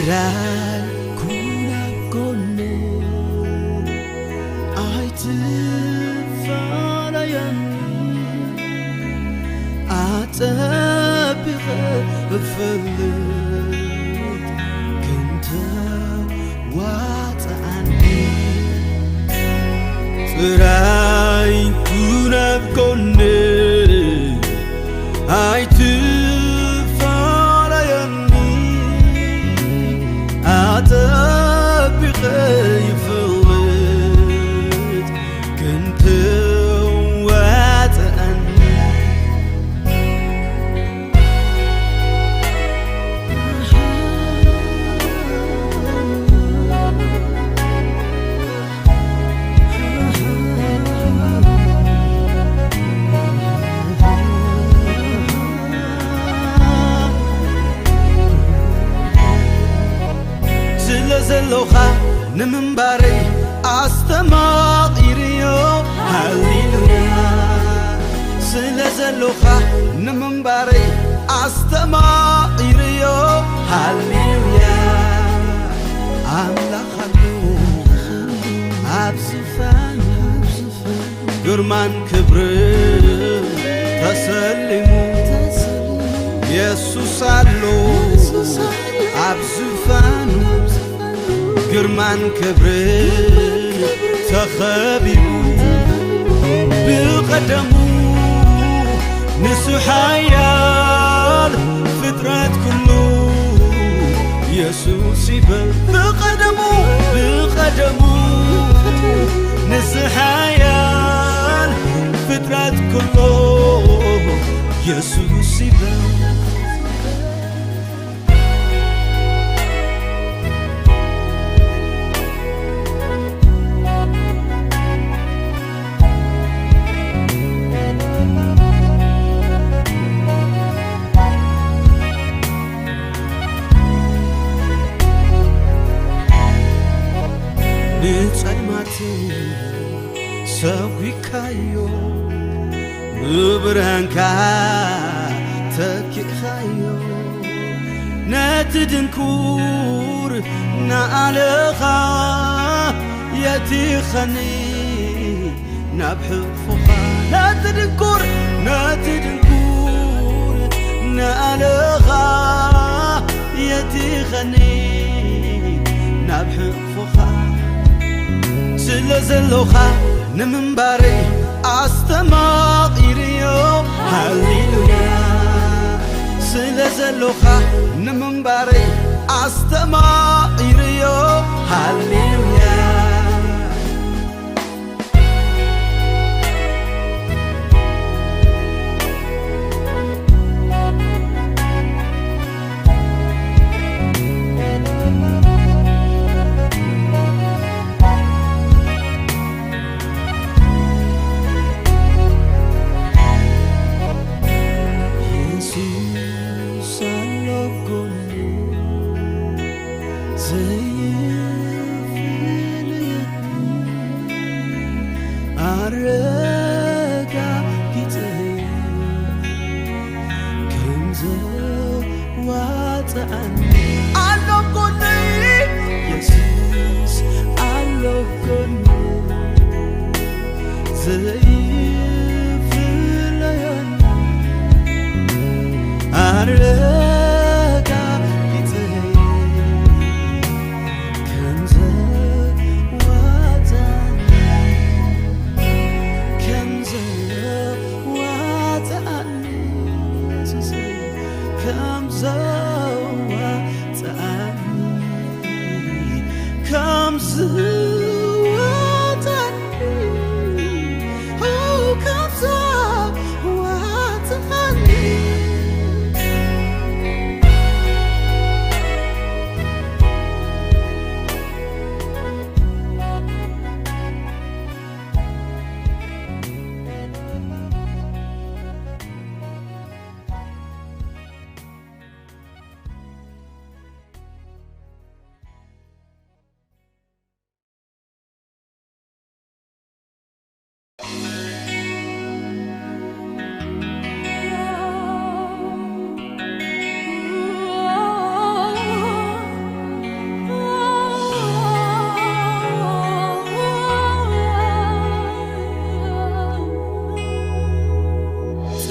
ራይ ኩን ኣብ ጎነይ ኣይትፋለየኒ፣ ኣጸቢቐ እፈልጥ ክንተ ዋጽኣኒ። ጥራይ ኩን ኣብ ጎነይ ኣይትፋለየኒ፣ ኣጸቢቐ ይፈልጥ ክንተ ዋጽኣኒ። ስለ ዘሎኻ ንምንባረይ ኣስተማቒርዮ። ሃሌሉያ። ስለ ዘሎኻ ንምንባረይ ኣስተማቒርዮ። ሃሌሉያ። ኣምላኽ ኣሎ ኣብ ዝፋን፣ ግርማን ክብርን ተሰሊሙ። የሱስ ኣሎ ኣብ ዝፋኑ፣ ግርማን ክብርን ተኸቢቡ። ብቐደሙ ንሱ ሓያል፣ ፍጥረት ኩሉ የሱስ ይበል። ብቐደሙ፣ ብቐደሙ ንሱ ሓያል፣ ፍጥረት ኩሉ የሱስ ይበል። ንጸልማት ሰጒግካዮ፣ ብብርሃንካ ተኪእካዮ። ነቲ ድንኩር ንኣለኻ የቲኸኒ ናብ ሕቕፎኻ። ነቲ ድንኩር፣ ነቲ ድንኩር ንኣለኻ የቲኸኒ ናብ ሕቕፎኻ። ስለ ዘሎኻ ንምንባረይ ኣስተማቒርዮ። ሃሌሉያ። ስለ ዘሎኻ ንምንባረይ ኣስተማቒርዮ። ሃሌሉያ። የሱስ ኣሎ ጎነይ፣ ዘይፍለየኒ፣ ኣረጋጊጸዮ ከም ዘዋጽኣኒ። ኣሎ ጎነይ፣ የሱስ ኣሎ ጎነይ፣ ዘይፍለየኒ፣ ኣረጋጊጸዮ ከም ዘዋጽኣኒ፣ ከም ዘዋጽኣኒ፣ የሱሰይ፣ ከም ዘዋጽኣኒ፣ ከም ዘዋጽኣኒ፣ ኦ፣ ከም ዘዋጽኣኒ።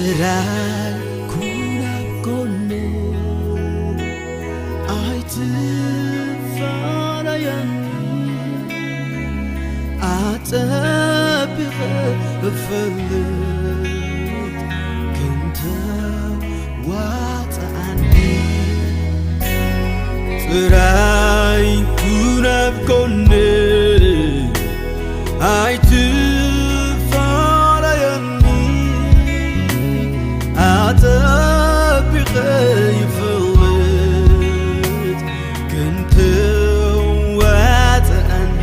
ጥራይ ኩን ኣብ ጎነይ ኣይትፋለየኒ፣ ኣጸቢቐ እፈልጥ ክንተ ዋጽኣኒ። ጥራይ ኩን ኣብ ጎነይ ኣይትፋለየኒ፣ ኣጸቢቐ ይፈልጥ ክንተ ዋጽኣኒ።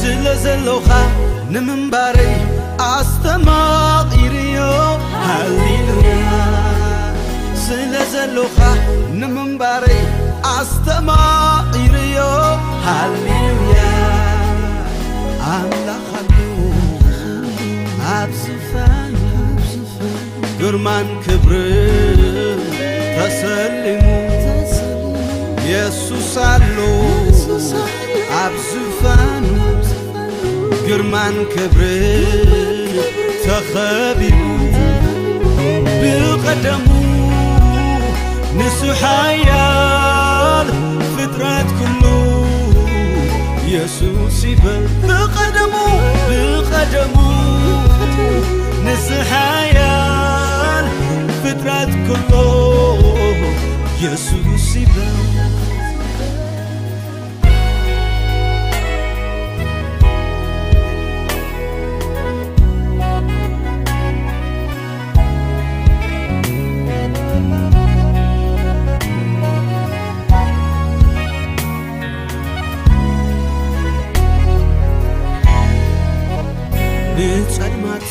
ስለ ዘሎኻ ንምንባረይ ኣስተማቒርዮ። ሃሌሉያ። ስለ ዘሎኻ ንምንባረይ ኣስተማቒርዮ። ሃሌሉያ። ኣምላኽ ኣሎ ኣብ ዝፋኑ፣ ግርማን ክብርን ተሰሊሙ። የሱስ ኣሎ ኣብ ዝፋኑ፣ ግርማን ክብርን ተኸቢቡ። ብቐደሙ ንሱ ሓያል፣ ፍጥረት ኩሉ የሱስ ይበል። ብቐደሙ፣ ብቐደሙ ንሱ ሓያል፣ ፍጥረት ኩሉ የሱስ ይበል። ንጸልማት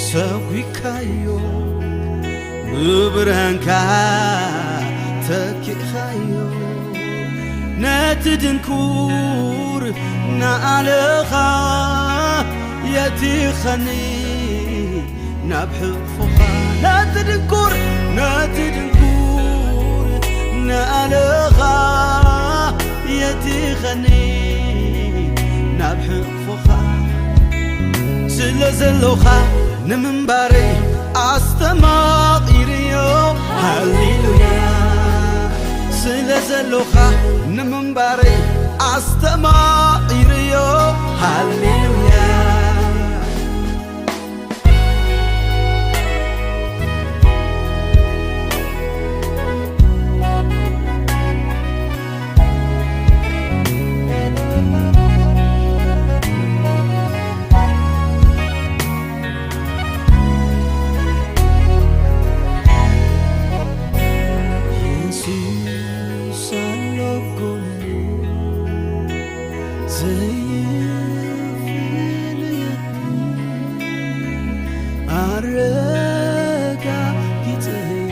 ሰጒግካዮ፣ ብብርሃንካ ተኪእኻዮ። ነቲ ድንኩር ንኣለኻ የቲኸኒ ናብ ሕቕፎኻ። ነቲ ድንኩር፣ ነቲ ድንኩር ንኣለኻ የቲኸኒ ናብ ሕቕፎኻ። ስለ ዘሎኻ ንምንባረይ ኣስተማቒርዮ። ሃሌሉያ። ስለ ዘሎኻ ንምንባረይ ኣስተማቒርዮ። ሃሌሉያ። የሱስ ኣሎ ጎነይ፣ ዘይፍለየኒ፣ ኣረጋጊጸይ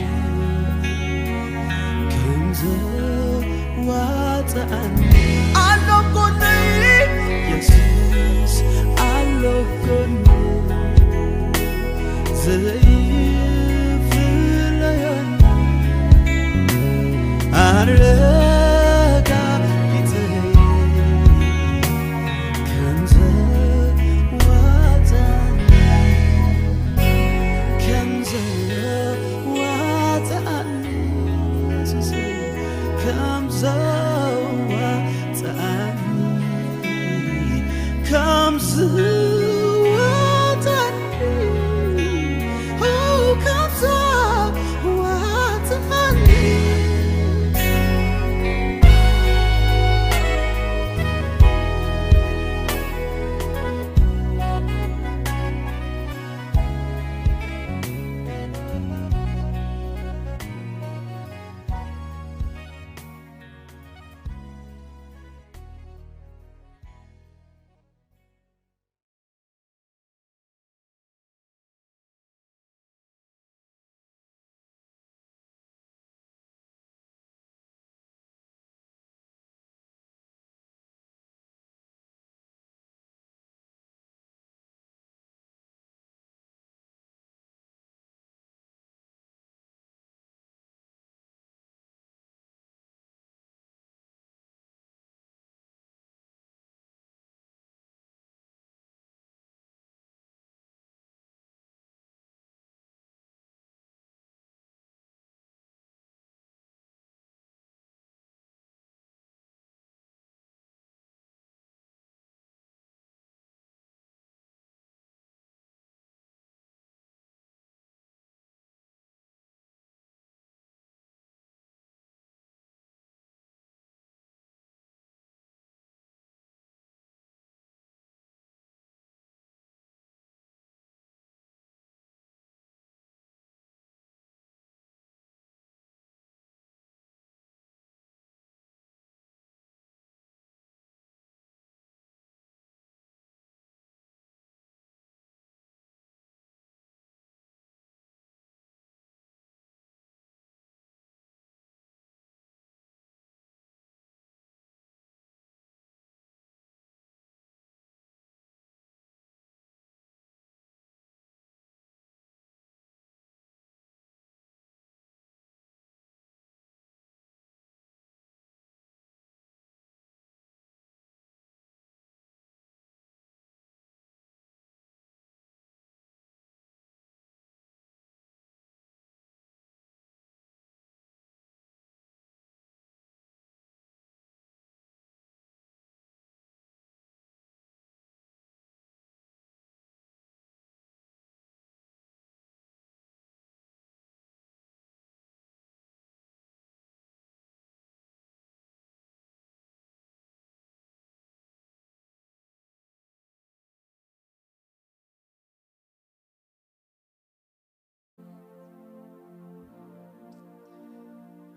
ከም ዘዋጽኣኒ። ኣሎ ጎነይ፣ የሱስ ኣሎ ጎነይ፣ ዘይፍለየኒ፣ ኣረጋጊጸይ ከም ዘዋጽኣኒ፣ ከም ዘዋጽኣኒ፣ የሱሰይ ከም ዘዋጽኣኒ፣ ከም ዘዋጽኣኒ፣ ኦ፣ ከም ዘዋጽኣኒ።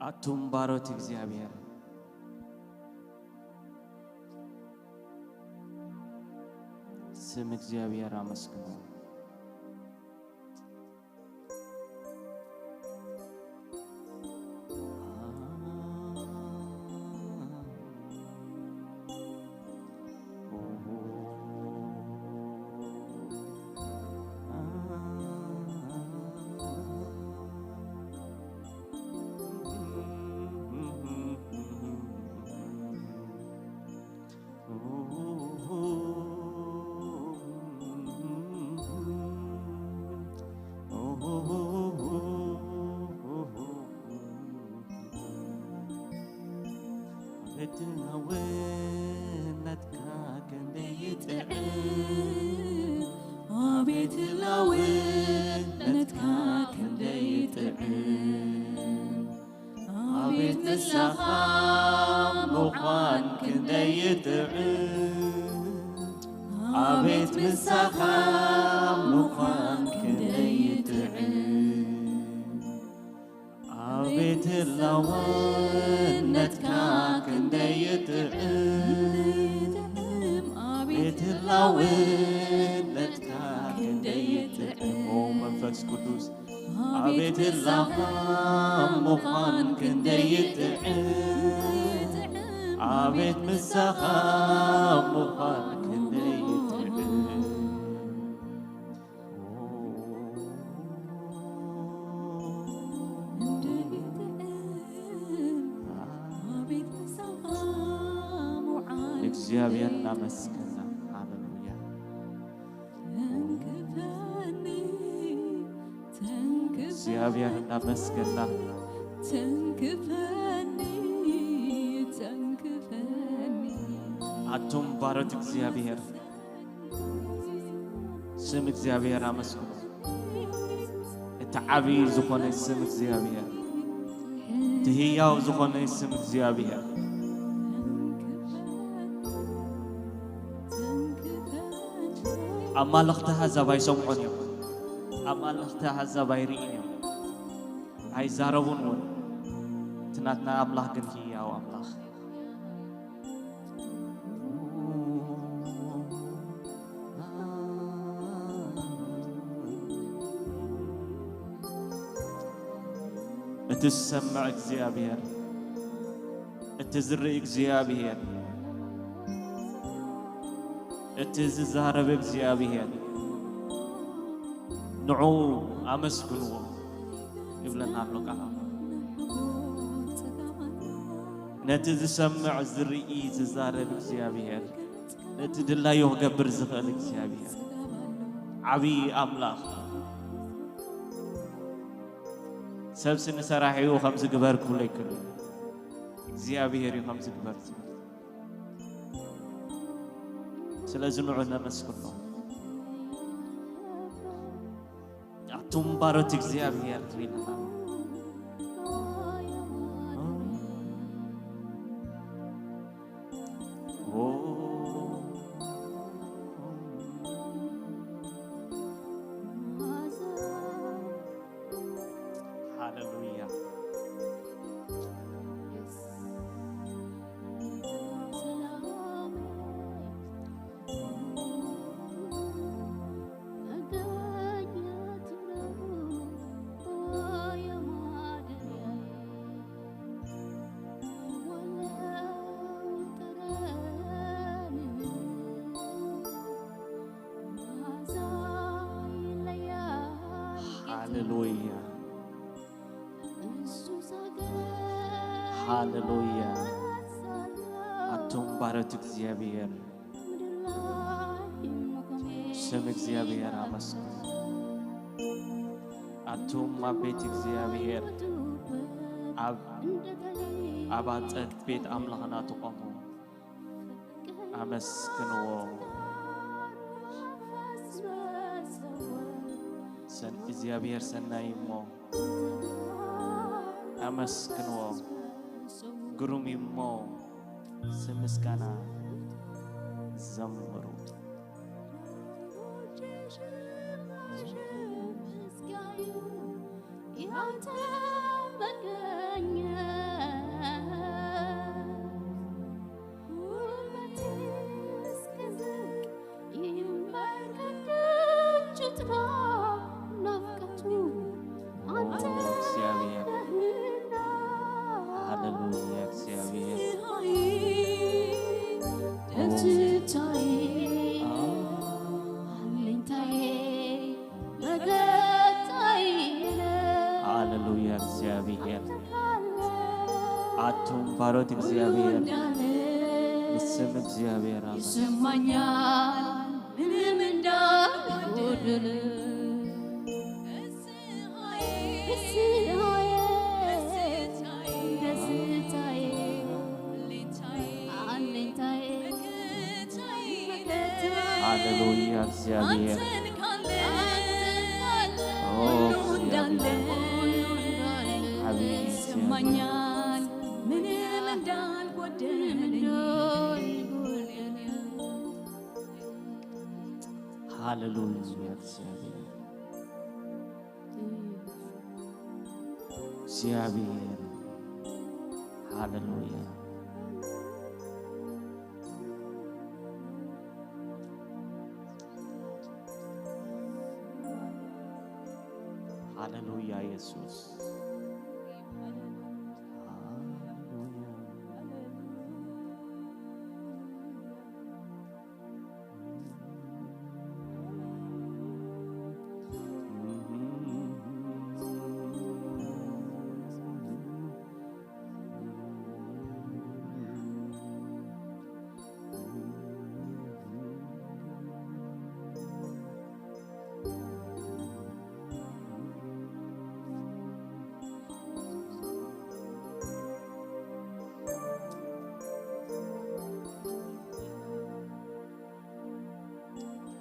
ኣቱም ባሮት እግዚኣብሔር፣ ስም እግዚኣብሔር ኣመስግኑ። ቤት ህላውነትካ ክንደይ ይጥዕም፣ ኣቤት ህላውነትካ ክንደይ ይጥዕም፣ ኣቤት ምሳኻ ምዃን ክንደይ ይጥዕም፣ ኣቤት ምሳኻ ምዃን ክንደይ ይጥዕም። ኣቤት ህላውነትካ ክንደይ ይጥዕም፣ ኣቤት ህላውነትካ ክንደይ ይጥዕም። ኦ መንፈስ ቅዱስ፣ ኣቤት ህላኻ ምዃን ክንደይ ይጥዕም፣ ኣቤት ምሳኻ ምዃን ክንደይ ይጥዕም። እግዚኣብሔር እናመስገና። ሃሌሉያ። እግዚኣብሔር እናመስገና። ኣቱም ባሮት እግዚኣብሔር፣ ስም እግዚኣብሔር ኣመስግኑ። እቲ ዓብዪ ዝኾነ ስም እግዚኣብሔር፣ እቲ ህያው ዝኾነ ስም እግዚኣብሔር። ኣማልኽቲ ኣህዛብ ኣይሰምዑን እዮም። ኣማልኽቲ ኣህዛብ ኣይርእዩን እዮም። ኣይዛረቡን እውን። እቲ ናትና ኣምላኽ ግን ህያው ኣምላኽ። እቲ ዝሰምዕ እግዚኣብሔር፣ እቲ ዝርኢ እግዚኣብሔር፣ እቲ ዝዛረብ እግዚኣብሔር፣ ንዑ ኣመስግንዎ ይብለና ኣሎ ቃል ኣምላኽ። ነቲ ዝሰምዕ፣ ዝርኢ፣ ዝዛረብ እግዚኣብሔር፣ ነቲ ድላዩ ክገብር ዝኽእል እግዚኣብሔር፣ ዓብዪ ኣምላኽ። ሰብሲ ንሰራሒኡ ከምዚ ግበር ክብሎ ኣይክእልን። እግዚኣብሔር እዩ ከምዚ ግበር ዝብል። ስለዚ ንዑ ነመስግኖ። ኣቱም ባሮት እግዚኣብሔር ትብል። ኦ፣ ሃሌሉያ። ሃሌሉያ፣ ሃሌሉያ። ኣቱም ባሮት እግዚኣብሔር፣ ስም እግዚኣብሔር ኣመስግኑ። ኣቱም ኣብ ቤት እግዚኣብሔር፣ ኣብ፣ ኣብ ኣጸድ ቤት ኣምላኽና ትቖሙ፣ ኣመስግንዎ። ሰን-፣ እግዚኣብሔር ሰናይ እሞ ኣመስግንዎ። ግሩም እዩ እሞ ስም ምስጋና ዘምሩ። ያንተ መገኘት ባሮት እግዚኣብሔር፣ ንስም እግዚኣብሔር ኣምላኽ። ይሰማኛል ምንም እንዳልጎደለ። ደስታዬ፣ ደስታዬ፣ አለኝታዬ፣ ሃሌሉያ፣ እግዚአብሔር። ኦ፣ እግዚአብሔር። አቤት፣ እግዚአብሔር። ይሰማኛል ምንም እንዳልጎደለ። ሃሌሉያ፣ እግዚአብሔር። እግዚአብሔር። ሃሌሉያ። ሃሌሉያ ኢየሱስ። ሃሌሉያ።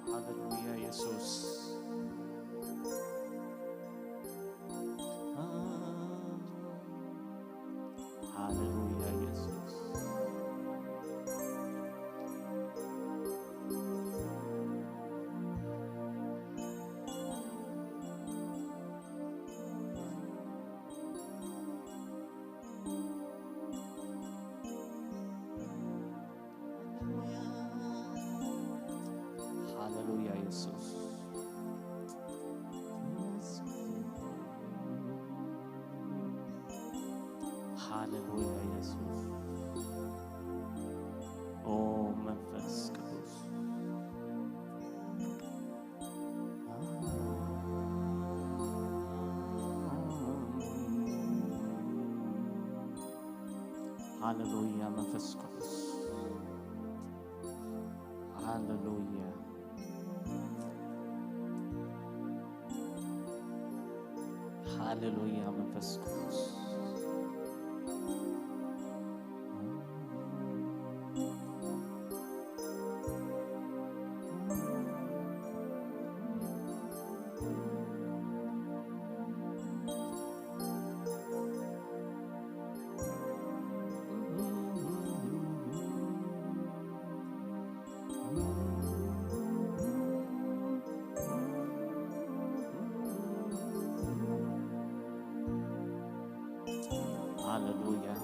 ሃሌሉያ ኢየሱስ። ሃሌሉያ ኢየሱስ። ሃሌሉያ ኢየሱስ። ሃሌሉያ ኢየሱስ። ኦ መንፈስ ቅዱስ። ሃሌሉያ መንፈስ ቅዱስ። ሃሌሉያ። ሃሌሉያ መንፈስ ቅዱስ። ሃሌሉያ።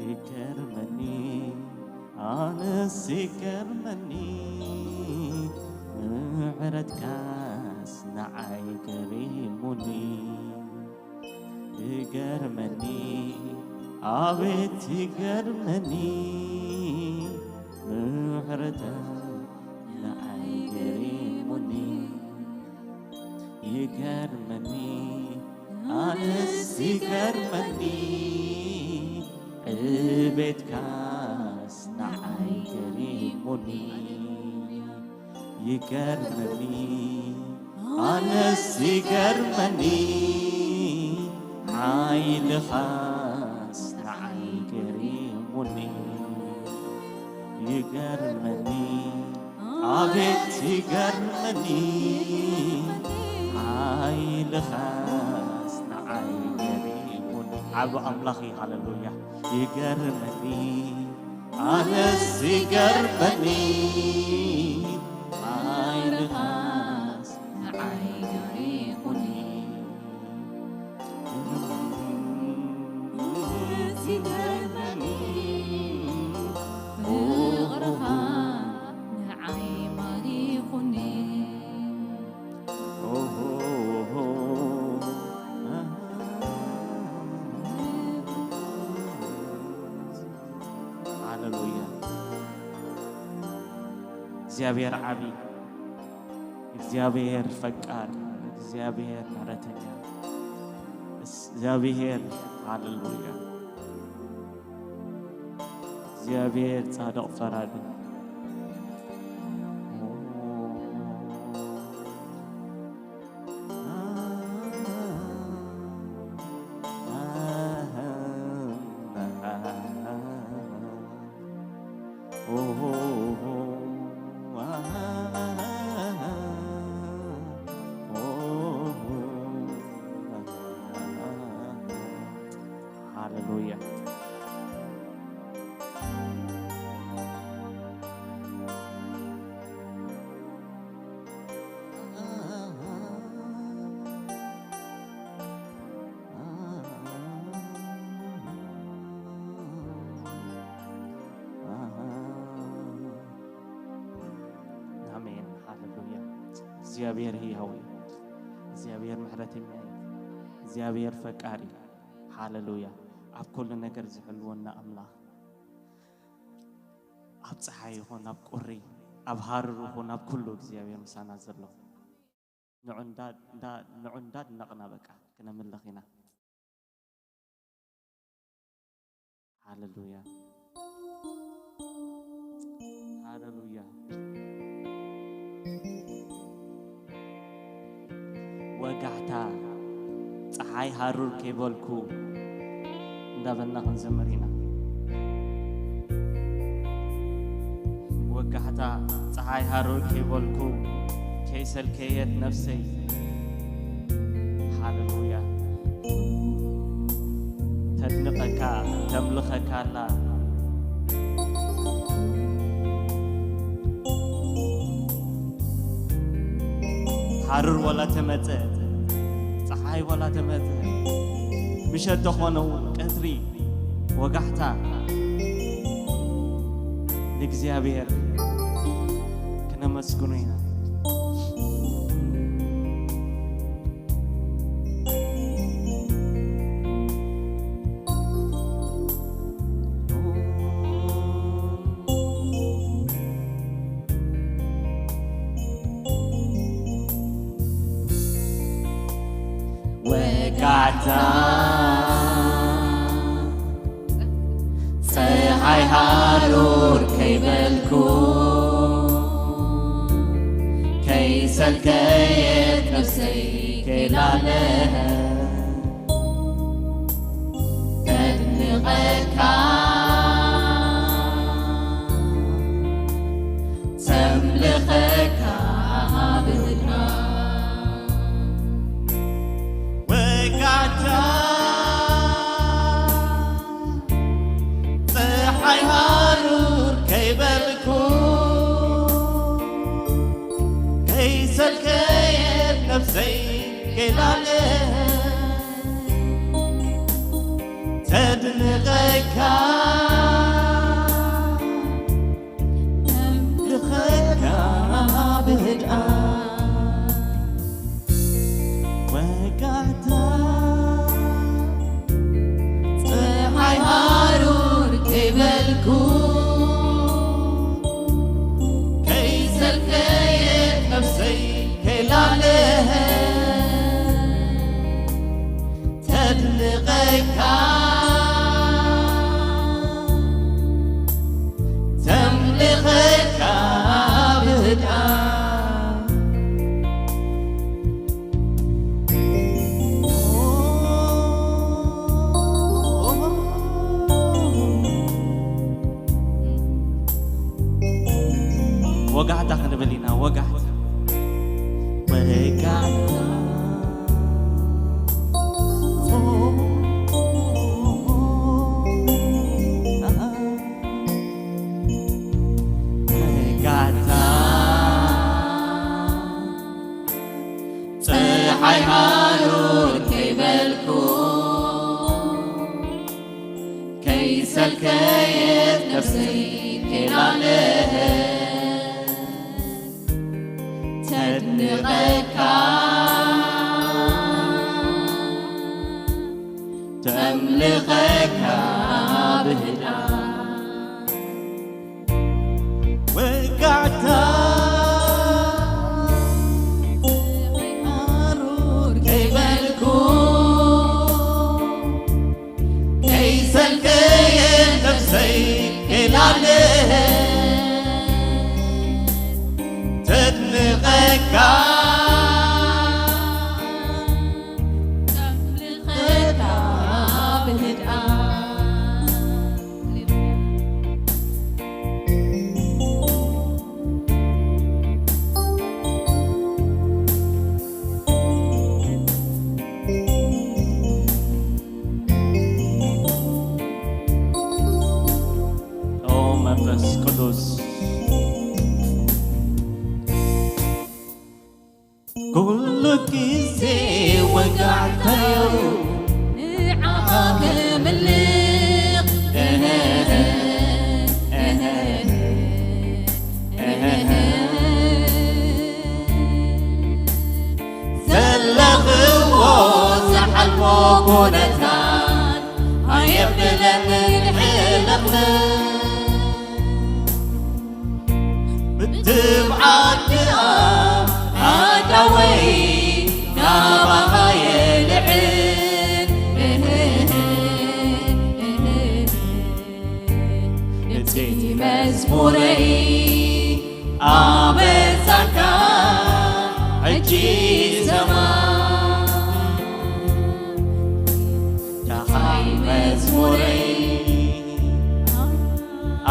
ይገርመኒ፣ ኣነስ ይገርመኒ፣ ምሕረትካስ ንዓይ ገሪሙኒ። ይገርመኒ፣ ኣቤት ይገርመኒ፣ ምሕረትካ ንዓይ ገሪሙኒ። ይገርመኒ፣ ኣነስ ይገርመኒ፣ ዕቤትካስ ንዓይ ገሪሙኒ። ይገርመኒ፣ ኣነስ ይገርመኒ፣ ሓይልኻስ ንዓይ ገሪሙኒ። ይገርመኒ፣ ኣቤት ይገርመኒ፣ ሓይልኻስ ንዓይ ገሪሙኒ። ዓቢ ኣምላኽ እዩ፣ ሃሌሉያ። ይገርመኒ፣ ኣነስ ይገርመኒ፣ ዓይንኻስ ንዓይ ባሪኹኒ። እቲ ገርመኒ ፍቕርኻ ንዓይ ባሪኹኒ። ሃሌሉያ። እግዚኣብሔር ዓቢ፣ እግዚኣብሔር ፈቃር፣ እግዚኣብሔር ምሕረተኛ፣ እግዚኣብሔር፣ ሃሌሉያ። እግዚኣብሔር ጻድቕ ፈራዲ። ሃሌሉያ። ኣሜን። ሃሌሉያ። እግዚኣብሔር ህያው እዩ። እግዚኣብሔር ምሕረተኛ እዩ። እግዚኣብሔር ፈቃር እዩ። ሃሌሉያ። ኣብ ኩሉ ነገር ዝሕልወና ኣምላኽ፣ ኣብ ጸሓይ ይኹን ኣብ ቁሪ፣ ኣብ ሃሩር ይኹን ኣብ ኩሉ እግዚኣብሔር ምሳና ዘሎ። ንዑ እንዳ-፣ እንዳ-፣ ንዑ እንዳድነቕና በቃ ክነምልኽ ኢና። ሃሌሉያ፣ ሃሌሉያ። ወጋሕታ ጸሓይ ሃሩር ከይበልኩ እንዳበልና ክንዘምር ኢና። ወጋሕታ ጸሓይ ሃሩር ከይበልኩ ከይሰልከየት ነፍሰይ። ሃሌሉያ። ተድንቐካ፣ ተምልኸካ ኣላ። ሃሩር ዋላ ተመጸ፣ ጸሓይ ዋላ ተመጸ፣ ምሸት ተኾነ እውን ቀትሪ ወጋሕታ ንእግዚኣብሔር ክነመስግኖ ኢና። ወጋሕታ ጸሓይ ሃሩር ከይበልኩ፣ ከይሰልከየት ነፍሰይ ከይላለኸ፣ ተድንቐካ፣ ተምልኸካ ብህድኣ። ወጋሕታ ጸሓይ ሃሩር ከይበልኩ፣ ከይሰልከየት ነፍሰይ ከይላለኸ፣ ተድንቐካ፣ ተምልኸካ ብህድኣ። ወጋሕታ ጸሓይ ሃሩር ከይበልኩ፣ ከይሰልከየት ነፍሰይ ከይላለኸ፣ ተድንቐካ፣ ከይሰልከየት ነፍሰይ ኬላለህ ተድንቐካ ተምልኸካ ብህድኣት ወጋዕታ ሃሩር ከይበልኩ ከይሰልከየ ነፍሰይ ከይላለ ተድንቐካ ተምልኸካ ብህድኣት ኦ መንፈስ ቅዱስ ኩሉ ግዜ ወጋዕታዮ ንዓኻ ክምልኽ ዘለኽዎ ዝሓልፎ ኩነታት ኣየብለንን ሕልኽልኽ ብትብዓት ድኣ ኣዳወይ ናባኻ የልዕል እቲ መዝሙረይ ኣበዛካ ሕጂ ሰማ ደሃይ መዝሙረይ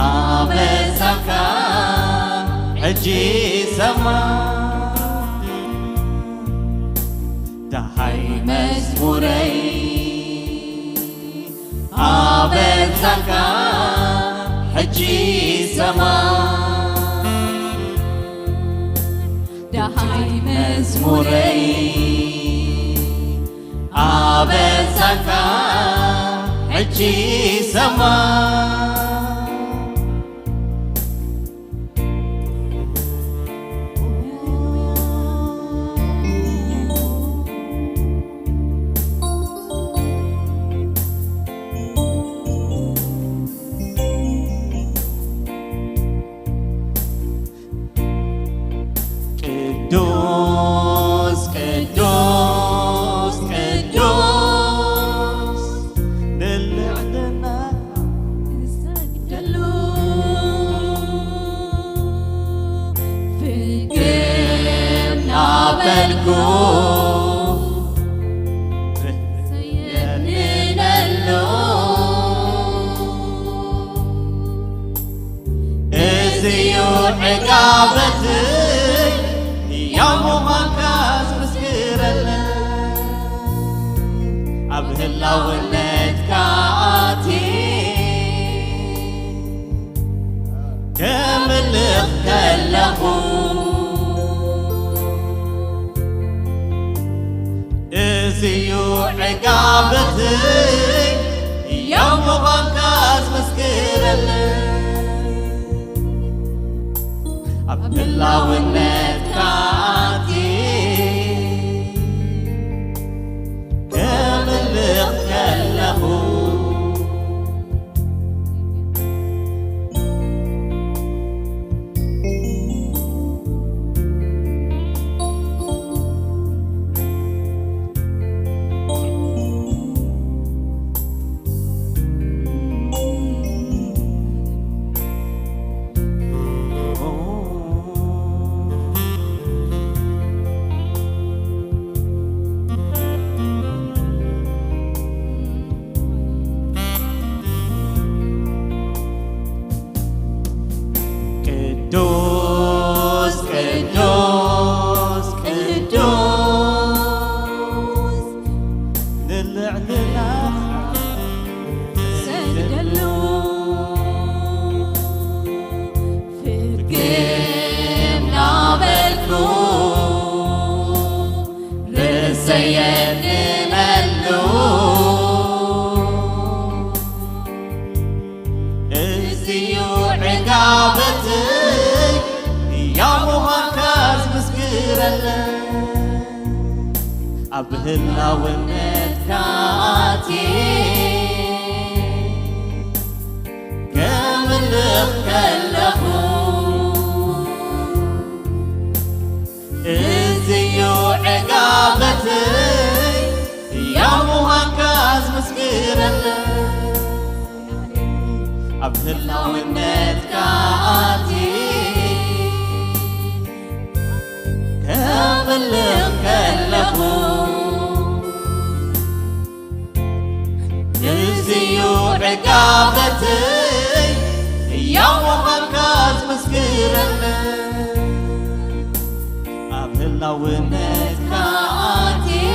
ኣበዛካ ሕጂ ሰማ ደሃይ መዝሙረይ ኣበዛካ ሕጂ ሰማ ደሃይ መዝሙረይ ኣበዛካ ሕጂ ሰማ ቅዱስ ቅዱስ ቅዱስ ንልዕልና ንሰግደሉ ፍግም ናበልኩ የንነሉ እዚዩ ዕጋበትይ ሕያው ምዃንካ ዝምስክረለይ ኣብ ህላውነትካ ኣትየ ከምልኽ ከለኹ እዚዩ ዕጋበትይ ሕያው ምዃንካ ዝምስክረለይ ኣብ ህላውነትካ ኣትየ ከምልኽ ከለኹ ቅዱስ ቅዱስ ቅዱስ ንልዕልና ሰግደሉ ፍግም ናበልኩ ርእሰይ የድነሉ ኣብ ህላውነትካ ኣትየ ከምልኽ ከለኹ፣ እዚዩ ዕጋበተይ፣ ያው ምዃንካ ዝምስክረለይ። ኣብ ህላውነትካ ኣትየ ከምልኽ ከለኹ፣ እዚዩ ዕጋበተይ፣ ያው ምዃንካ ዝምስክረለይ። ኣብ ህላውነትካ ኣትየ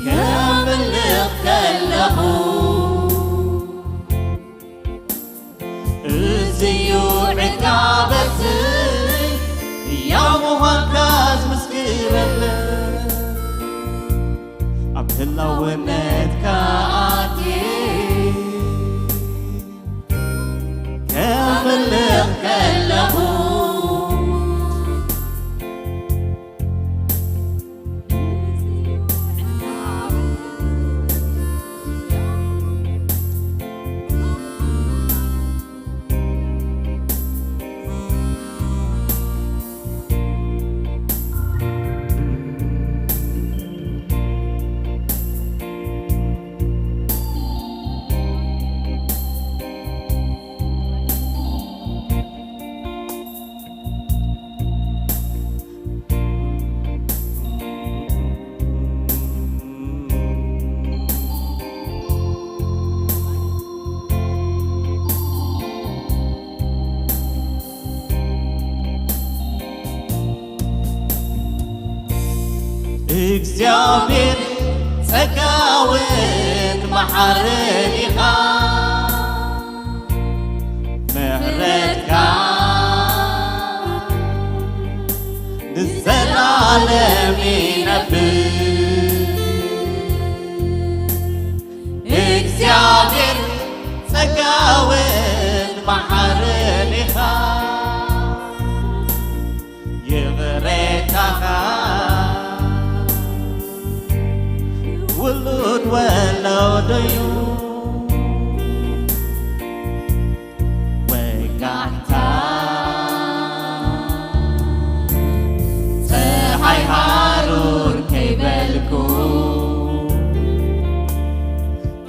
ከምልኽ ከለኹ፣ እዚዩ ዕጋበተይ፣ ያው ምዃንካ ዝምስክረለይ። ኣብ ህላውነትካ ኣትየ ከምልኽ ከለኹ፣ እግዚኣብሔር ጸጋውን መሓርን ኢኻ፣ ምሕረትካ ንዘላለም ይነብር። እግዚኣብሔር ጸጋውን መሓርን ኢኻ፣ ይቕሬታኻ ውሉድ ወለዶዩ። ወጋሕታ፣ ጸሓይ ሃሩር ከይበልኩ፣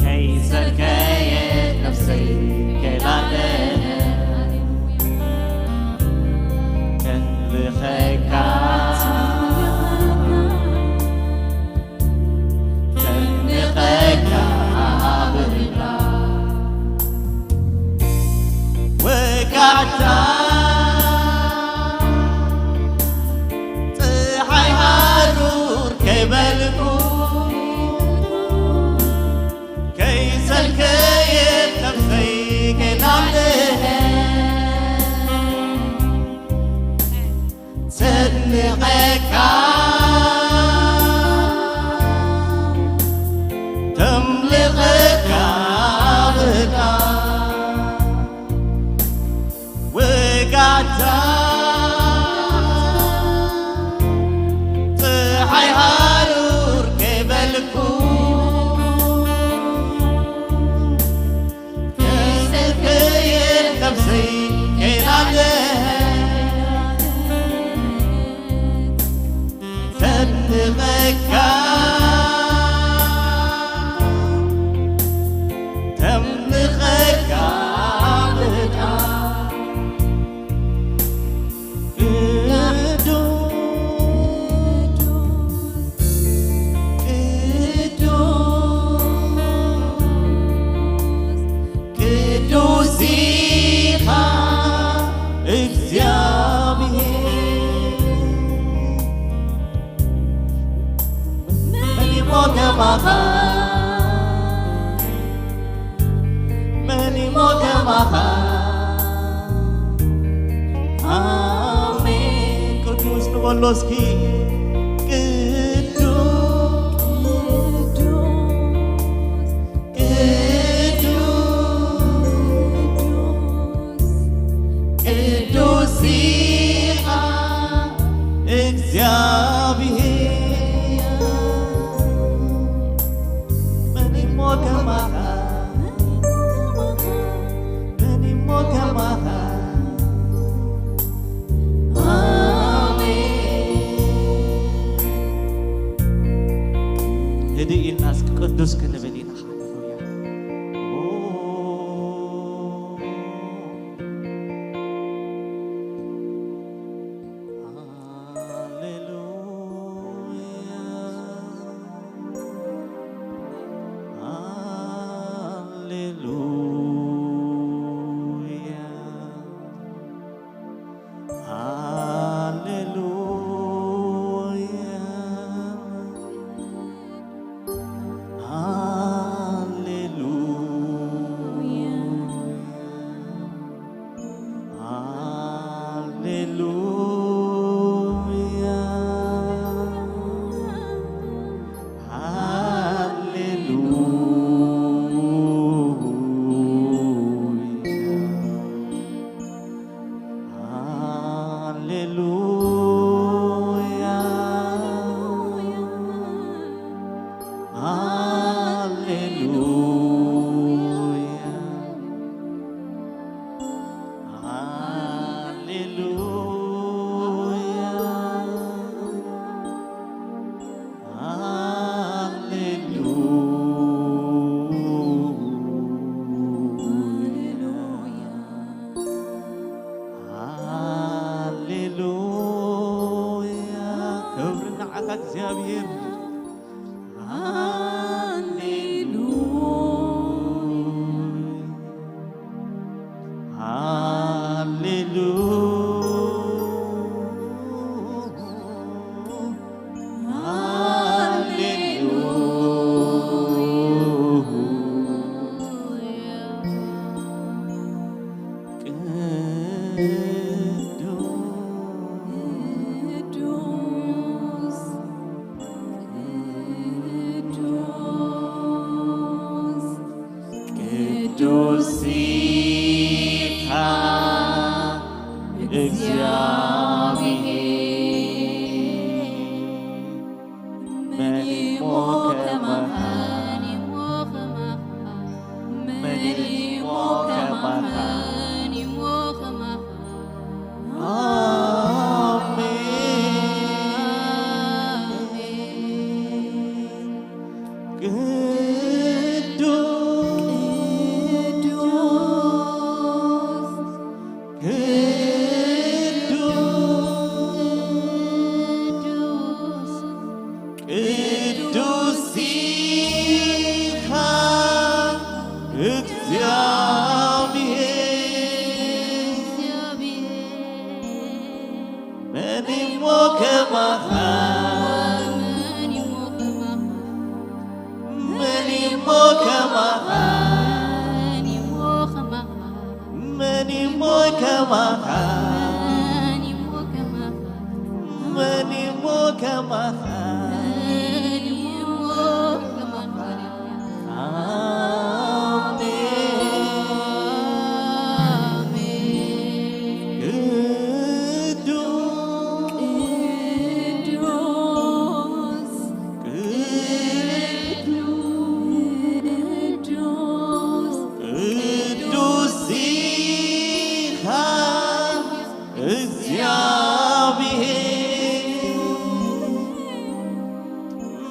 ከይሰልከየት ነፍሰይ ከይላለየት፣ ከምልኸካ፣ ከምልኸካ ብህዳ። ወጋሕታ፣ ጸሓይ ሃሩር ከይበልኩ፣ ከይሰልከየት ነፍሰይ ከይላለየት፣ ሰንቐካ፣ ተምልቐካ ብህዳ። ወጋሕታ፣ ጸሓይ ሃሩር ከይበልኩ፣ ከይሰልከየት ነፍሰይ ከይላለየት፣ ተምልቐካ፣ ተምልቐካ ብህዳ። ቅዱስ፣ ቅዱስ፣ ቅዱስ ኢኻ እግዚኣብሔር። መን እሞ ከማኻ፣ መን እሞ ከማኻ። ኣሜን። ቅዱስ ንበሎ እስኪ። ቅዱስ፣ ቅዱስ፣ ቅዱስ ኢኻ። እግዚኣብሔር፣ መን እሞ ከማኻ? መን እሞ ከማኻ? ኣሜን። ህድእ ኢልና እስኪ ቅዱስ ክንብል ኢና። ሃሌሉያ። ሃሌሉያ፣ ሃሌሉያ፣ ሃሌሉያ፣ ሃሌሉያ። ሃሌሉያ፣ ሃሌሉያ፣ ሃሌሉያ፣ ሃሌሉያ። ሃሌሉያ፣ ሃሌሉያ፣ ሃሌሉያ። ክብሪ ንዓኻ እግዚኣብሔር። ሃሌሉያ፣ ሃሌሉያ፣ ሃሌሉያ። ቅዱስ፣ ቅዱስ፣ ቅዱስ ኢኻ እግዚኣብሔር። መን እሞ ከማኻ? መን እሞ ከማኻ? ኣሜን። ቅዱስ፣ ቅዱስ፣ ቅዱስ ኢኻ እግዚኣብሔር። መን እሞ ከማኻ? መን እሞ ከማኻ? መን እሞ ከማኻ? መን እሞ ከማኻ? ኣሜን። ቅዱስ፣ ቅዱስ፣ ቅዱስ ኢኻ እግዚኣብሔር።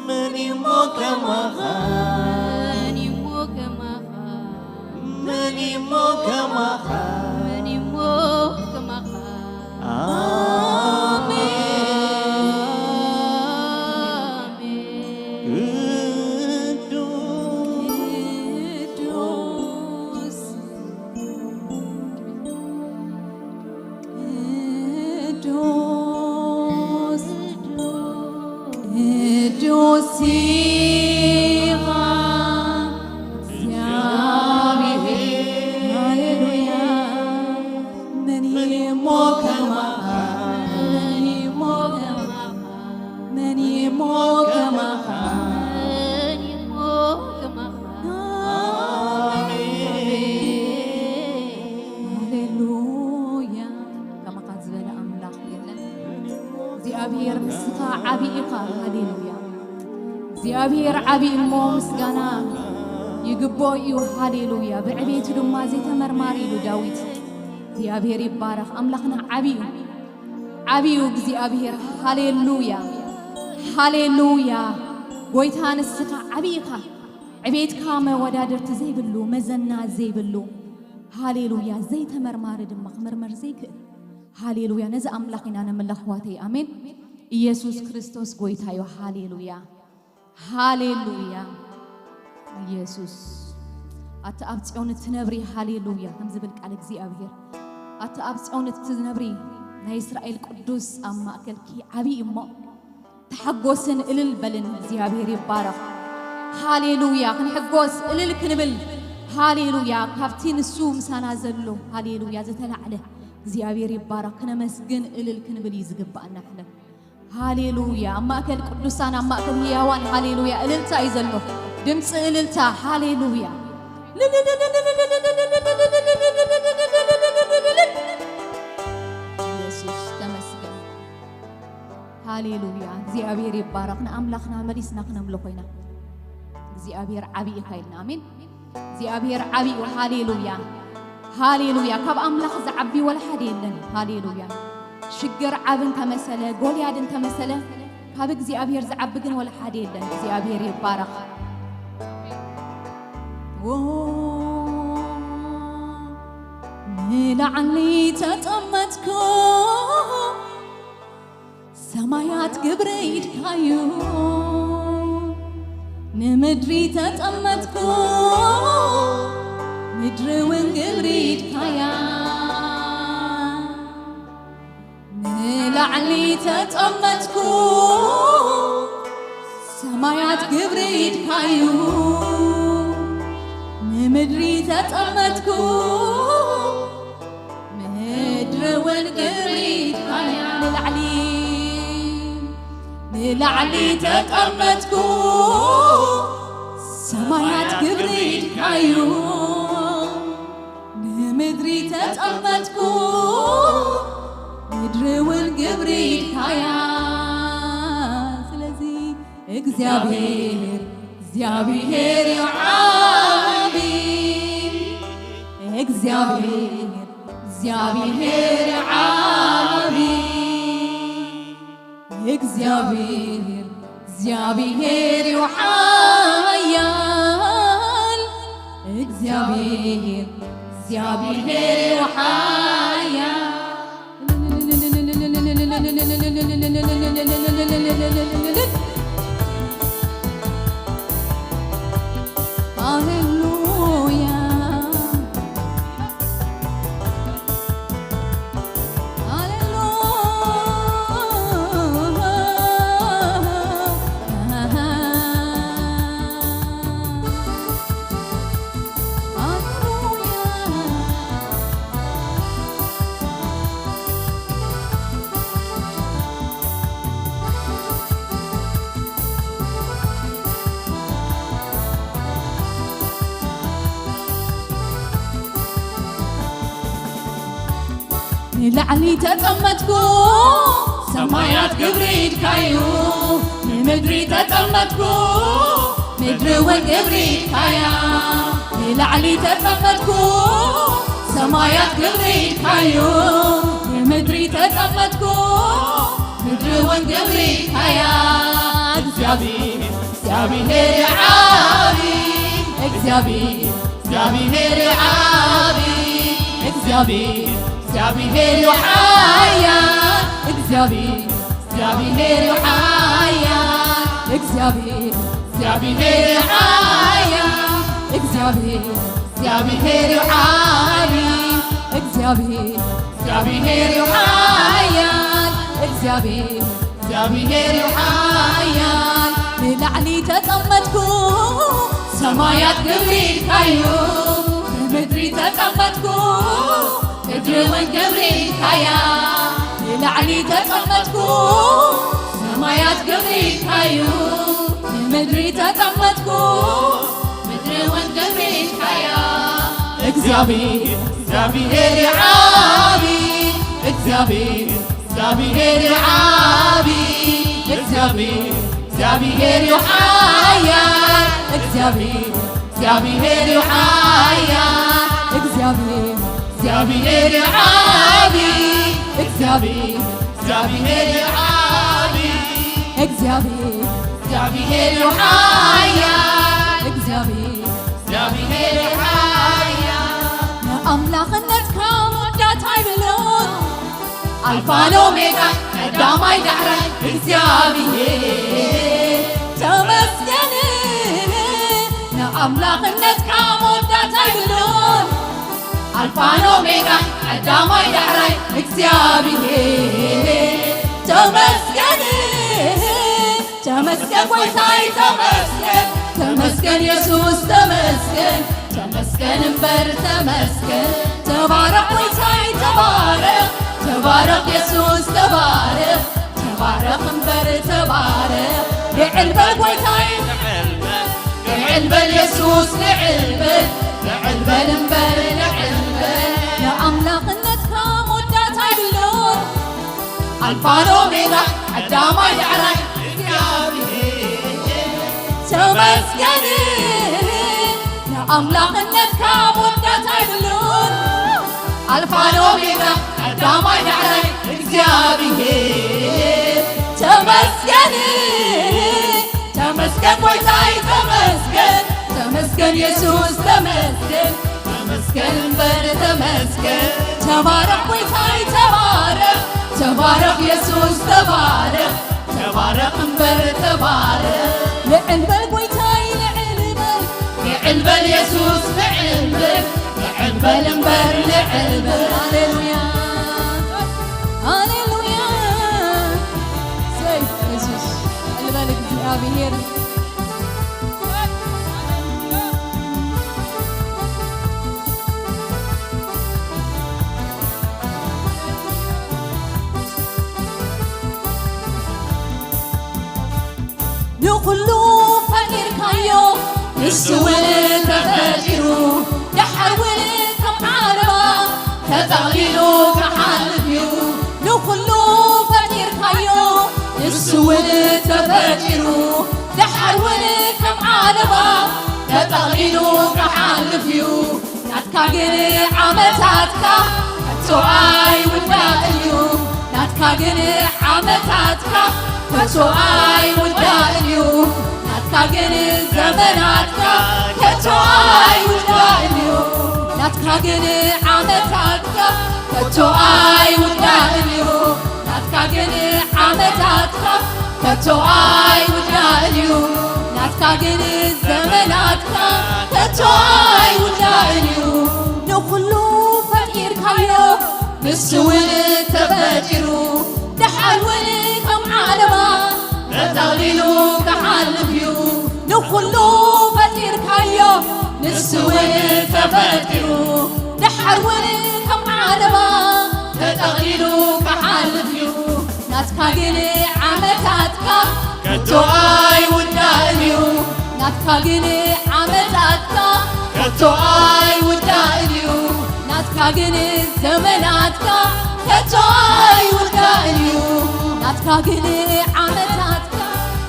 መን እሞ ከማኻ? መን እሞ ከማኻ? መን እሞ ከማኻ? መን እሞ ከማኻ? ኣሜን። ኣሜን። ቅዱስ፣ ቅዱስ፣ ቅዱስ ኢኻ እግዚኣብሔር። ሃሌሉያ። መን እሞ ከማኻ? መን እሞ ከማኻ? መን እሞ ከማኻ? መን እሞ ከማኻ? ኣሜን። ሃሌሉያ። ከማኻ ዝበለ ኣምላኽ የለን። እግዚኣብሔር ንስኻ ዓቢ ኢኻ። ሃሌሉያ። እግዚኣብሔር ዓቢ እሞ ምስጋና ይግብኦ እዩ። ሃሌሉያ። ብዕቤቱ ድማ ዘይተመርማሪ ኢሉ ዳዊት። እግዚኣብሔር ይባረኽ። ኣምላኽና ዓቢ እዩ። ዓቢ እዩ እግዚኣብሔር። ሃሌሉያ። ሃሌሉያ። ጎይታ ንስኻ ዓቢ ኢኻ። ዕቤትካ መወዳድርቲ ዘይብሉ፣ መዘና ዘይብሉ። ሃሌሉያ። ዘይተመርማሪ ድማ ክምርመር ዘይክእል። ሃሌሉያ። ነዚ ኣምላኽ ኢና ነምልኽ ኣሕዋተይ። ኣሜን። ኢየሱስ ክርስቶስ ጎይታ እዩ። ሃሌሉያ። ሃሌሉያ። ኢየሱስ። ኣቲ ኣብ ጽዮን እትነብሪ፣ ሃሌሉያ፣ ከም ዝብል ቃል እግዚኣብሔር። ኣቲ ኣብ ጽዮን እትነብሪ ናይ እስራኤል ቅዱስ ኣብ ማእከልኪ ዓቢ እዩ እሞ፣ ተሓጎስን እልል በልን፣ እግዚኣብሔር ይባረኽ። ሃሌሉያ። ክንሕጎስ እልል ክንብል፣ ሃሌሉያ፣ ካብቲ ንሱ ምሳና ዘሎ፣ ሃሌሉያ፣ ዝተላዕለ እግዚኣብሔር ይባረኽ። ክነመስግን እልል ክንብል እዩ ዝግባኣና። ሕነ ሃሌሉያ። ኣብ ማእከል ቅዱሳን፣ ኣብ ማእከል ህያዋን፣ ሃሌሉያ፣ እልልታ እዩ ዘሎ። ድምፂ እልልታ። ሃሌሉያ። ኢየሱስ ተመስገን። ሃሌሉያ። እግዚኣብሔር ይባረኽ። ንኣምላኽና መሊስና ክነምልኾ ኢና። እግዚኣብሔር ዓብዪ ኢኻ ኢልና። ኣሜን። እግዚኣብሔር ዓብዪ እዩ። ሃሌሉያ። ሃሌሉያ። ካብ ኣምላኽ ዝዓቢ ወላ ሓደ የለን። ሃሌሉያ። ሽግር ዓብ እንተመሰለ፣ ጎልያድ እንተመሰለ፣ ካብ እግዚኣብሔር ዝዓቢ ግን ወላ ሓደ የለን። እግዚኣብሔር ይባረኽ። ዎ፣ ንላዕሊ ተጠመትኩ፣ ሰማያት ግብሪ ኢድካዩ። ንምድሪ ተጠመትኩ፣ ምድሪ እውን ግብሪ ኢድካያ። ንላዕሊ ተጠመትኩ፣ ሰማያት ግብሪ ኢድካዩ። ንምድሪ ተጠመትኩ፣ ምድሪ እውን ግብሪ ኢድካያ። ንላዕሊ፣ ንላዕሊ ተጠመትኩ፣ ሰማያት ግብሪ ኢድካዩ። ንምድሪ ተጠመትኩ፣ ምድሪ እውን ግብሪ ኢድካያ። ስለዚ እግዚኣብሔር፣ እግዚኣብሔር እዩ ዓቢ። እግዚኣብሔር፣ እግዚኣብሔር እዩ ዓቢ። እግዚኣብሔር፣ እግዚኣብሔር እዩ ሓያል። እግዚኣብሔር፣ እግዚኣብሔር እዩ ሓያል። ሃሌሉያ። ንላዕሊ ተጠመትኩ፣ ሰማያት ግብሪ ኢድካዩ። ንምድሪ ተጠመትኩ፣ ምድሪ እውን ግብሪ ኢድካያ። ንላዕሊ ተጠመትኩ፣ ሰማያት ግብሪ ኢድካዩ። ንምድሪ ተጠመትኩ፣ ምድሪ እውን ግብሪ ኢድካያ። እግዚኣብሔር፣ እግዚኣብሔር ዓቢ፣ እግዚኣብሔር፣ እግዚኣብሔር ዓቢ፣ እግዚኣብሔር፣ እግዚኣብሔር ሓያል፣ እግዚኣብሔር፣ እግዚኣብሔር ሓያል፣ እግዚኣብሔር፣ እግዚኣብሔር ሓያል፣ እግዚኣብሔር፣ እግዚኣብሔር ዓቢ፣ እግዚኣብሔር፣ እግዚኣብሔር ሓያል፣ እግዚኣብሔር፣ እግዚኣብሔር ሓያል። ንላዕሊ ተጠመትኩ፣ ሰማያት ግብሪ ኢድካዩ። ንምድሪ ተጠመትኩ፣ ምድሪ እውን ግብሪ ኢድካያ። ንላዕሊ ተጠመትኩ፣ ሰማያት ግብሪ ኢድካዩ። ንምድሪ ተጠመትኩ፣ ምድሪ እውን ግብሪ ኢድካያ። እግዚኣብሔር፣ እግዚኣብሔር ዓቢ፣ እግዚኣብሔር፣ እግዚኣብሔር ዓቢ፣ እግዚኣብሔር እግዚኣብሔር እዩ ሓያል። እግዚኣብሔር እግዚኣብሔር እዩ ሓያል። እግዚኣብሔር እግዚኣብሔር እዩ ዓቢ። እግዚኣብሔር እግዚኣብሔር እዩ ዓቢ። እግዚኣብሔር እግዚኣብሔር እዩ ሓያል። እግዚኣብሔር እግዚኣብሔር እዩ ሓያል። ንኣምላኽነትካ መወዳእታ የብሉን። ኣልፋን ኦሜጋ ቀዳማይ ዳሕራይ እግዚኣብሔር ተመስገን። ንኣምላኽነትካ መወዳእታ የብሉን። ኣልፋን ኦሜጋ ቀዳማይ ዳሕራይ እግዚኣብሔር ተመስገን። ተመስገን ጎይታይ ተመስገን። ተመስገን የሱስ ተመስገን። ተመስገን እምበር ተመስገን። ተባረኽ ጎይታይ ተባረኽ። ተባረኽ የሱስ ተባረኽ። ተባረኽ እምበር ተባረኽ። ልዕል በል ጎይታይ ልዕል በል የሱስ ልዕል በል። ልዕል በል እምበር ልዕል በል። ንኣምላኽነትካ መወዳእታ የብሉን። ኣልፋን ኦሜጋ ቀዳማይ ዳሕራይ እግዚኣብሔር ተመስገን። ንኣምላኽነትካ መወዳእታ የብሉን። ኣልፋን ኦሜጋ ቀዳማይ ዳሕራይ እግዚኣብሔር ተመስገን። ተመስገን ጎይታይ ተመስገን። ተመስገን የሱስ ተመስገን። ተመስገን እምበር ተመስገን። ተባረኽ ጎይታይ ተባረኽ። ተባረኽ የሱስ ተባረኽ። ተባረኽ እምበር ተባረኽ። ልዕል በል ጎይታይ ልዕል በል። ልዕል በል የሱስ ልዕል በል። ልዕል በል እምበር ልዕል በል። ሃሌሉያ ሃሌሉያ። ሰይ የሱስ ልዕል በል እግዚኣብሔር። ንኹሉ ፈጢርካዮ ንሱ እውን ተፈጢሩ፣ ደሓር እውን ከም ዓለባ ተጠቕሊሉ ክሓልፍ እዩ። ንኹሉ ፈጢርካዮ ንሱ እውን ተፈጢሩ፣ ደሓር እውን ከም ዓለባ ተጠቕሊሉ ክሓልፍ እዩ። ናትካ ግን ዓመታትካ ከቶ ኣይውዳእን እዩ። ናትካ ግን ዓመታትካ ከቶ ኣይውዳእን እዩ። ናትካ ግን ዘመናትካ ከቶ ኣይውዳእን እዩ። ናትካ ግን ዓመታትካ ከቶ ኣይውዳእን እዩ። ናትካ ግን ዓመታትካ ከቶ ኣይውዳእን እዩ። ናትካ ግን ዘመናትካ ከቶ ኣይውዳእን እዩ። ንኹሉ ፈጢርካዮ ንሱ እውን ተፈጢሩ፣ ደሓር እውን ከም ዓለባ ተጠቕሊሉ ክሓልፍ እዩ። ንኹሉ ፈጢርካዮ ንሱ እውን ተፈጢሩ፣ ደሓር እውን ከም ዓለባ ተጠቕሊሉ ክሓልፍ እዩ። ናትካ ግን ዓመታትካ ከቶ ኣይውዳእን እዩ። ናትካ ግን ዓመታትካ ከቶ ኣይውዳእን እዩ። ናትካ ግን ዘመናትካ ከቶ ኣይውዳእን እዩ። ናትካ ግን ዓመታትካ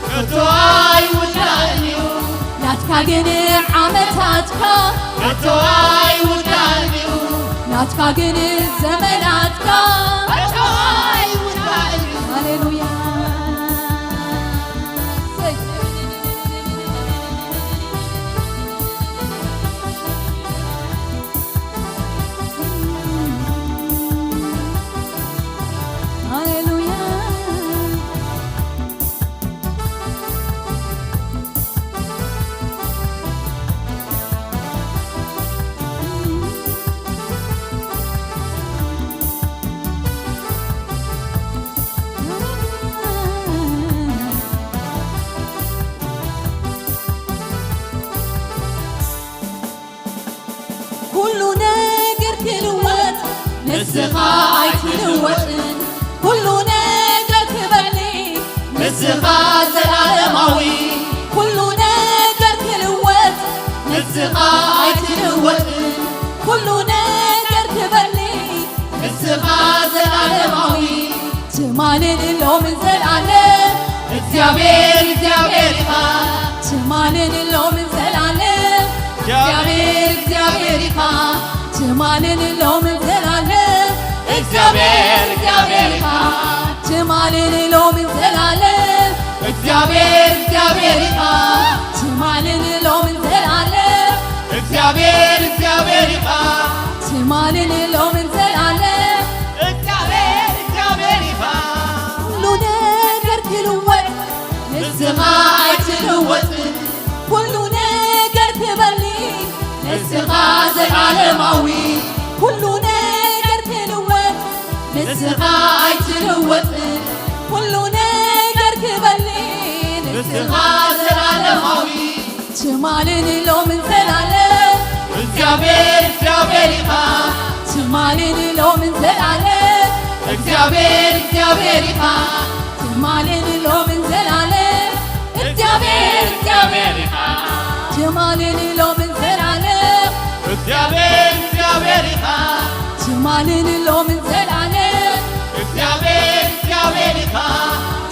ከቶ ኣይውዳእን እዩ። ናትካ ግን ዓመታትካ ከቶ ኣይውዳእን እዩ። ናትካ ግን ዘመናትካ ከቶ ኣይውዳእን እዩ። ሃሌሉያ። ሃሌሉያ። ኩሉ ነገር ክልወጥ ንስኻ ኣይትልወጥን። ኩሉ ነገር ክበሊ ንስኻ ዘላለማዊ። ኩሉ ነገር ክልወጥ ንስኻ ኣይትልወጥን። ኩሉ ነገር ክበሊ ንስኻ ዘላለማዊ። ትማልን ሎምን ዘላለም እግዚኣብሔር እግዚኣብሔር ኢኻ ትማልን ሎምን ዘላለም። እግዚኣብሔር እግዚኣብሔር ኢኻ ትማልን ሎምን ዘላለም። እግዚኣብሔር እግዚኣብሔር ኢኻ ትማልን ሎምን ዘላለም። እግዚኣብሔር እግዚኣብሔር ኢኻ ትማልን ሎምን ዘላለም። እግዚኣብሔር እግዚኣብሔር ኢኻ ትማልን ሎምን ዘላለም። እግዚኣብሔር እግዚኣብሔር ኢኻ ኩሉ ነገር ክልወጥ ንስኻ ኣይትልወጥን። ኩሉ ነገር ክበሊ ንስኻ ዘላለማዊ። ኩሉ ነገር ክልወጥ ንስኻ ኣይትልወጥን። ኩሉ ነገር ክበሊ ንስኻ ዘላለማዊ። ትማልን ሎምን ዘላለም። እግዚኣብሔር እግዚኣብሔር ኢኻ ትማልን ሎምን ዘላለም። እግዚኣብሔር እግዚኣብሔር ኢኻ ትማልን ሎምን ዘላለም። እግዚኣብሔር እግዚኣብሔር ኢኻ ትማልን ሎምን ዘላለም። እግዚኣብሔር እግዚኣብሔር ኢኻ ትማልን ሎምን ዘላለም። እግዚኣብሔር እግዚኣብሔር ኢኻ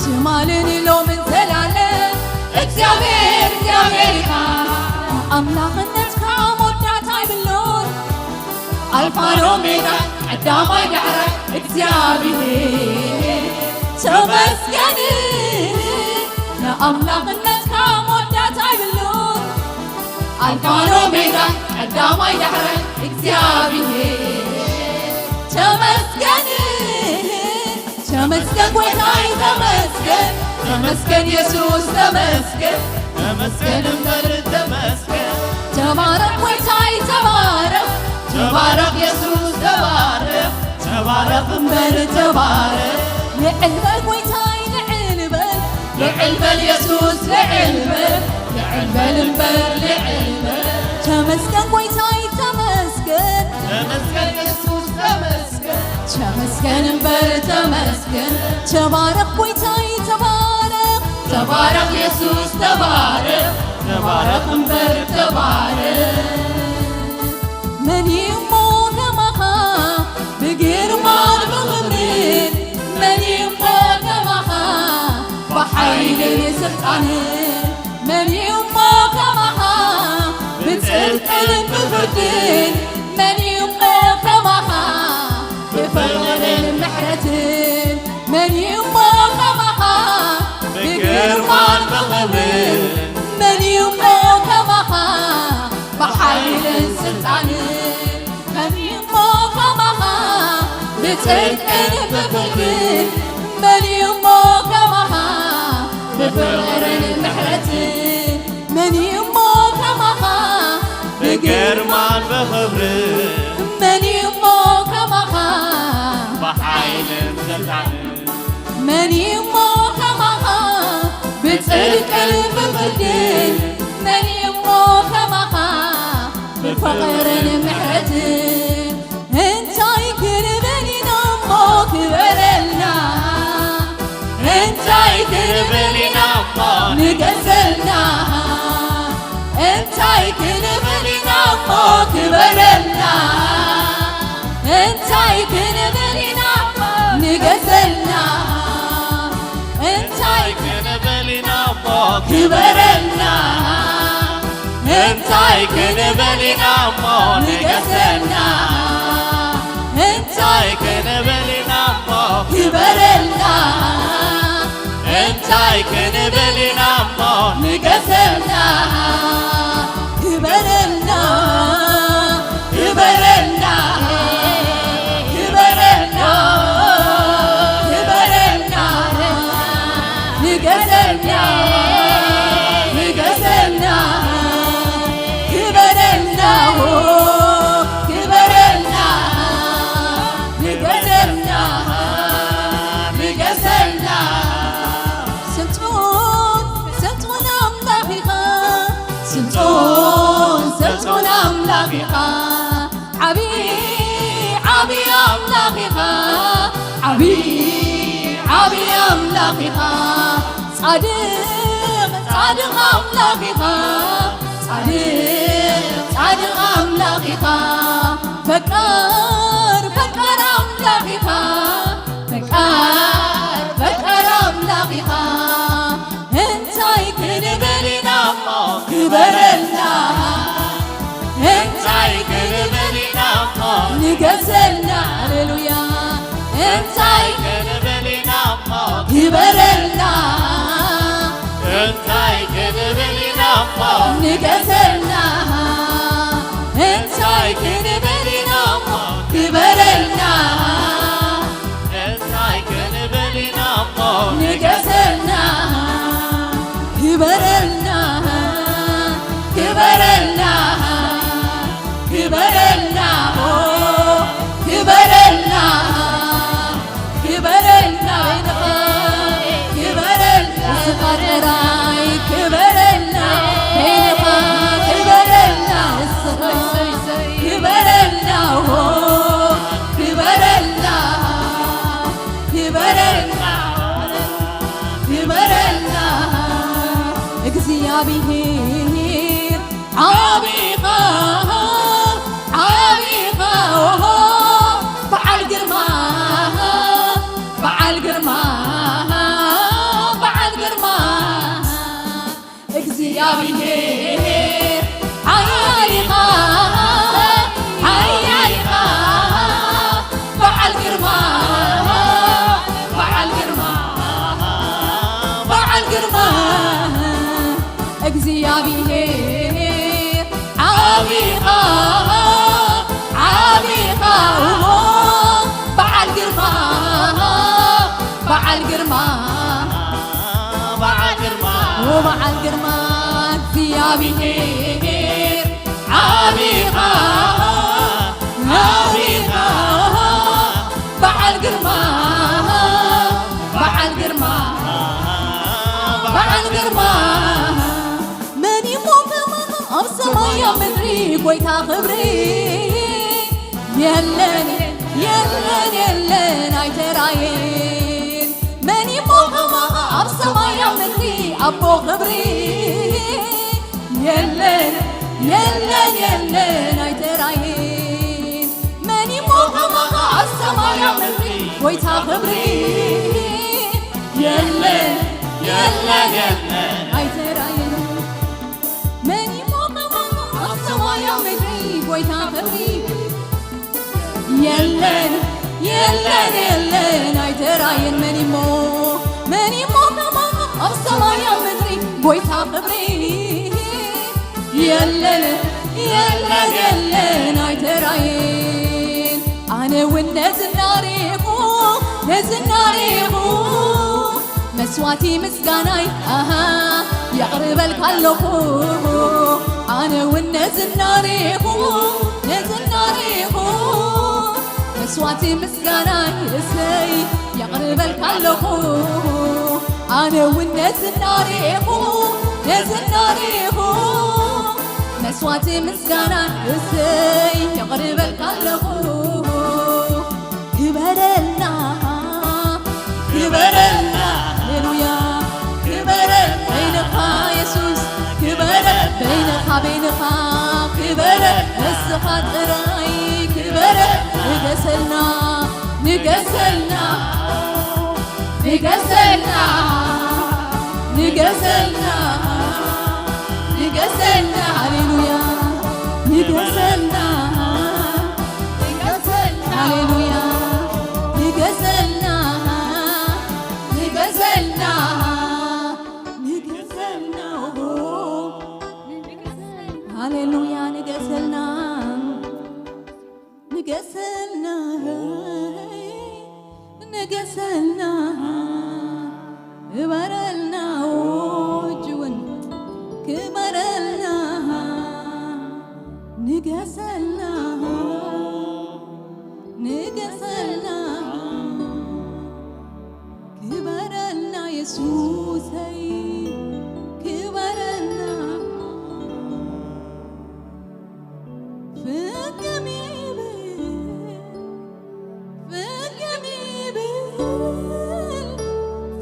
ትማልን ሎምን ዘላለም። እግዚኣብሔር እግዚኣብሔር ኢኻ ኣምላኽነትካ መወዳእታ ይብሉን። ኣልፋን ኦሜጋ ቀዳማይ ዳሕራይ እግዚኣብሔር ተመስገን። ንኣምላኽነትካ መወዳእታ ይብሉን። ኣልፋን ኦሜጋ ቀዳማይ ዳሕራይ እግዚኣብሔር ተመስገን። ተመስገን ጎይታይ ተመስገን። ተመስገን የሱስ ተመስገን። ተመስገን እምበር ተመስገን። ተባረኽ ጎይታይ ተባረኽ። ተባረኽ የሱስ ተባረኽ። ተባረኽ እምበር ተባረኽ። ልዕል በል ጎይታይ ልዕል በል። ልዕል በል የሱስ ልዕል በል። ልዕል በል እምበር ልዕል በል። ተመስገን ጎይታይ ተመስገን። ተመስገን የሱስ ተመስገን። ተመስገን እምበር ተመስገን። ተባረኽ ጎይታይ ተባረኽ። ተባረኽ የሱስ ተባረኽ። ተባረኽ እምበር ተባረኽ። መን እዩ እሞ ከማኻ ብግርማን ብኽብርን? መን እዩ እሞ ከማኻ ብሓይልን ስልጣንን? መን እዩ እሞ ከማኻ ብጽድቅን ብፍርድን? መን እዩ እሞ ከማኻ ብፍቕርን ምሕረትን? መን እዩ እሞ ከማኻ ብግርማን ብኽብርን? መን እዩ እሞ ከማኻ ብሓይልን ስልጣንን? መን እዩ እሞ ከማኻ ብጽድቅን ብፍቕርን? መን እዩ እሞ ከማኻ ብፍቕርን ምሕረትን? መን እዩ እሞ ከማኻ ብግርማን ብኽብርን? መን እዩ እሞ ከማኻ ብሓይልን ስልጣንን? መን እዩ እሞ ከማኻ ብጽድቅን ብፍርድን? መን እዩ እሞ ከማኻ ብፍቕርን ምሕረትን? እንታይ ክንብል ኢና እሞ ክበረልና? እንታይ ክንብል ኢና እሞ ንገሰልና? እንታይ ክንብል ኢና እሞ ክበረልና? እንታይ ክንብል ኢና እሞ ንገሰልና? እንታይ ክንብል ኢና እሞ ክበረልና? እንታይ ክንብል ኢና እሞ ንገሰልና? እንታይ ክንብል ኢና እሞ ክበረልና? እንታይ ክንብል ኢና እሞ ንገሰልና? ክበረልና፣ ክበረልና፣ ክበረልና፣ ክበረልና፣ ንገሰልና፣ ንገሰልና፣ ክበረልና፣ ክበረልና፣ ንገሰልና፣ ንገሰልና። ስልጡን፣ ስልጡን ኣምላኽ ኢኻ። ስልጡን፣ ስልጡን ኣምላኽ ኢኻ። ዓቢ፣ ዓቢ ኣምላኽ ኢኻ። ዓቢ፣ ዓቢ ኣምላኽ ኢኻ። ጻድቕ፣ ጻድቕ ኣምላኽ ኢኻ። ጻድቕ፣ ጻድቕ ኣምላኽ ኢኻ። ፈቃር፣ ፈቃር ኣምላኽ ኢኻ። ፈቃር፣ ፈቃር ኣምላኽ ኢኻ። በረልና እንታይ ክንብል ኢና እሞ ንገሰልና። ሃሌሉያ እንታይ ክንብል ኢና እሞ ግበረልና እንታይ ክንብል ኢና እሞ ንገሰልና እንታይ ክንብል ኢና እሞ ግበረልና እንታይ ክንብል ኢና እሞ ንገሰልና ግበረልና ግበረልና ግበረልና ኦ ግበረልና ግበረልና ግበረልና እስኻ ጥራይ ግበረልና በይንኻ ግበረልና እስኻ ግበረልና ኦ ግበረልና ግበረልና ግበረልና እግዚኣብሔር ዓቢኻ ዓቢኻ ኦሆ በዓል ግርማ በዓል ግርማ በዓል ግርማ እግዚኣብሔር ሓያል ኢኻ ሓያል ኢኻ በዓል ግርማ በዓል ግርማ በዓል ግርማ እግዚኣብሔር ዓቢኻ ዓቢኻ ኦሆ በዓል ግርማ በዓል ግርማ በዓል ግርማ ኦ በዓል ግርማ እግዚኣብሔር ዓቢኻ ዓቢኻ በዓል ግርማ በዓል ግርማ በዓል ግርማ መን እሞ ከማኻ ኣብ ሰማይ ኣብ ምድሪ ጎይታ ክብሪ የለን የለን የለን ኣይተራየን መን እሞ ከማኻ ኣብ ሰማይ ኣብ ምድሪ ኣቦ ክብሪ የለን የለን የለን ኣይተራየን መን እሞ ከማኻ ኣብ ሰማይ ኣብ ምድሪ ጎይታ ክብሪ የለን የለን የለን ኣይተራየን መን እሞ ከማኻ ኣብ ሰማይ ኣብ ምድሪ ጎይታ ክብሪ የለን የለን የለን ኣይተራየን መን እሞ መን እሞ ከማኻ ኣብ ሰማይ ኣብ ምድሪ ጎይታ ክብሪ የለን የለን የለን ኣይተራየን ኣነ እውን ነዝናሪኹ ነዝናሪኹ መስዋቲ ምስጋናይ ኣሃ የቕርበልካ ኣለኹ ኣነ እውን ነዝናሪኹ ነዝናሪኹ መስዋቲ ምስጋናይ እሰይ የቕርበልካ ኣለኹ ኣነ እውን ነዝናሪኹ ነዝናሪኹ መስዋቲ ምስጋና እሰይ የቕርበልካ ኣለኹ ክበረልና ክበረልና ሃሌሉያ ክበረ በይንኻ የሱስ ክበረ በይንኻ በይንኻ ክበረ እስኻ ጥራይ ክበረ ንገሰልና ንገሰልና ንገሰልና ንገሰልና ንገሰልና ሃሌሉያ ንገሰልና ንገሰልና ሃሌሉያ ንገሰልና ንገሰልና ንገሰልና ሃሌሉያ ንገሰልና ንገሰልና ንገሰልና ክበረልና እጅውን ክበረልና ንገሰልና ንገሰልና ክበረልና የሱሰይ ክበረልና ፍቅም ይብል ፍቅም ይብል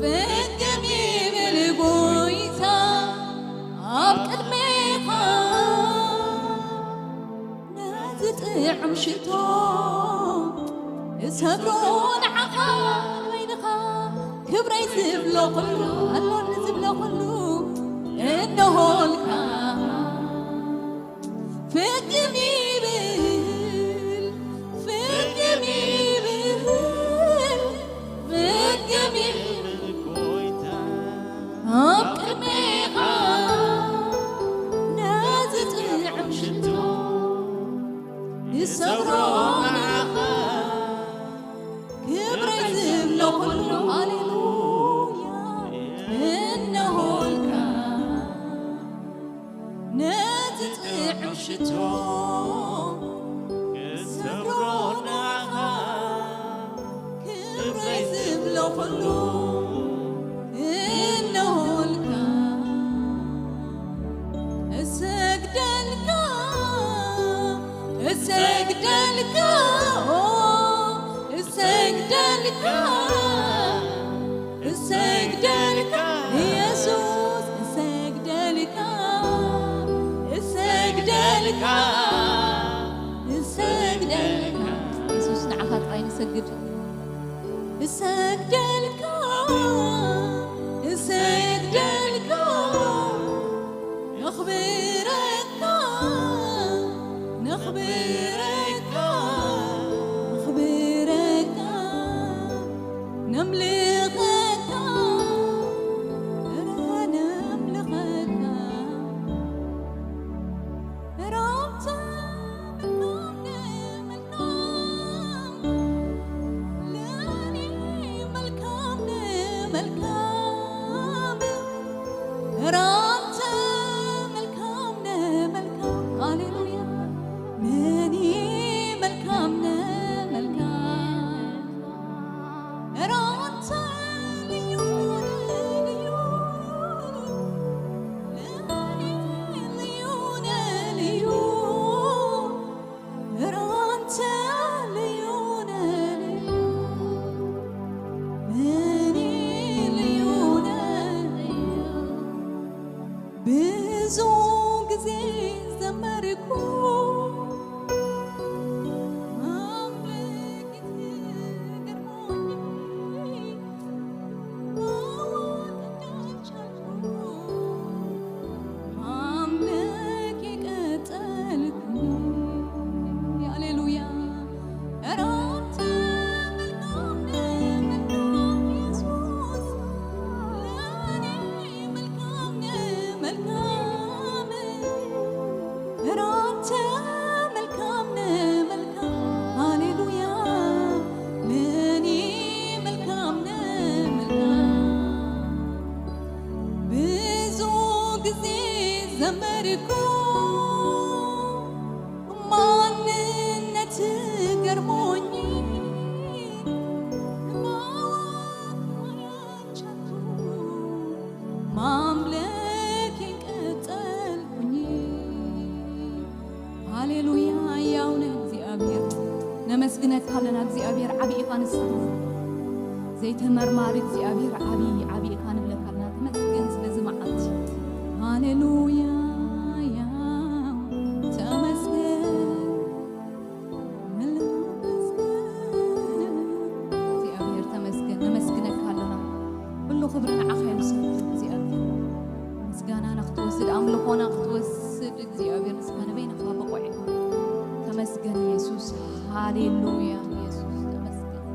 ፍቅም ይብል ጎይታ ኣብ ቅድሜኻ ነዚ ጥዑም ሽቶ እሰግሮ ንዓኻ በይንኻ ክብረይ ዝብሎ ኩሉ ኣሎኒ ዝብሎ ኩሉ እንሆልካ ጥዑም ሽቶ ክሰግሮ ንዓኻ ክብረይ ዝብሎ ኩሉ እነሆልካ እሰግደልካ እሰግደልካ ኦ እሰግደልካ እሰግደልካ ኢየሱስ እሰግደልካ እሰግደልካ እሰግደልካ ኢየሱስ ንዓኻ ጥራይ ንሰግድ እሰግደልካ እሰግደልካ ነኽብረካ ነኽብረካ ነኽብረካ ነምልኸካ እረ ነምልኸካ እረ ኣንተ መልካም ነህ መልካም ለእኔ መልካም ነህ መልካም እረ ኣንተ መልካም ነህ መልካም ሃሌሉያ ለእኔ መልካም ነህ መልካም እረ ኣንተ ልዩ ነህ ልዩ ለእኔ ልዩ ነህ ልዩ እረ ኣንተ ልዩ ነህ ልዩ ለእኔ ልዩ ነህ ልዩ ብዙ ጊዜ ዘመርኩ አምላክ ትገርሞኝ ማወቅ እንዳልቻልኩ ማምለክ የቀጠልኩ ሃሌሉያ ኧረ አንተ መልካም ነህ መልካም ኢየሱስ ለእኔ መልካም ነህ መልካም ኧረ አንተ መልካም ነህ መልካም ሃሌሉያ ለእኔ መልካም ነህ መልካም ብዙ ጊዜ ዘመርኩ ማንነት ገርሞኝ ማወቅ ያልቻልኩ ማምለክ ቀጠልኩኝ ሃሌሉያ ያው ነህ እግዚኣብሔር ነመስግነካ ኣለና እግዚኣብሔር ዓብዪ ኢኻ ንስኻ ዘይተመርማሪ እግዚኣብሔር ዓብዪ ዓብዪ ኢኻ ንብለካ ኣለና ተመስገን ስለዚ መዓልቲ ሃሌሉያ ያው ተመስገን እግዚኣብሔር ተመስገን ነመስግነካ ኣለና ኩሉ ክብሪ ንዓኻ ይውሰድ እግዚኣብሔር ምስጋናና ክትወስድ ኣምልኾና ክትወስድ እግዚኣብሔር ንስኻ ንበይንኻ ብቑዕ ኢኻ ተመስገን ኢየሱስ ሃሌሉያ ኢየሱስ ተመስገን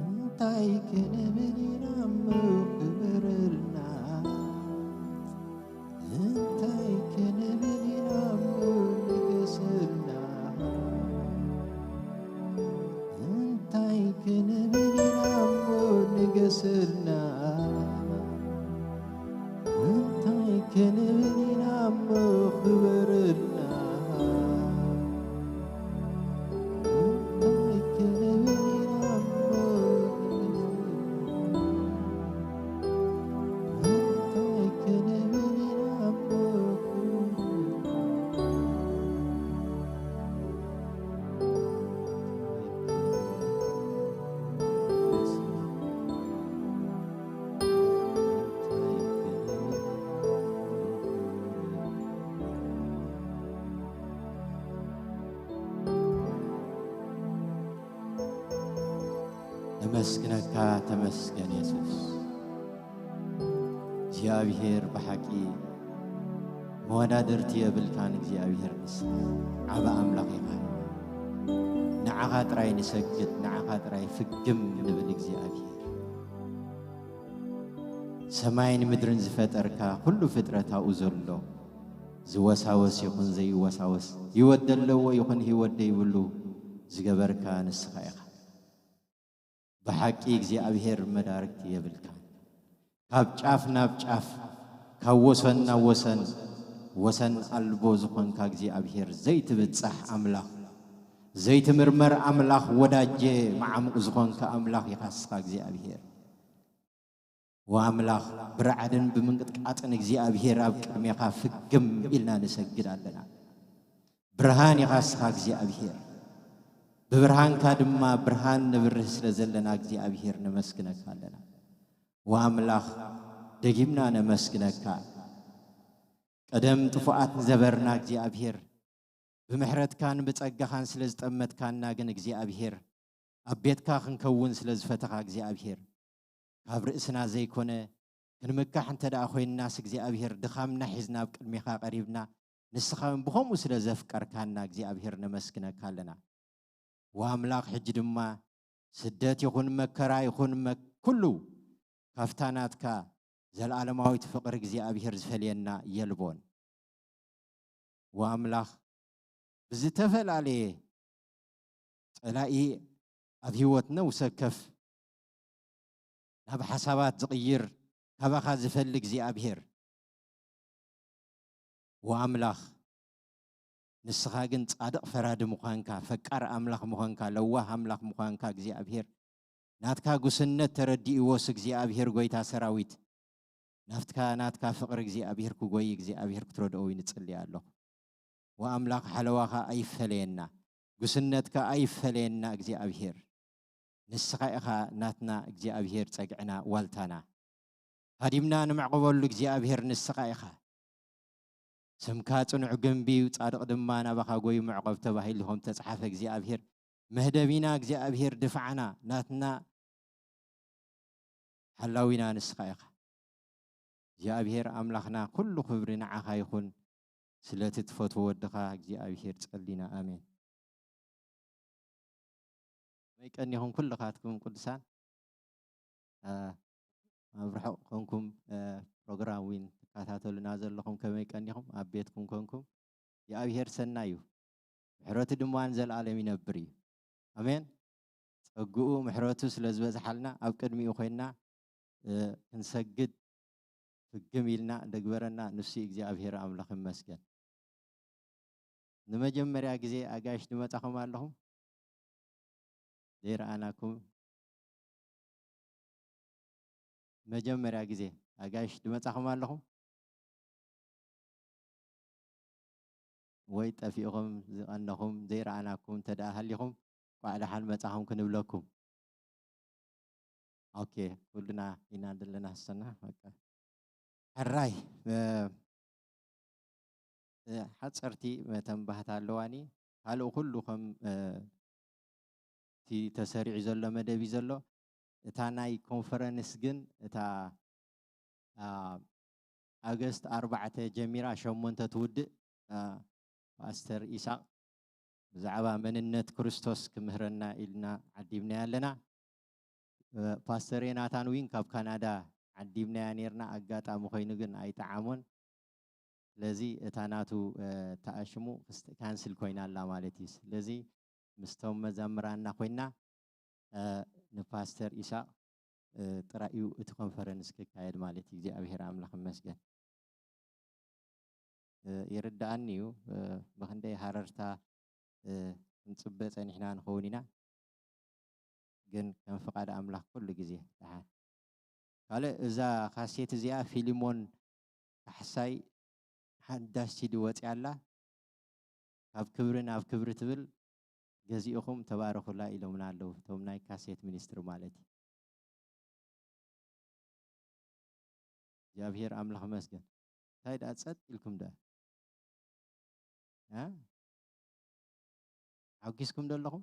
እንታይ ክንብል ኢና እሞ ክበረልና እንታይ ክንብል ኢና እሞ ንገሰልና እንታይ ክንብል ኢና እሞ ንገሰልና እንታይ ክንብል ኢና እሞ ክበረልና እንታይ ክንብል ኢና እሞ እንታይ ክንብል ኢና እሞ ክበረልና መስግነካ ተመስገን የሱስ። እግዚኣብሔር ብሓቂ መወዳድርቲ የብልካን። እግዚኣብሔር ንስኻ ዓቢ ኣምላኽ ኢኻ። ንዓኻ ጥራይ ንሰግድ፣ ንዓኻ ጥራይ ፍግም ንብል እግዚኣብሔር። ሰማይን ምድርን ዝፈጠርካ፣ ኩሉ ፍጥረት ኣብኡ ዘሎ፣ ዝወሳወስ ይኹን ዘይወሳወስ፣ ህይወት ዘለዎ ይኹን ህይወት ደይብሉ ዝገበርካ ንስኻ ኢኻ። ብሓቂ እግዚኣብሔር መዳርግቲ የብልካን። ካብ ጫፍ ናብ ጫፍ፣ ካብ ወሰን ናብ ወሰን፣ ወሰን ኣልቦ ዝኾንካ እግዚኣብሔር፣ ዘይትብጻሕ ኣምላኽ፣ ዘይትምርመር ኣምላኽ፣ ወዳጀ መዓሙቕ ዝኾንካ ኣምላኽ ኢኻ ንስኻ እግዚኣብሔር። ወኣምላኽ፣ ብረዓድን ብምንቅጥቃጥን እግዚኣብሔር ኣብ ቅድሜኻ ፍግም ኢልና ንሰግድ ኣለና። ብርሃን ኢኻ ንስኻ እግዚኣብሔር። ብብርሃንካ ድማ ብርሃን ነብርህ ስለ ዘለና እግዚኣብሔር ነመስግነካ ኣለና። ወኣምላኽ፣ ደጊምና ነመስግነካ። ቀደም ጥፉኣት ንዘበርና እግዚኣብሔር፣ ብምሕረትካን ብጸጋኻን ስለ ዝጠመትካና ግን እግዚኣብሔር፣ ኣብ ቤትካ ክንከውን ስለ ዝፈተኻ እግዚኣብሔር፣ ካብ ርእስና ዘይኮነ ክንምካሕ እንተ ደኣ ኮይንናስ እግዚኣብሔር፣ ድኻምና ሒዝና ኣብ ቅድሜኻ ቀሪብና፣ ንስኻ እውን ብኸምኡ ስለ ዘፍቀርካና እግዚኣብሔር ነመስግነካ ኣለና። ወኣምላኽ፣ ሕጂ ድማ ስደት ይኹን መከራ ይኹን መ-፣ ኩሉ ካብታ ናትካ ዘለኣለማዊት ፍቕሪ እግዚኣብሔር ዝፈልየና የልቦን። ወኣምላኽ፣ ብዝተፈላለየ ጸላኢ ኣብ ህይወት ነውሰ ከፍ ናብ ሓሳባት ዝቕይር፣ ካባኻ ዝፈሊ እግዚኣብሔር፣ ወኣምላኽ፣ ንስኻ ግን ጻድቕ ፈራዲ ምዃንካ፣ ፈቃር ኣምላኽ ምዃንካ፣ ለዋህ ኣምላኽ ምዃንካ እግዚኣብሔር፣ ናትካ ጉስነት ተረዲእዎስ እግዚኣብሔር ጐይታ ሰራዊት፣ ናፍትካ፣ ናትካ ፍቕሪ እግዚኣብሔር ክጎይ እግዚኣብሔር ክትረድኦ ይንጽሊ ኣለኹ። ወኣምላኽ ሓለዋኻ ኣይፈለየና፣ ጉስነትካ ኣይፈለየና እግዚኣብሔር። ንስኻ ኢኻ ናትና እግዚኣብሔር ጸግዕና ዋልታና። ሃዲምና ንምዕቐበሉ እግዚኣብሔር ንስኻ ኢኻ። ስምካ ጽኑዕ ግንቢ እዩ፣ ጻድቕ ድማ ናባኻ ጎዩ ምዕቐብ ተባሂሉ ከም ተጻሓፈ እግዚኣብሔር መህደቢና፣ እግዚኣብሔር ድፍዓና፣ ናትና ሓላዊና ንስኻ ኢኻ። እግዚኣብሔር ኣምላኽና፣ ኩሉ ክብሪ ንዓኻ ይኹን። ስለቲ ትፈትዎ ወድኻ እግዚኣብሔር ጸሊና። ኣሜን። ከመይ ቀኒኹም ኩልኻትኩም ቅዱሳን? አ፣ ኣብ ርሑቕ ኮንኩም፣ አ፣ ፕሮግራም ዊን ትከታተሉና ዘለኹም ከመይ ቀኒኹም? ኣብ ቤትኩም ኮንኩም፣ እግዚኣብሔር ሰናይ እዩ፣ ምሕረቱ ድማ ንዘለኣለም ይነብር እዩ። ኣሜን። ጸግኡ ምሕረቱ ስለ ዝበዝሓልና ኣብ ቅድሚኡ ኮይንና፣ እ፣ ክንሰግድ ፍግም ኢልና ደግበረና ንሱ እግዚኣብሔር ኣምላኽ ይመስገን። ንመጀመርያ ግዜ ኣጋይሽ ድመጻኹም ኣለኹም? ዘይረኣናኩም መጀመርያ ግዜ ኣጋይሽ ድመጻኹም ኣለኹም? ወይ ጠፊእኹም ዝቐነኹም ዘይረኣናኩም እንተ ደኣ ሃሊኹም፣ እንቋዕ ደሓን መጻኹም ክንብለኩም። ኦኬ፣ ኩልና ኢና ዘለና ሰና፣ በቃ። ሕራይ፣ እ፣ እ፣ ሓጸርቲ መተንባህታ ኣለዋኒ። ካልእ ኩሉ ከም፣ እ፣ እቲ ተሰሪዑ ዘሎ መደብ እዩ ዘሎ። እታ ናይ ኮንፈረንስ ግን፣ እታ፣ አ፣ ኣገስት ኣርባዕተ ጀሚራ ሸሞንተ ትውድእ፣ አ፣ ፓስተር ኢሳቕ ብዛዕባ መንነት ክርስቶስ ክምህረና ኢልና ዓዲምናዮ ኣለና። እ፣ ፓስተር ዮናታን ዊን ካብ ካናዳ ዓዲምናያ ኔርና፣ ኣጋጣሚ ኮይኑ ግን ኣይጠዓሞን። ስለዚ እታ ናቱ፣ እ፣ ተኣሽሙ ክስተ-፣ ካንስል ኮይና ኣላ ማለት እዩ። ስለዚ ምስቶም መዘምራንና ኮይና፣ እ፣ ንፓስተር ኢሳቕ፣ እ፣ ጥራይ እዩ እቲ ኮንፈረንስ ክካየድ ማለት እዩ። እግዚኣብሔር ኣምላኽ ይመስገን። እ፣ ይርድኣኒ እዩ፣ እ፣ ብኽንደይ ሃረርታ፣ እ፣ ክንጽበ ጸኒሕና ንኸውን ኢና። ግን ከም ፍቓድ ኣምላኽ ኩሉ ግዜ ደሓን። ካልእ እዛ ካሴት እዚኣ ፊልሞን ካሕሳይ ሓዳሽ ሲዲ ወጺኣ ኣላ። ካብ ክብሪ ናብ ክብሪ ትብል፣ ገዚእኹም ተባረኹላ ኢሎምና ኣለዉ፣ እቶም ናይ ካሴት ሚኒስትሪ ማለት እዩ። እግዚኣብሔር ኣምላኽ ይመስገን። እንታይ ደኣ ጸጥ ኢልኩም ደኣ? እ? ሓጒስኩም ዶ ኣለኹም?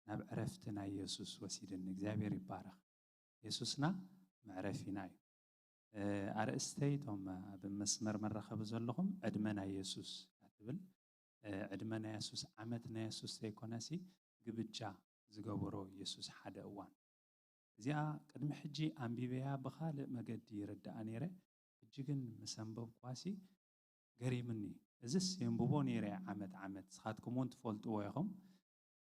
ናብ ዕረፍቲ ናይ የሱስ ወሲድኒ። እግዚኣብሔር ይባረኽ። የሱስና መዕረፊና እዩ። ኣርእስተይ፣ እቶም ኣብ መስመር መራኸቢ ዘለኹም፣ ዕድመ ናይ የሱስ እያ ትብል። ዕድመ ናይ የሱስ፣ ዓመት ናይ የሱስ ዘይኮነሲ፣ ግብጃ ዝገበሮ የሱስ ሓደ እዋን። እዚኣ ቅድሚ ሕጂ ኣንቢበያ፣ ብኻልእ መገዲ ይርድኣ ነይረ። ሕጂ ግን ምስ ኣንበብኳሲ ገሪምኒ። እዝስ የንብቦ ነይረ ዓመት ዓመት፣ ንስኻትኩም እውን ትፈልጥዎ ኢኹም።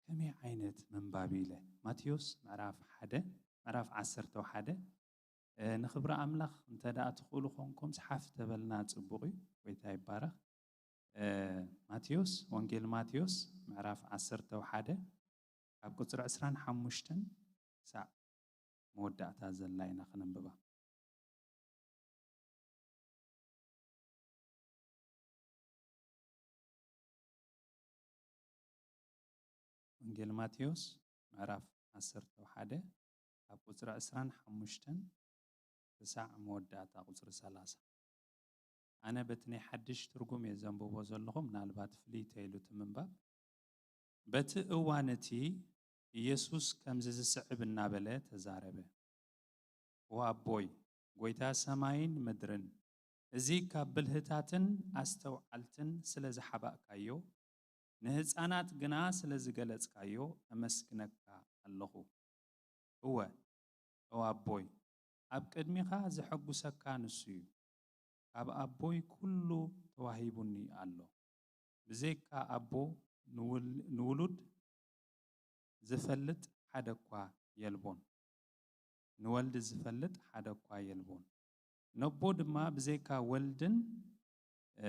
ከመይ ዓይነት ምንባብ ኢለ? ማቴዎስ ምዕራፍ ሓደ፣ ምዕራፍ ዓሰርተ ሓደ። ንኽብሪ ኣምላኽ እንተ ደኣ ትኽእሉ ኾንኩም፣ ሓፍ ተበልና ጽቡቕ እዩ። ጎይታ ይባረኽ። ማቴዎስ፣ ወንጌል ማቴዎስ ምዕራፍ ዓሰርተ ሓደ፣ ካብ ቁጽሪ ዕስራን ሓሙሽተን ክሳዕ መወዳእታ ዘላ ኢና ክነንብባ። ወንጌል ማቴዎስ ምዕራፍ ዓሰርተ ሓደ፣ ካብ ቁጽሪ ዕስራን ሓሙሽተን ክሳዕ መወዳእታ ቁጽሪ ሰላሳ። ኣነ በቲ ናይ ሓድሽ ትርጉም እየ ዘንብቦ ዘለኹ፣ ምናልባት ፍልይ ተይሉ እቲ ምንባብ። በቲ እዋን እቲ ኢየሱስ ከምዚ ዝስዕብ እናበለ ተዛረበ። "ኦ ኣቦይ፣ ጐይታ ሰማይን ምድርን፣ እዚ ካብ ብልህታትን ኣስተውዓልትን ስለ ዝሓባእካዮ፣ ንህፃናት ግና ስለ ዝገለጽካዮ ኣመስግነካ ኣለኹ። እወ፣ ኦ ኣቦይ፣ ኣብ ቅድሚኻ ዘሐጉሰካ ንሱ እዩ። ካብ ኣቦይ ኩሉ ተዋሂቡኒ ኣሎ። ብዘይካ ኣቦ ንውል-፣ ንውሉድ ዝፈልጥ ሓደ እኳ የልቦን። ንወልድ ዝፈልጥ ሓደ እኳ የልቦን። ነቦ ድማ ብዘይካ ወልድን፣ እ፣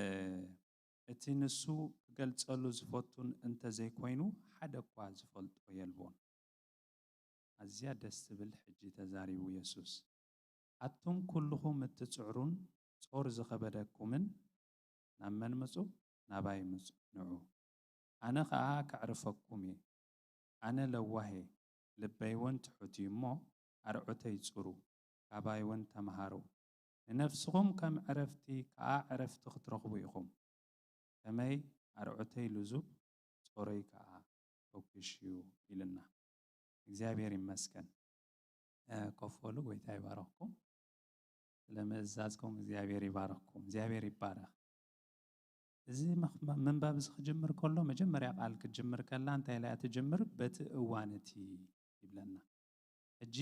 እቲ ንሱ ክገልጸሉ ዝፈቱን እንተ ዘይኮይኑ ሓደ እኳ ዝፈልጦ የልቦን።" ኣዝያ ደስ ትብል ሕጂ ተዛሪቡ የሱስ። "ኣቱም ኩልኹም እትጽዕሩን ጾር ዝኸበደኩምን ናብ መን ምጹ? ናባይ ምጹ፣ ንዑ፣ ኣነ ኸኣ ከዕርፈኩም እየ። ኣነ ለዋህ እየ፣ ልበይ እውን ትሑት እዩ እሞ፣ ኣርዑተይ ጽሩ፣ ካባይ እውን ተምሃሩ። ንነፍስኹም ከም ዕረፍቲ ከኣ ዕረፍቲ ክትረኽቡ ኢኹም። ከመይ ኣርዑተይ ልዙብ፣ ጾረይ ከኣ ፈኲሽ እዩ" ኢልና። እግዚኣብሔር ይመስገን። እ፣ ኮፍ በሉ፣ ጎይታ ይባረኽኩም። ስለ ምእዛዝኩም እግዚኣብሔር ይባረኽኩም። እግዚኣብሔር ይባረኽ። እዚ ምኽ-፣ ምንባብ እዚ ክጅምር ከሎ፣ መጀመርያ ቃል ክትጅምር ከላ እንታይ ኢላ እያ ትጅምር? "በቲ እዋን እቲ" ይብለና። ሕጂ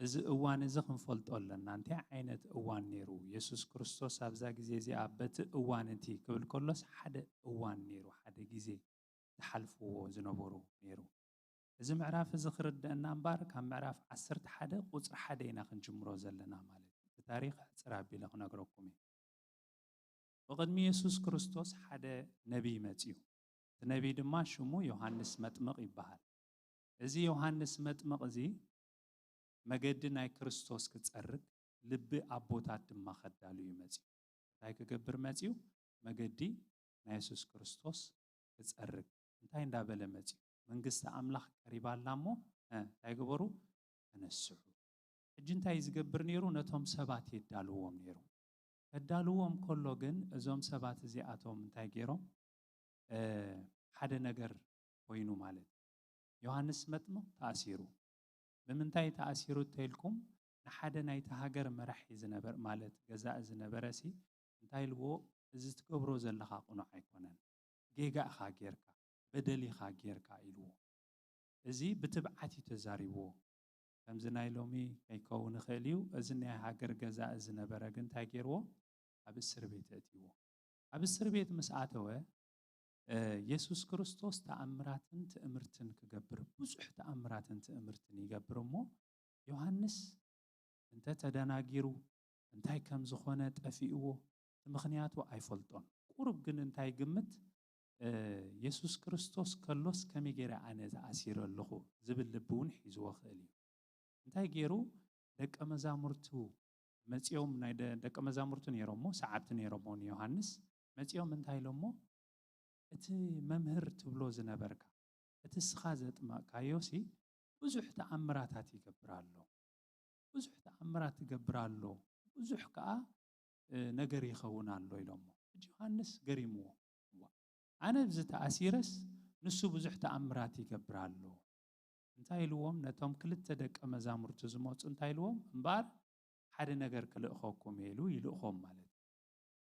እዚ እዋን እዚ ክንፈልጦ ኣለና። እንታይ ዓይነት እዋን ነይሩ? የሱስ ክርስቶስ ኣብዛ ግዜ እዚኣ በቲ እዋን እቲ ክብል ከሎስ ሓደ እዋን ነይሩ፣ ሓደ ግዜ ዝሓልፍዎ ዝነበሩ ነይሩ። እዚ ምዕራፍ እዚ ክርደአና እምበር ካብ ምዕራፍ ዓሰርተ ሓደ ቁጽሪ ሓደ ኢና ክንጅምሮ ዘለና ማለት እዩ። እቲ ታሪኽ ሕጽር ኣቢለ ክነግረኩም እየ። ብቕድሚ የሱስ ክርስቶስ ሓደ ነቢይ መጺኡ። እቲ ነቢይ ድማ ሽሙ ዮሃንስ መጥምቕ ይበሃል። እዚ ዮሃንስ መጥምቕ እዚ መገዲ ናይ ክርስቶስ ክጸርግ፣ ልቢ ኣቦታት ድማ ከዳሉ እዩ መጺኡ። እንታይ ክገብር መጺኡ? መገዲ ናይ የሱስ ክርስቶስ ክጸርግ። እንታይ እንዳበለ መጺኡ? "መንግስቲ ኣምላኽ ቀሪባ ኣላ እሞ፣ እ፣ እንታይ ግበሩ? ተነስሑ።" ሕጂ እንታይ ዝገብር ነይሩ? ነቶም ሰባት የዳልዎም ነይሩ። ከዳልዎም ከሎ ግን እዞም ሰባት እዚኣቶም እንታይ ገይሮም? እ፣ ሓደ ነገር ኮይኑ ማለት እዩ። ዮሃንስ መጥምቕ ተኣሲሩ። ብምንታይ ተኣሲሩ እንተኢልኩም፣ ንሓደ ናይቲ ሃገር መራሒ ዝነበር፣ ማለት ገዛኢ ዝነበረ ሲ እንታይ ኢልዎ? "እዚ ትገብሮ ዘለኻ ቅኑዕ ኣይኮነን። ጌጋ ኢኻ ጌርካ፣ በደል ኢኻ ጌርካ" ኢልዎ። እዚ ብትብዓት እዩ ተዛሪብዎ። ከምዚ ናይ ሎሚ ከይከውን ይኽእል እዩ። እዚ ናይ ሃገር ገዛኢ ዝነበረ ግን እንታይ ገይርዎ? ኣብ እስር ቤት ኣእትይዎ። ኣብ እስር ቤት ምስ ኣተወ፣ እ፣ የሱስ ክርስቶስ ተኣምራትን ትእምርትን ክገብር፣ ብዙሕ ተኣምራትን ትእምርትን ይገብር እሞ፣ ዮሃንስ እንተ ተደናጊሩ፣ እንታይ ከም ዝኾነ ጠፊእዎ፣ እቲ ምኽንያቱ ኣይፈልጦን። ቁሩብ ግን እንታይ ይግምት? እ፣ የሱስ ክርስቶስ ከሎስ ከመይ ገይረ ኣነ ተኣሲረ ኣለኹ ዝብል ልቢ እውን ሒዝዎ ክእል እዩ። እንታይ ገይሩ? ደቀ መዛሙርቱ መጺኦም፣ ናይ ደ-፣ ደቀ መዛሙርቱ ነይሮሞ፣ ሰዓብቲ ነይሮሞ ንዮሃንስ። መጺኦም እንታይ ኢሎሞ? "እቲ መምህር ትብሎ ዝነበርካ፣ እቲ እስኻ ዘጥመቕካዮ ሲ ብዙሕ ተኣምራታት ይገብር ኣሎ። ብዙሕ ተኣምራት ይገብር ኣሎ። ብዙሕ ከኣ፣ እ፣ ነገር ይኸውን ኣሎ" ኢሎሞ። ሕጂ ዮሃንስ ገሪምዎ። "እዋ፣ ኣነ ኣብዚ ተኣሲረስ ንሱ ብዙሕ ተኣምራት ይገብር ኣሎ። እንታይ ኢልዎም? ነቶም ክልተ ደቀ መዛሙርቱ ዝመፁ እንታይ ኢልዎም? እምበኣር ሓደ ነገር ክልእኸኩም እየ ኢሉ ይልእኾም ማለት እዩ።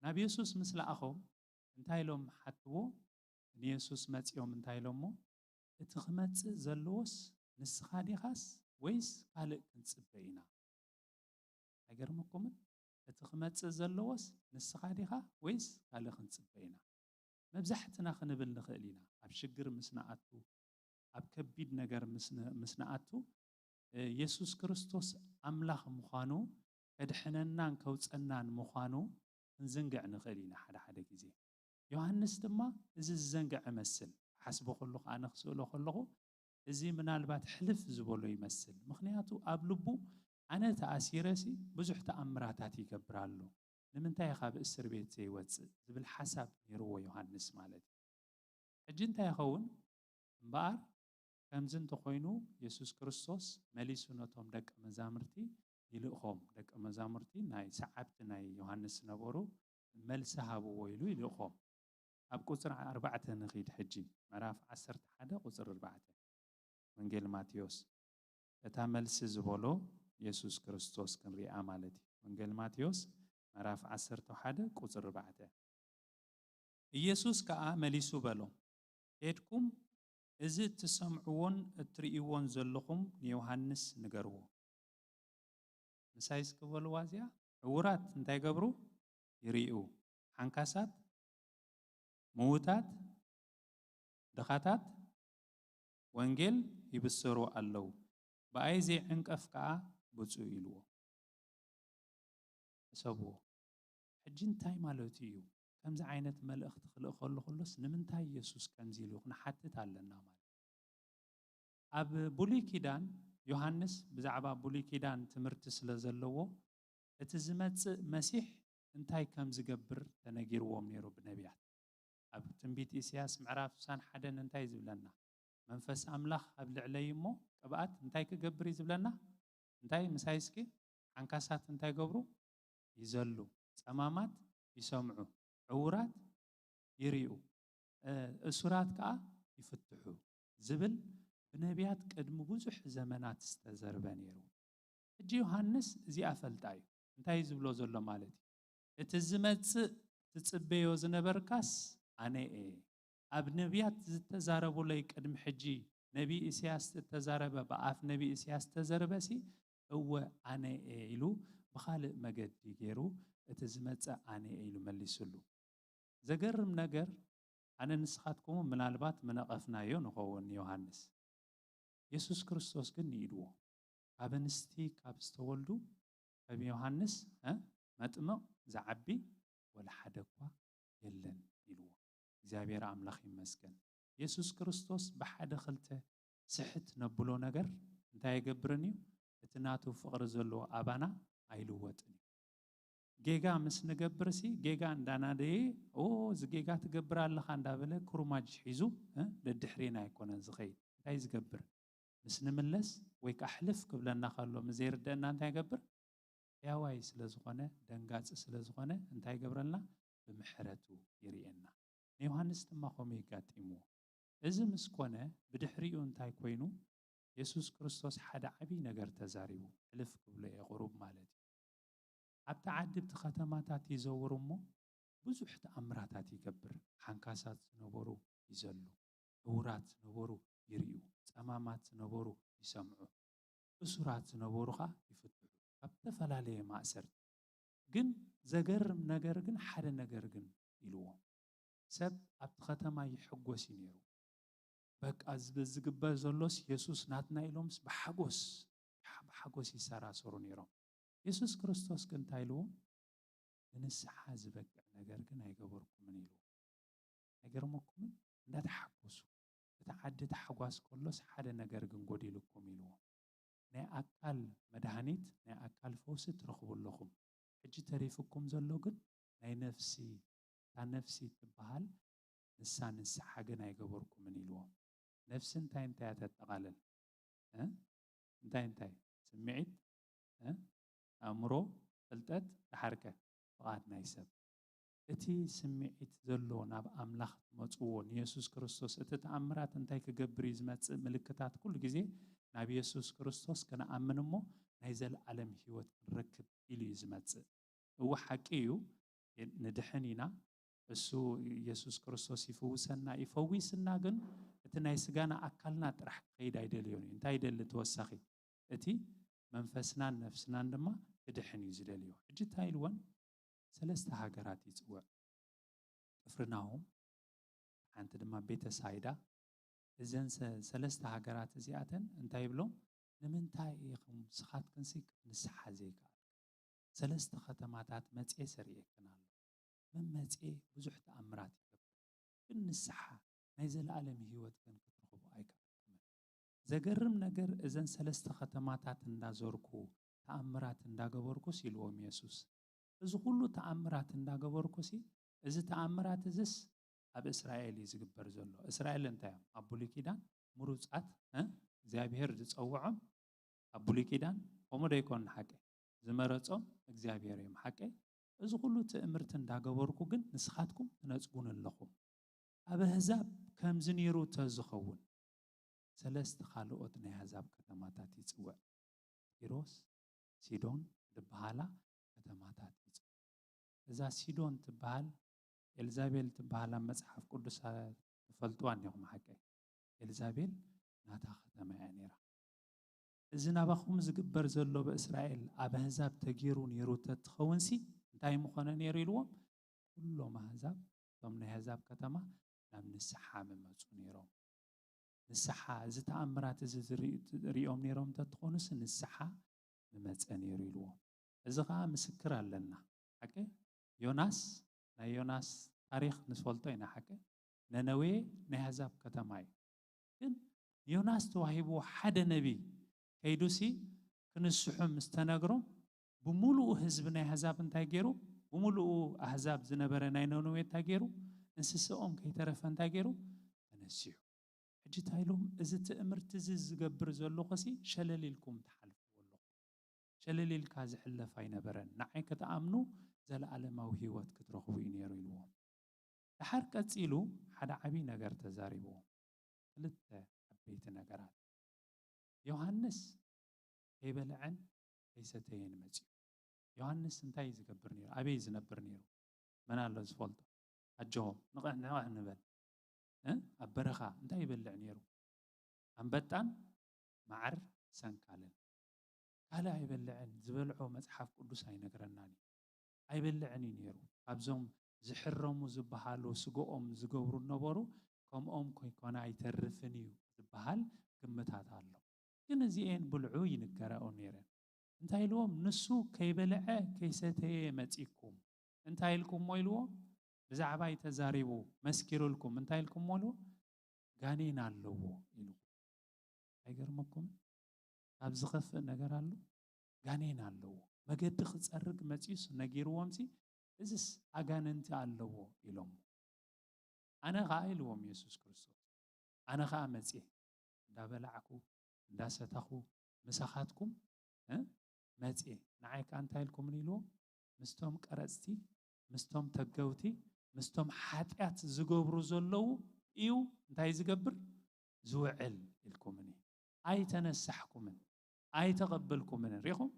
ናብ የሱስ ምስ ለኣኾም እንታይ ኢሎም ሓትዎ? ንየሱስ መፂኦም እንታይ ኢሎሞ? እቲ ክመፅእ ዘለዎስ ንስኻ ዲኻስ ወይስ ካልእ ክንፅበ ኢና? ኣይገርመኩምን? እቲ ክመጽእ ዘለዎስ ንስኻ ዲኻ ወይስ ካልእ ክንጽበ ኢና? መብዛሕትና ክንብል ንኽእል ኢና። ኣብ ሽግር ምስ ንኣቱ፣ ኣብ ከቢድ ነገር ምስ ን-፣ ምስ ንኣቱ፣ እ፣ የሱስ ክርስቶስ ኣምላኽ ምዃኑ፣ ከድሕነናን ከውጸናን ምዃኑ ክንዝንግዕ ንኽእል ኢና ሓደ ሓደ ግዜ። ዮሃንስ ድማ እዚ ዝዘንግዐ እመስል። ክሓስቦ ከለኹ፣ ኣነ ክስእሎ ከለኹ፣ እዚ ምናልባት ሕልፍ ዝበሎ ይመስል። ምኽንያቱ ኣብ ልቡ፣ "ኣነ ተኣሲረሲ ብዙሕ ተኣምራታት ይገብር ኣሎ። ንምንታይ ካብ እስር ቤት ዘይወጽእ?" ዝብል ሓሳብ ነይርዎ ዮሃንስ ማለት እዩ። ሕጂ እንታይ ይኸውን? እምበኣር ከምዚ እንተኾይኑ፣ የሱስ ክርስቶስ መሊሱ ነቶም ደቀ መዛሙርቲ ይልእኾም። ደቀ መዛሙርቲ ናይ ሰዓብቲ ናይ ዮሃንስ ዝነበሩ፣ "መልሲ ሃብዎ" ኢሉ ይልእኾም። ኣብ ቁጽሪ ኣርባዕተ ንኺድ ሕጂ፣ ምዕራፍ ዓሰርተ ሓደ ቁጽሪ ኣርባዕተ፣ ወንጌል ማቴዎስ። እታ መልሲ ዝበሎ የሱስ ክርስቶስ ክንሪኣ ማለት እዩ። ወንጌል ማቴዎስ ምዕራፍ ዓሰርተ ሓደ ቁጽሪ ኣርባዕተ። ኢየሱስ ከኣ መሊሱ በሎም፣ "ኬድኩም እዚ እትሰምዕዎን እትርእይዎን ዘለኹም ንዮሃንስ ንገርዎ።" ምሳይ እስኪ በልዋ እዚኣ። ዕዉራት እንታይ ይገብሩ? ይርእዩ። ሓንካሳት፣ ምዉታት፣ ድኻታት ወንጌል ይብስሩ ኣለዉ። ብኣይ ዘይዕንቀፍ ከኣ ብፁዕ ኢልዎ። ሕሰብዎ። ሕጂ እንታይ ማለቱ እዩ? ከምዚ ዓይነት መልእኽቲ ክልእኸሉ ከሎስ ንምንታይ የሱስ ከምዚ ኢሉ ክንሓትት ኣለና ማለት እዩ። ኣብ ብሉይ ኪዳን ዮሃንስ ብዛዕባ ብሉይ ኪዳን ትምህርቲ ስለ ዘለዎ እቲ ዝመጽእ መሲሕ እንታይ ከም ዝገብር ተነጊርዎም ነይሩ ብነቢያት። ኣብ ትንቢት ኢሳያስ ምዕራፍ ስሳን ሓደን እንታይ ዝብለና? "መንፈስ ኣምላኽ ኣብ ልዕለይ እሞ ቅብኣት እንታይ ክገብር እዩ?" ዝብለና። እንታይ ምሳይ እስኪ? ሓንካሳት እንታይ ገብሩ? ይዘሉ፣ ጸማማት ይሰምዑ፣ ዕዉራት ይርእዩ፣ እ፣ እሱራት ከኣ ይፍትሑ ዝብል ብነቢያት ቅድሚ ብዙሕ ዘመናት ዝተዘርበ ነይሩ። ሕጂ ዮሃንስ እዚኣ ፈልጣ እዩ። እንታይ እዩ ዝብሎ ዘሎ ማለት እዩ? "እቲ ዝመጽእ ትጽበዮ ዝነበርካስ ኣነ እየ። ኣብ ነቢያት ዝተዛረቡለይ ቅድሚ ሕጂ ነቢ ኢሳያስ ዝተዛረበ፣ ብኣፍ ነቢ ኢሳያስ ዝተዘርበሲ እወ ኣነ እየ" ኢሉ ብኻልእ መገዲ ገይሩ "እቲ ዝመጽእ ኣነ እየ" ኢሉ መሊሱሉ። ዘገርም ነገር፣ ኣነ ንስኻትኩም ምናልባት ምነቐፍናዮ ንኸውን ዮሃንስ። የሱስ ክርስቶስ ግን ንኢድዎ። "ካብ ኣንስቲ ካብ ዝተወልዱ ከም ዮሃንስ፣ እ፣ መጥምቕ ዝዓቢ ወላ ሓደ እኳ የለን" ኢልዎ። እግዚኣብሔር ኣምላኽ ይመስገን። የሱስ ክርስቶስ ብሓደ ክልተ ስሕት ነብሎ ነገር እንታይ ኣይገብርን እዩ? እቲ ናቱ ፍቕሪ ዘለዎ ኣባና ኣይልወጥን እዩ። ጌጋ ምስ ንገብርሲ፣ ጌጋ እንዳናደየ፣ "ኦ፣ እዚ ጌጋ ትገብር ኣለኻ" እንዳበለ ኩርማጅ ሒዙ፣ እ፣ ደድሕሬና ኣይኮነን ዝኸይድ። እንታይ ዝገብር? ምስ ንምለስ ወይ ከዓ ሕልፍ ክብለና ከሎ ምስ ዘይርደአና እንታይ ይገብር? ሕያዋይ ስለ ዝኾነ፣ ደንጋጺ ስለ ዝኾነ እንታይ ይገብረልና? ብምሕረቱ ይርእየና። ንዮሃንስ ድማ ከምኡ የጋጢምዎ። እዚ ምስ ኮነ፣ ብድሕሪኡ እንታይ ኮይኑ? የሱስ ክርስቶስ ሓደ ዓብዪ ነገር ተዛሪቡ፣ ሕልፍ ክብሎ እየ ቁሩብ ማለት እዩ። ኣብቲ ዓዲ፣ ኣብቲ ከተማታት ይዘውር እሞ ብዙሕ ተኣምራታት ይገብር። ሓንካሳት ዝነበሩ ይዘሉ፣ ዕዉራት ዝነበሩ ይርእዩ፣ ጸማማት ዝነበሩ ይሰምዑ፣ እሱራት ዝነበሩ ኸኣ ይፍትሑ፣ ካብ ዝተፈላለየ ማእሰርቲ። ግን ዘገርም ነገር ግን፣ ሓደ ነገር ግን ኢልዎም። ሰብ ኣብቲ ከተማ ይሕጎስ እዩ ነይሩ። በቃ፣ እዚ ዝግበር ዘሎስ የሱስ ናትና ኢሎምስ ብሓጎስ፣ ብሓጎስ ይሰራሰሩ ነይሮም። የሱስ ክርስቶስ ግን እንታይ ኢልዎም? "ንንስሓ ዝበቅዕ ነገር ግን ኣይገበርኩምን" ኢልዎም። ኣይገርመኩምን? እንዳተሓጎሱ፣ እቲ ዓዲ ታሕጓስ ከሎስ ሓደ ነገር ግን ጎዲሉኩም ኢልዎም። ናይ ኣካል መድሃኒት፣ ናይ ኣካል ፈውሲ ትረኽቡ ኣለኹም። ሕጂ ተሪፍኩም ዘሎ ግን ናይ ነፍሲ፣ እታ ነፍሲ ትበሃል ንሳ ንስሓ ግን ኣይገበርኩምን ኢልዎም። ነፍሲ እንታይ እንታይ እያ ተጠቓልል? እ? እንታይ እንታይ? ስምዒት፣ እ? ኣእምሮ፣ ፍልጠት፣ ደሓርከ ፍቓድ ናይ ሰብ። እቲ ስምዒት ዘሎ ናብ ኣምላኽ ትመጽዎ ንየሱስ ክርስቶስ፣ እቲ ተኣምራት እንታይ ክገብር እዩ ዝመጽእ? ምልክታት ኩሉ ግዜ ናብ የሱስ ክርስቶስ ክንኣምን እሞ ናይ ዘለኣለም ህይወት ክንረክብ ኢሉ እዩ ዝመጽእ። እወ፣ ሓቂ እዩ፣ ንድሕን ኢና። እሱ፣ የሱስ ክርስቶስ ይፍውሰና፣ ይፈዊስና፣ ግን እቲ ናይ ስጋና ኣካልና ጥራሕ ክኸይድ ኣይደልዮን እዩ። እንታይ ይደሊ ተወሳኺ? እቲ መንፈስናን ነፍስናን ድማ ክድሕን እዩ ዝደልዮ። ሕጂ እንታይ ኢልወን? ሰለስተ ሃገራት ይጽውዕ። ቅፍርናሆም፣ ሓንቲ ድማ ቤተሳይዳ። እዘን ሰ-፣ ሰለስተ ሃገራት እዚኣተን እንታይ ይብሎም? ንምንታይ ኢኹም ንስኻትክንሲ ንስሓ ዘይከኣል? ሰለስተ ከተማታት መጽኤ ሰሪኤክን ኣሎ። መመጽኤ ብዙሕ ተኣምራት ይገብር፣ ግን ንስሓ ናይ ዘለኣለም ህይወት ግን ክትረኽቡ ኣይከኣልኩምን። ዘገርም ነገር፣ እዘን ሰለስተ ከተማታት እንዳዞርኩ ተኣምራት እንዳገበርኩስ፣ ኢልዎም የሱስ፣ እዚ ኩሉ ተኣምራት እንዳገበርኩሲ፣ እዚ ተኣምራት እዝስ ኣብ እስራኤል እዩ ዝግበር ዘሎ። እስራኤል እንታይ እዮም? ኣብ ብሉይ ኪዳን ምሩጻት፣ እ፣ እግዚኣብሔር ዝጸውዖም ኣብ ብሉይ ኪዳን፣ ከምኡ ዶ ይኮን ሓቀይ? ዝመረጾም እግዚኣብሔር እዮም ሓቀይ። እዚ ኩሉ ትእምርቲ እንዳገበርኩ ግን ንስኻትኩም ትነጽጉን ኣለኹም። ኣብ ኣህዛብ ከምዚ ነይሩ ተዝኸውን፣ ሰለስተ ካልኦት ናይ ኣህዛብ ከተማታት ይጽውዕ። ጢሮስ፣ ሲዶን ዝበሃላ ከተማታት ይጽውዕ። እዛ ሲዶን ትበሃል፣ ኤልዛቤል ትበሃል፣ ኣብ መጽሓፍ ቅዱስ ትፈልጥዋ እንዲኹም ሓቀይ? ኤልዛቤል ናታ ከተማ እያ ነይራ። እዚ ናባኹም ዝግበር ዘሎ ብእስራኤል ኣብ ኣህዛብ ተገይሩ ነይሩ ተትኸውንሲ፣ እንታይ ምኾነ ነይሩ ኢልዎም? ኩሎም ኣህዛብ፣ እቶም ናይ ኣህዛብ ከተማ ናብ ንስሓ ምመጹ ነይሮም። ንስሓ፣ እዚ ተኣምራት እዚ ዝርኢ-፣ ሪኦም ነይሮም እንተትኾኑስ፣ ንስሓ ምመጸ ነይሩ ኢልዎም። እዚ ኸኣ ምስክር ኣለና። ሓቂ? ዮናስ፣ ናይ ዮናስ ታሪኽ ንፈልጦ ኢና። ሓቂ? ነነዌ ናይ ኣህዛብ ከተማ እዩ። ግን ዮናስ ተዋሂብዎ ሓደ ነቢይ ከይዱሲ ክንስሑ ምስ ተነግሮም፣ ብምሉኡ ህዝቢ ናይ ኣህዛብ እንታይ ገይሩ? ብምሉኡ ኣህዛብ ዝነበረ ናይ ነነዌ እንታይ ገይሩ? እንስስኦም ከይተረፈ እንታይ ገይሩ? ተነሲሑ። ሕጂ እንታይ ኢሎም? እዚ ትእምርቲ እዚ ዝገብር ዘለኹሲ ሸለል ኢልኩም ትሓልፍዎ ኣለኹም። ሸለል ኢልካ ዝሕለፍ ኣይነበረን። ንዓይ ክትኣምኑ፣ ዘለኣለማዊ ህይወት ክትረኽቡ እዩ ነይሩ ኢልዎም። ደሓር ቀጺሉ ሓደ ዓብዪ ነገር ተዛሪብዎም። ክልተ ዓበይቲ ነገራት። ዮሃንስ ከይበልዐን ከይሰተየን መጺኡ። ዮሃንስ እንታይ እዩ ዝገብር ነይሩ? ኣበይ እዩ ዝነብር ነይሩ? መን ኣሎ ዝፈልጦ? ኣጆ፣ ንቕሕ ንቕሕ ንበል። እ? ኣብ በረኻ እንታይ ይበልዕ ነይሩ? ኣንበጣን መዓር ሰንካልን። ካልእ ኣይበልዕን፣ ዝበልዖ መጽሓፍ ቅዱስ ኣይነግረናን እዩ። ኣይበልዕን እዩ ነይሩ። ካብዞም ዝሕረሙ ዝበሃሉ ስግኦም ዝገብሩ ነበሩ፣ ከምኦም ኮይኮነ ኣይተርፍን እዩ ዝበሃል ግምታት ኣሎ። ግን እዚኤን ብልዑ ይንገረኦ ነይረን። እንታይ ኢልዎም? ንሱ ከይበልዐ ከይሰተየ መጺኩም። እንታይ ኢልኩሞ ኢልዎ? ብዛዕባይ ተዛሪቡ መስኪሩልኩም። እንታይ ኢልኩሞ ኢልዎ? ጋኔን ኣለዎ ኢልኩም። ኣይገርመኩምን? ካብ ዝኸፍእ ነገር ኣሎ? ጋኔን ኣለዎ። መገዲ ክጸርግ መጺኡስ ነጊርዎምሲ፣ እዝስ ኣጋንንቲ ኣለዎ ኢሎሞ። ኣነ ኸኣ ኢልዎም የሱስ ክርስቶስ፣ ኣነ ኸኣ መጽየ፣ እንዳበላዕኩ፣ እንዳሰተኹ፣ ምሳኻትኩም፣ እ፣ መጽየ። ንዓይ ከኣ እንታይ ኢልኩምኒ ኢልዎም? ምስቶም ቀረጽቲ፣ ምስቶም ተገውቲ፣ ምስቶም ሓጢኣት ዝገብሩ ዘለዉ እዩ እንታይ ዝገብር? ዝውዕል ኢልኩምኒ። ኣይተነሳሕኩምን፣ ኣይተቐበልኩምን። ሪኹም?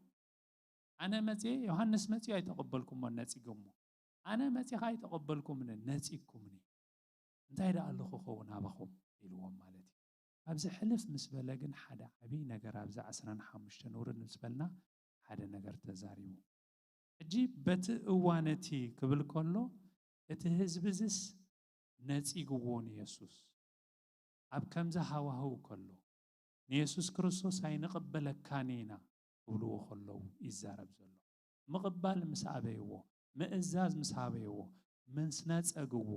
ኣነ መጽየ፣ ዮሃንስ መጽዩ ኣይተቐበልኩሞን ነጺጎሞ። ኣነ መጽየ ኸኣ ኣይተቐበልኩምን፣ ነጺግኩምኒ። እንታይ ደኣ ኣለኹ ኸውን ኣባኹም? ኢልዎም ማለት እዩ። ኣብዚ ሕልፍ ምስ በለ ግን ሓደ ዓብዪ ነገር፣ ኣብዛ ዕስራን ሓሙሽተን ውርድ ምስ በልና ሓደ ነገር ተዛሪቡ። ሕጂ በቲ እዋን እቲ ክብል ከሎ፣ እቲ ህዝቢ እዝስ ነጺግዎ ንየሱስ። ኣብ ከምዚ ሃዋህው ከሎ፣ ንየሱስ ክርስቶስ ኣይንቕበለካን ኢና ክብልዎ ከለዉ ይዛረብ ዘሎ። ምቕባል ምስ ኣበይዎ፣ ምእዛዝ ምስ ኣበይዎ፣ ምስ ነጸግዎ፣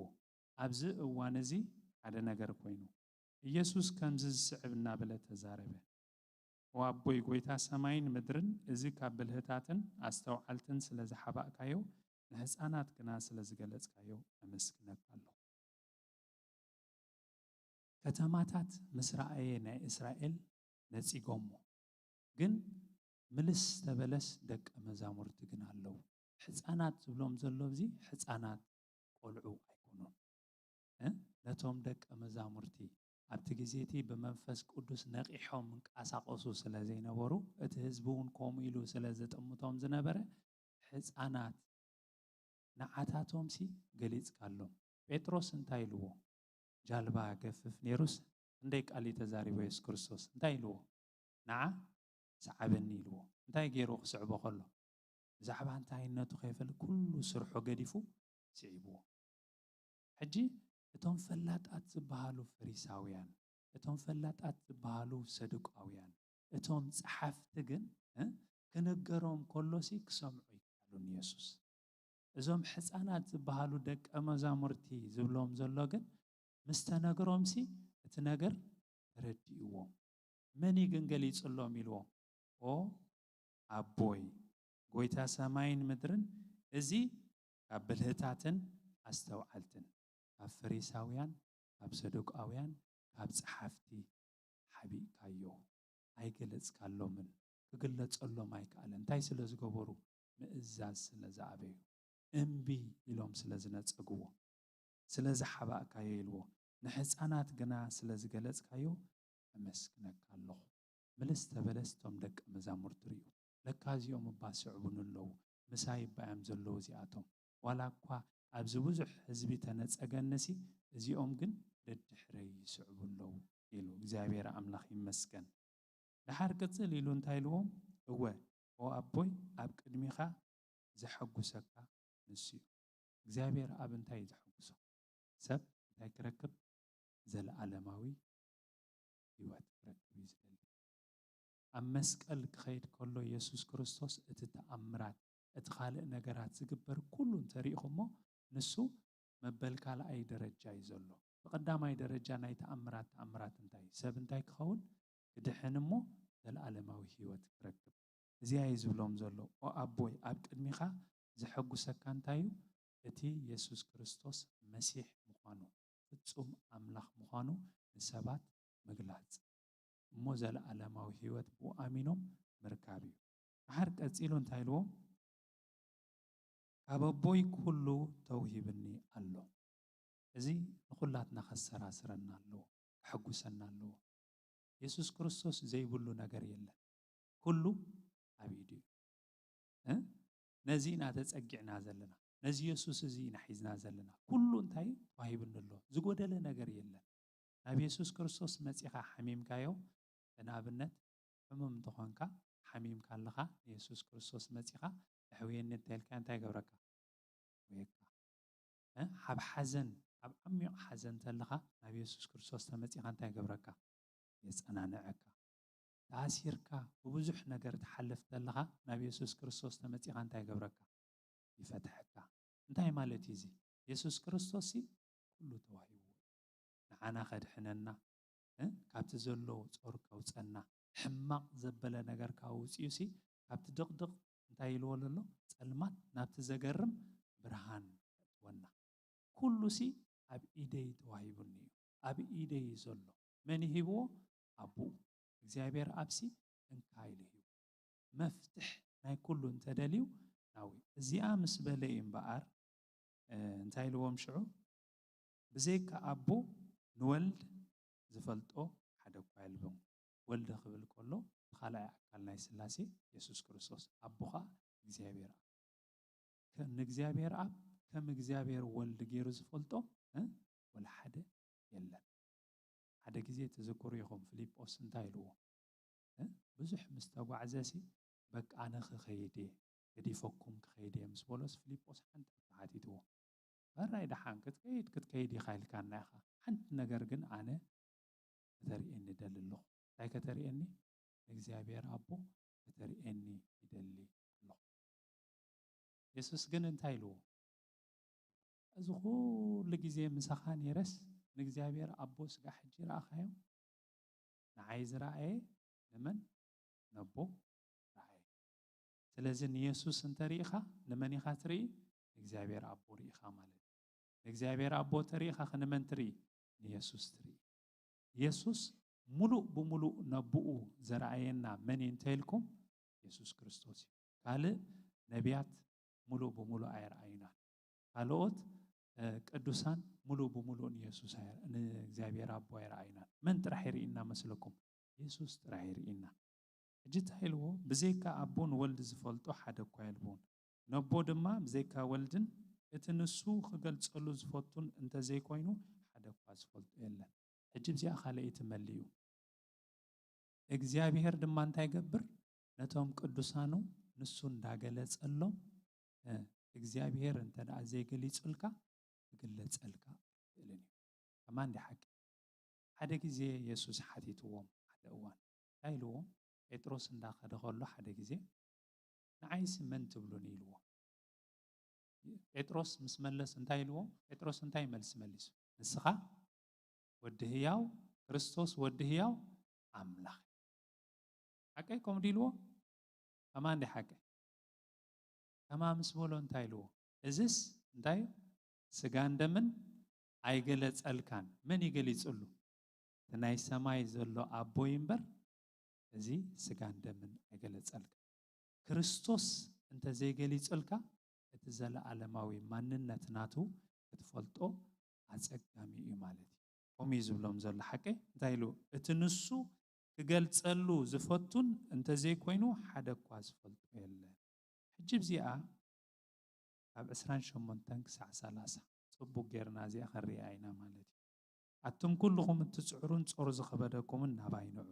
ኣብዚ እዋን እዚ ሓደ ነገር ኮይኑ፣ ኢየሱስ ከምዚ ዝስዕብ እናበለ ተዛረበ። "ኦ ኣቦይ፣ ጐይታ ሰማይን ምድርን፣ እዚ ካብ ብልህታትን ኣስተውዓልትን ስለ ዝሓባእካዮ፣ ንህፃናት ግና ስለ ዝገለጽካዮ፣ ኣመስግነካ ኣለኹ።" ከተማታት ምስ ረኣየ ናይ እስራኤል ነጺጎሞ፣ ግን ምልስ ተበለስ ደቀ መዛሙርቲ ግን ኣለዉ። ሕፃናት ዝብሎም ዘሎ እዚ ሕፃናት ቆልዑ ኣይኮኑን። እ? ነቶም ደቀ መዛሙርቲ ኣብቲ ግዜ እቲ ብመንፈስ ቅዱስ ነቒሖም እንቀሳቐሱ ስለ ዘይነበሩ፣ እቲ ህዝቢ እውን ከምኡ ኢሉ ስለ ዘጠምቶም ዝነበረ፣ ሕፃናት ንዓታቶምሲ ገሊጽካሎም። ጴጥሮስ እንታይ ኢልዎ? ጃልባ ገፍፍ ነይሩስ ክንደይ ቃል እዩ ተዛሪቦ የሱስ ክርስቶስ? እንታይ ኢልዎ? ንዓ ስዓበኒ ኢልዎ። እንታይ ገይሩ ክስዕቦ ከሎ? ብዛዕባ እንታይነቱ ከይፈልጥ ኩሉ ስርሑ ገዲፉ ስዒብዎ። ሕጂ እቶም ፈላጣት ዝበሃሉ ፈሪሳውያን፣ እቶም ፈላጣት ዝበሃሉ ሰዱቃውያን፣ እቶም ጸሓፍቲ ግን እ፣ ክንገሮም ከሎሲ ክሰምዑ ኣይከኣሉን የሱስ። እዞም ሕፃናት ዝበሃሉ ደቀ መዛሙርቲ ዝብሎም ዘሎ ግን ምስ ተነግሮምሲ እቲ ነገር ተረዲእዎም። መን እዩ ግን ገሊጽሎም ኢልዎም? ኦ ኣቦይ፣ ጎይታ ሰማይን ምድርን፣ እዚ ካብ ብልህታትን ኣስተውዓልትን፣ ካብ ፈሪሳውያን፣ ካብ ሰዱቃውያን፣ ካብ ጸሓፍቲ ሓቢእካዮ። ኣይገለጽካሎምን፣ ክግለጸሎም ኣይከኣለን። እንታይ ስለ ዝገበሩ? ምእዛዝ ስለ ዝኣበዩ። እምቢ ኢሎም ስለ ዝነጸግዎ። ስለ ዝሓባእካዮ ኢልዎ። ንሕፃናት ግና ስለ ዝገለጽካዮ ኣመስግነካ ኣለኹ። ምልስ ተበለስ እቶም ደቀ መዛሙርቱ ርእዩ። ለካ እዚኦም እባ ስዕቡኒ ኣለዉ። ምሳይ እባ እዮም ዘለዉ እዚኣቶም። ዋላ እኳ ኣብዚ ብዙሕ ህዝቢ ተነጸገንሲ፣ እዚኦም ግን ደድሕረይ ይስዕቡ ኣለዉ ኢሉ። እግዚኣብሔር ኣምላኽ ይመስገን። ደሓር ቅጽል ኢሉ እንታይ ኢልዎም? እወ፣ ኦ ኣቦይ፣ ኣብ ቅድሚኻ ዘሐጉሰካ ንሱ እዩ። እግዚኣብሔር ኣብ እንታይ እዩ ዘሐጉሶ? ሰብ እንታይ ክረክብ? ዘለዓለማዊ ህይወት ክረክብ እዩ ዝደሊ። ኣብ መስቀል ክኸይድ ከሎ የሱስ ክርስቶስ እቲ ተኣምራት፣ እቲ ካልእ ነገራት ዝግበር ኩሉ እንተሪኢኹሞ፣ ንሱ መበል ካልኣይ ደረጃ እዩ ዘሎ። ብቐዳማይ ደረጃ ናይ ተኣምራት፣ ተኣምራት እንታይ? ሰብ እንታይ ክኸውን? ክድሕን እሞ ዘለዓለማዊ ህይወት ክረክብ። እዚኣ እዩ ዝብሎም ዘሎ። ኦ ኣቦይ፣ ኣብ ቅድሚኻ ዘሐጉሰካ እንታይ እዩ? እቲ የሱስ ክርስቶስ መሲሕ ምዃኑ፣ ፍጹም ኣምላኽ ምዃኑ ንሰባት ምግላጽ። እሞ ዘለዓለማዊ ህይወት ብኡ ኣሚኖም ምርካብ እዩ። ደሓር ቀጺሉ እንታይ ኢልዎም? ካብ ኣቦይ ኩሉ ተውሂብኒ ኣሎ። እዚ ንኹላትና ከሰራስረና ኣለዎ፣ ከሐጉሰና ኣለዎ። የሱስ ክርስቶስ ዘይብሉ ነገር የለን። ኩሉ ኣብ ኢዱ እዩ። እ? ነዚ ኢና ተጸጊዕና ዘለና። ነዚ የሱስ እዚ ኢና ሒዝና ዘለና። ኩሉ እንታይ ተዋሂብኒ ኣሎ። ዝጎደለ ነገር የለን። ናብ የሱስ ክርስቶስ መጺኻ ሓሚምካዮ፣ ንኣብነት ሕሙም እንተኾንካ፣ ሓሚምካ ኣለኻ፣ ንየሱስ ክርስቶስ መጺኻ፣ "ኣሕውየኒ" እንተኢልካ እንታይ ይገብረካ? የሕውየካ። እ? ኣብ ሓዘን፣ ኣብ ዓሚቕ ሓዘን እንተለኻ፣ ናብ የሱስ ክርስቶስ ተመጺኻ እንታይ ይገብረካ? የጸናንዐካ። ተኣሲርካ፣ ብብዙሕ ነገር ትሓልፍ እንተለኻ፣ ናብ የሱስ ክርስቶስ ተመጺኻ እንታይ ይገብረካ? ይፈትሐካ። እንታይ ማለት እዩ እዚ? የሱስ ክርስቶስ ሲ ኩሉ ተዋሂብዎ እዩ። ንዓና ከድሕነና፣ እ፣ ካብቲ ዘሎ ጾር ከውጸና፣ ሕማቕ ዘበለ ነገር ካብ ውጽኡ ሲ፣ ካብቲ ድቕድቕ እንታይ ኢልዎ ኣሎ? ጸልማት ናብቲ ዘገርም ብርሃን ከእትወና። ኩሉ ሲ ኣብ ኢደይ ተዋሂቡኒ እዩ፣ ኣብ ኢደይ እዩ ዘሎ። መን ይሂብዎ? ኣቦኡ። እግዚኣብሔር ኣብሲ እንካ ኢሉ ሂቡ። መፍትሕ ናይ ኩሉ እንተደልዩ ናዊ። እዚኣ ምስ በለ እዩ እምበኣር፣ እ፣ እንታይ ኢልዎም ሽዑ? ብዘይካ ኣቦ ንወልድ ዝፈልጦ ሓደ እኳ የልቦም። ወልድ ክብል ከሎ እቲ ካልኣይ ኣካል ናይ ስላሴ የሱስ ክርስቶስ፣ ኣቦ ኸኣ እግዚኣብሔር ኣብ። ከ-፣ ንእግዚኣብሔር ኣብ ከም እግዚኣብሔር ወልድ ገይሩ ዝፈልጦ፣ እ፣ ወላ ሓደ የለን። ሓደ ግዜ ትዝክሩ ኢኹም፣ ፊልጶስ እንታይ ኢልዎ? እ፣ ብዙሕ ምስ ተጓዕዘሲ፣ "በቃ ኣነ ክኸይድ እየ፣ ገዲፈኩም ክኸይድ እየ" ምስ በሎስ፣ ፊልጶስ ሓንቲ ሕቶ ሓቲትዎ። "ሕራይ ደሓን፣ ክትከይድ፣ ክትከይድ ኢኻ ኢልካና ኢኻ። ሓንቲ ነገር ግን ኣነ ከተርእየኒ እደሊ ኣለኹ። እንታይ ከተርእየኒ?" "ንእግዚኣብሔር ኣቦ ከተርእየኒ ይደሊ ኣለኹ።" የሱስ ግን እንታይ ኢልዎ? "እዚ ኩሉ ግዜ ምሳኻ ነይረስ ንእግዚኣብሔር ኣቦ ስጋዕ ሕጂ ረኣኻዮ? ንዓይ ዝረኣየ ንመን? ነቦ ረኣየ።" ስለዚ ንየሱስ እንተሪኢኻ ንመን ኢኻ ትርኢ? ንእግዚኣብሔር ኣቦ ርኢኻ ማለት እዩ። ንእግዚኣብሔር ኣቦ ተሪኢኻ ንመን ትርኢ? ንየሱስ ትርኢ። የሱስ ሙሉእ ብሙሉእ ነብኡ ዘረኣየና መን እዩ እንተኢልኩም? የሱስ ክርስቶስ እዩ። ካልእ ነቢያት ሙሉእ ብሙሉእ ኣየረኣዩናን። ካልኦት እ፣ ቅዱሳን ሙሉእ ብሙሉእ ንየሱስ ኣይ-፣ ንእግዚኣብሔር ኣቦ ኣይረኣይናን። መን ጥራሕ ይርኢና መስለኩም? የሱስ ጥራሕ ይርኢና። ሕጂ እንታይ ኢልዎ? ብዘይካ ኣቦ ንወልድ ዝፈልጦ ሓደ እኳ የልቦን። ነቦ ድማ ብዘይካ ወልድን እቲ ንሱ ክገልጸሉ ዝፈቱን እንተዘይኮይኑ ሓደ እኳ ዝፈልጦ የለን። ሕጂ እዚኣ ካልኣይቲ መሊ እዩ። እግዚኣብሔር ድማ እንታይ ይገብር? ነቶም ቅዱሳኑ ንሱ እንዳገለጸሎም፣ እ፣ እግዚኣብሔር እንተ ደኣ ዘይገሊጹልካ፣ ክግለጸልካ ኣይክእልን እዩ። ከማን እንዲ ሓቂ። ሓደ ግዜ የሱስ ሓቲትዎም፣ ሓደ እዋን። እንታይ ኢልዎም? ጴጥሮስ እንዳኸደ ከሎ ሓደ ግዜ፣ "ንዓይሲ መን ትብሉኒ?" ኢልዎም። ጴጥሮስ ምስ መለስ እንታይ ኢልዎም? ጴጥሮስ እንታይ መልሲ መሊሱ? "ንስኻ ወዲ ህያው፣ ክርስቶስ ወዲ ህያው ኣምላኽ." ሓቀይ ከምኡ ድዩ ኢልዎ? ከማን እንዲ ሓቀይ? ከማ ምስ በሎ እንታይ ኢልዎ? "እዝስ እንታይ እዩ? ስጋን ደምን ኣይገለጸልካን። መን እዩ ገሊጹሉ? እቲ ናይ ሰማይ ዘሎ ኣቦይ እምበር፣ እዚ ስጋን ደምን ኣይገለጸልካን። ክርስቶስ እንተ ዘይገሊጹልካ፣ እቲ ዘለኣለማዊ ማንነት ናቱ ክትፈልጦ ኣጸጋሚ እዩ ማለት እዩ." ከምኡ እዩ ዝብሎም ዘሎ። ሓቀይ እንታይ ኢሉ? "እቲ ንሱ ክገልጸሉ ዝፈቱን እንተ ዘይኮይኑ፣ ሓደ እኳ ዝፈልጦ የለን።" ሕጂ እዚኣ ካብ ዕስራን ሸሞንተን ክሳዕ ሰላሳ ጽቡቕ ጌርና እዚኣ ክንሪኣ ኢና ማለት እዩ። "ኣቱም ኩልኹም እትጽዕሩን ጾር ዝኸበደኩምን ናባይ ንዑ።"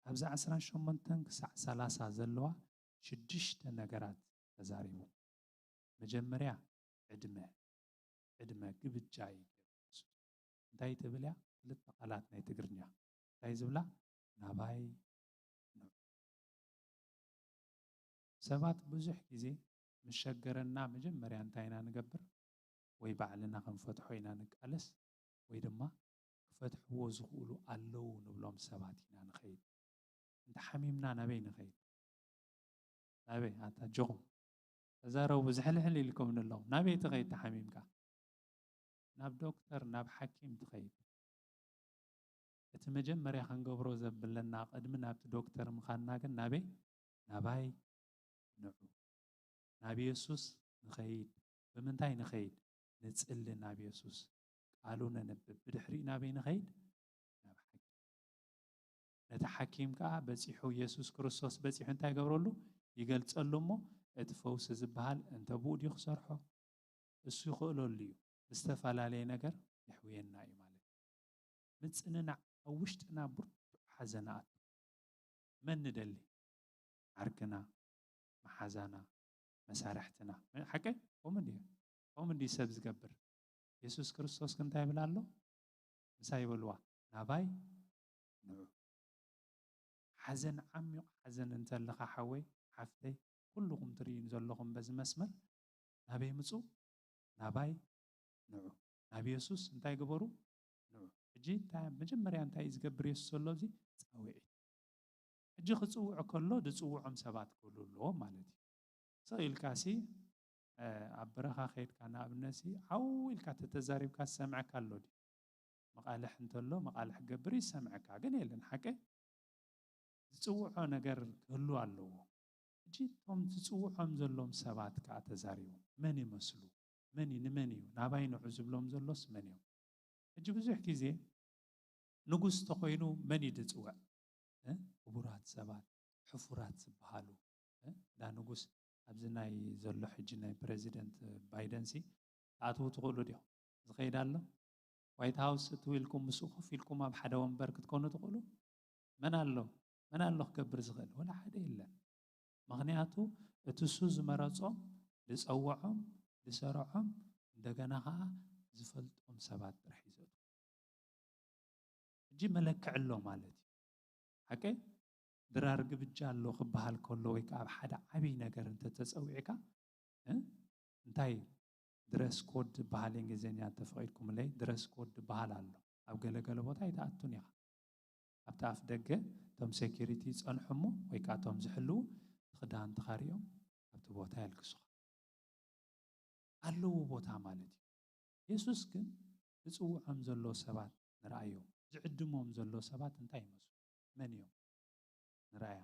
ኣብዛ ዕስራን ሸሞንተን ክሳዕ ሰላሳ ዘለዋ ሽዱሽተ ነገራት ተዛሪቡ። መጀመርያ ዕድመ፣ ዕድመ ግብጃ እዩ። እንታይ ትብል እያ? ክልተ ቃላት ናይ ትግርኛ። እንታይ ዝብላ? "ናባይ ንዑ።" ሰባት ብዙሕ ግዜ ምስ ሸገረና መጀመርያ እንታይ ኢና ንገብር? ወይ ባዕልና ክንፈትሖ ኢና ንቃለስ፣ ወይ ድማ ክፈትሕዎ ዝኽእሉ ኣለዉ ንብሎም ሰባት ኢና ንኸይድ። እንተ ሓሚምና ናበይ ንኸይድ? ናበይ? ኣታ ኣጆኹም ተዛረቡ፣ ዝሕልሕል ኢልኩም ንለኹም። ናበይ ትኸይድ ተሓሚምካ? ናብ ዶክተር፣ ናብ ሓኪም ትኸይድ። እቲ መጀመርያ ክንገብሮ ዘብለና ቅድሚ ናብቲ ዶክተር ምኻድና ግን ናበይ? ናባይ ንዑ። ናብ የሱስ ንኸይድ። ብምንታይ ንኸይድ? ንጽሊ ናብ የሱስ። ቃሉ ነንብብ። ብድሕሪኡ ናበይ ንኸይድ? ናብ ሓኪም። ነቲ ሓኪም ከኣ በጺሑ፣ የሱስ ክርስቶስ በጺሑ እንታይ ይገብረሉ? ይገልጸሉ እሞ፣ እቲ ፈውሲ ዝበሃል እንተ ብኡ ድዩ ክሰርሖ? እሱ ይኽእለሉ እዩ። ብዝተፈላለየ ነገር የሕውየና እዩ ማለት እዩ። ምጽንናዕ ኣብ ውሽጥና ብርቱዕ ሓዘን ኣቱ። መን ንደሊ? ዓርክና፣ መሓዛና፣ መሳርሕትና። ሓቀይ? ከምኡ እንድዩ። ከምኡ እንድዩ ሰብ ዝገብር። የሱስ ክርስቶስ ግን እንታይ ይብል ኣሎ? ምሳይ ይበልዋ፣ "ናባይ ንዑ።" ሓዘን፣ ዓሚቕ ሓዘን እንተለኻ ሓወይ፣ ሓፍተይ፣ ኩልኹም ትርእዩን ዘለኹም በዚ መስመር፣ ናበይ ምጹ? ናባይ ንዑ። ናብ የሱስ እንታይ ግበሩ? ንዑ። ሕጂ እንታይ፣ መጀመርያ እንታይ እዩ ዝገብር የሱስ ዘሎ? እዚ ጻውዒት። ሕጂ ክጽውዕ ከሎ ዝጽውዖም ሰባት ክህሉ ኣለዎም ማለት እዩ። ስቕ ኢልካሲ፣ እ፣ ኣብ በረኻ ከይድካ ንኣብነትሲ ዓው ኢልካ ተተዛሪብካ ዝሰምዐካ ኣሎ ድዩ? መቓልሕ እንተሎ መቓልሕ ክገብር ይሰምዐካ፣ ግን የለን። ሓቀይ? ዝጽውዖ ነገር ክህሉ ኣለዎ። ሕጂ እቶም ዝጽውዖም ዘሎም ሰባት ከኣ ተዛሪቦም። መን ይመስሉ? መን እዩ? ንመን እዩ? ናባይ ንዑ ዝብሎም ዘሎስ መን እዮም? ሕጂ ብዙሕ ግዜ ንጉስ ተኾይኑ መን እዩ ዝጽውዕ? እ? ክቡራት ሰባት፣ ሕፉራት ዝበሃሉ፣ እ? እንዳ ንጉስ ኣብዚ ናይ ዘሎ ሕጂ ናይ ፕረዚደንት ባይደንሲ ክትኣትዉ ትኽእሉ ዲኹም? ዝኸይድ ኣሎ? ዋይት ሃውስ እትው ኢልኩም ምስኡ ኮፍ ኢልኩም ኣብ ሓደ ወንበር ክትኮኑ ትኽእሉ? መን ኣሎ? መን ኣሎ ክገብር ዝኽእል? ወላ ሓደ የለን። ምኽንያቱ እቲ እሱ ዝመረጾም፣ ዝጸውዖም፣ ዝሰርዖም፣ እንደገና ኸኣ ዝፈልጦም ሰባት ጥራሕ እዩ ዘእትዎም። ሕጂ መለክዒ ኣሎ ማለት እዩ። ሓቀይ? ድራር ግብጃ ኣሎ ክበሃል ከሎ ወይ ከኣ ኣብ ሓደ ዓብይ ነገር እንተተጸዊዕካ፣ እ? እንታይ ድረስ ኮድ ዝበሃል እንግሊዝኛ እንተፈቒድኩምለይ፣ ድረስ ኮድ ዝበሃል ኣሎ። ኣብ ገለ ገለ ቦታ ኣይትኣቱን ኢኻ። ኣብቲ ኣፍ ደገ እቶም ሴኪሪቲ ይጸንሑ እሞ፣ ወይ ከኣ እቶም ዝሕልዉ፣ እቲ ክዳን ተኻሪዮም ኣብቲ ቦታ የልግሱኻ። ኣለዎ ቦታ ማለት እዩ። የሱስ ግን ዝጽውዖም ዘሎ ሰባት ንርኣዮም፣ ዝዕድሞም ዘሎ ሰባት እንታይ ይመስሉ? መን እዮም? ንርኣያ።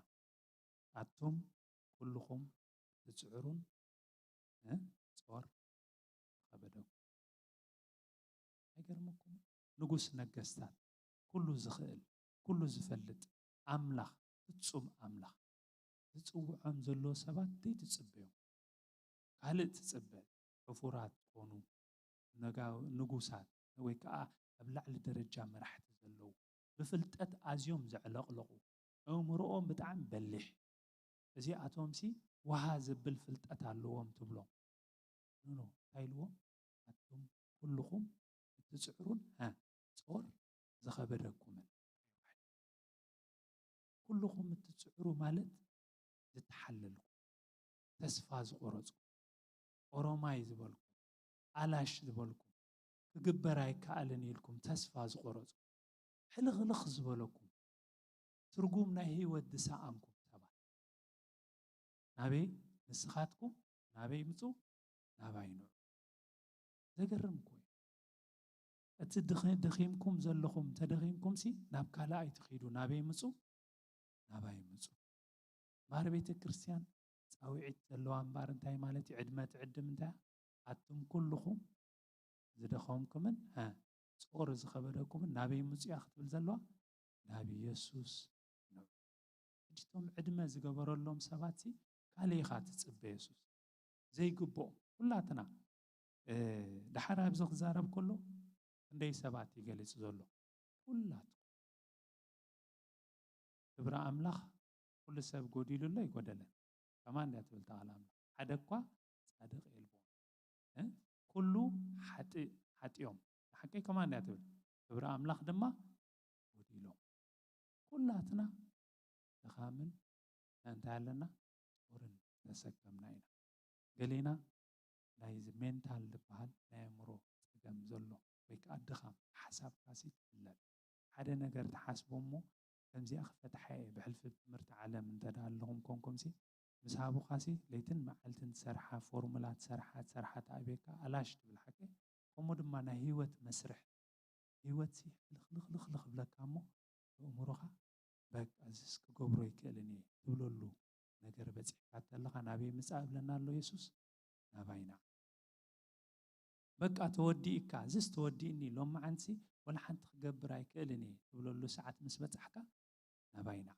ኣቱም ኩልኹም ትጽዕሩን፣ እ፣ ጾር ዝኸበደኩም። ንጉስ ነገስታት፣ ኩሉ ዝኽእል፣ ኩሉ ዝፈልጥ ኣምላኽ፣ ፍጹም ኣምላኽ ዝጽውዖም ዘሎ ሰባት ዘይትጽበዮም። ካልእ ትጽበ፣ ሕፉራት ትኾኑ፣ ነጋ-፣ ንጉሳት ወይ ከኣ ኣብ ላዕሊ ደረጃ መራሕቲ ዘለዉ፣ ብፍልጠት ኣዝዮም ዘዕለቕለቑ፣ ኣእምሮኦም ብጣዕሚ በሊሕ፣ እዚኣቶምሲ ውሃ ዘብል ፍልጠት ኣለዎም ትብሎም። ኖ፣ ኖ፣ እንታይ ኢልዎም? ኣቱም ኩልኹም እትጽዕሩን፣ ሀ፣ ጾር ዝኸበደኩምን። ኩልኹም እትጽዕሩ ማለት ዝተሓለልኩም፣ ተስፋ ዝቆረጽኩም፣ ኦሮማይ ዝበልኩም፣ ኣላሽ ዝበልኩም፣ ክግበር ኣይከኣልን ኢልኩም ተስፋ ዝቆረጽኩም፣ ሕልኽልኽ ዝበለኩም፣ ትርጉም ናይ ህይወት ዝሰኣንኩም ሰባት፣ ናበይ ንስኻትኩም ናበይ ምጹ፣ ናባይ ንዑ። ዘገርም እኮ እዩ። እቲ ድኸ-፣ ደኺምኩም ዘለኹም ተደኺምኩምሲ ናብ ካልእ ኣይትኺዱ፣ ናበይ ምጹ፣ ናባይ ምጹ። እምበኣር ቤተ ክርስቲያን ጻውዒት ዘለዋ እምበኣር እንታይ ማለት እዩ? ዕድመ ትዕድም እንታይ? ኣቱም ኩልኹም ዝደኸምኩምን፣ ሀ፣ ጾር ዝኸበደኩምን ናበይ ምጹ እያ ክትብል ዘለዋ? ናብ ኢየሱስ ንዑ። ሕጂ እቶም ዕድመ ዝገበረሎም ሰባትሲ ካልእ ኢኻ ትጽበ የሱስ። ዘይግብኦም ኩላትና፣ እ፣ ደሓር ኣብዚ ክዛረብ ከሎ ክንደይ ሰባት እዩ ገሊጹ ዘሎ? ኩላትኩም። ክብሪ ኣምላኽ ኩሉ ሰብ ጎዲሉ ኣሎ ኣይጎደለን። ከማን እንድያ ትብል እታ ቃል ኣምላኽ። ሓደ እኳ ጻድቕ የልቦን። እ? ኩሉ ሓጢ-፣ ሓጢኦም። ንሓቀይ ከማን እንድያ ትብል። ክብሪ ኣምላኽ ድማ ጎዲሎም። ኩላትና ድኻምን እንታይ ኣለና? ጾርን ተሰከምና ኢና። ገሌና ናይዚ ሜንታል ዝበሃል ናይ ኣእምሮ ጸገም ዘሎ ወይ ከኣ ድኻም ሓሳብካሲ ትፍለጥ። ሓደ ነገር ትሓስቦ እሞ ከምዚኣ ክፈትሓ እየ ብሕልፊ ትምህርቲ ዓለም እንተ ደኣ ኣለኹም ኮንኩምሲ ምስ ሃቡኻሲ ለይትን መዓልትን ትሰርሓ፣ ፎርሙላ ትሰርሓ፣ ትሰርሓ ትኣብየካ፣ ኣላሽ ትብል ሓቀይ። ከምኡ ድማ ናይ ህይወት መስርሕ፣ ህይወትሲ ሕልኽልኽልኽ ክብለካ እሞ ኣእምሮኻ በቃ እዚስ ክገብሮ ኣይክእልን እየ ትብለሉ ነገር በጺሕካ ተለኻ ናበይ ምጻእ እብለና ኣሎ የሱስ? ናባይ ንዓ። በቃ ተወዲእካ፣ እዚስ ተወዲእኒ፣ ሎመዓንትሲ ወላ ሓንቲ ክገብር ኣይክእልን እየ ትብለሉ ሰዓት ምስ በጻሕካ ናባይ ንዓ።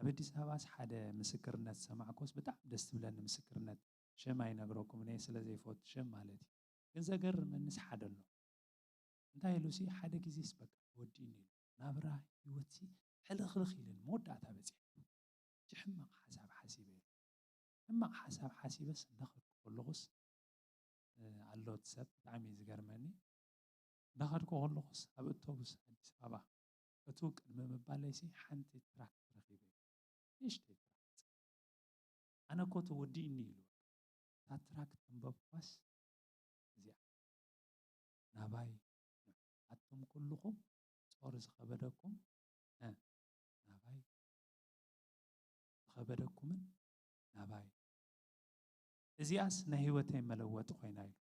ኣብ ኣዲስ ኣበባስ ሓደ ምስክርነት ዝሰማዕኩስ ብጣዕሚ ደስ ትብለኒ ምስክርነት፣ ሽም ኣይነግረኩምን እየ ስለ ዘይፈቱ ሽም ማለት እዩ። ግን ዘገርመኒስ ሓደ ኣሎ። እንታይ ኢሉሲ ሓደ ግዜስ በቃ ተወዲእኒ ኢሉ። ናብራ ህይወትሲ ሕልኽልኽ ኢሉኒ መወዳእታ በጺሐ። ሕጂ ሕማቕ ሓሳብ ሓሲበ ኢሉ። ሕማቕ ሓሳብ ሓሲበስ እንዳኸድኩ ከለኹስ፣ እ፣ ኣሎ እቲ ሰብ ብጣዕሚ እዩ ዝገርመኒ። እንዳኸድኩ ከለኹስ ኣብ ኣውቶቡስ ኣዲስ ኣበባ እቱ ቅድሚ ምባለይሲ ሓንቲ ትራክት ረኺበ። ንእሽተይ ትራክት። ኣነ እኮ ተወዲእኒ ኢሉ። እታ ትራክት ኣንበብኳስ እዚኣ። ናባይ ንዑ፣ ኣቱም ኩልኹም ጾር ዝኸበደኩም፣ እ፣ ናባይ ዝኸበደኩምን ናባይ። እዚኣስ ናይ ህይወተይ መለወጢ ኮይና ኢሉ።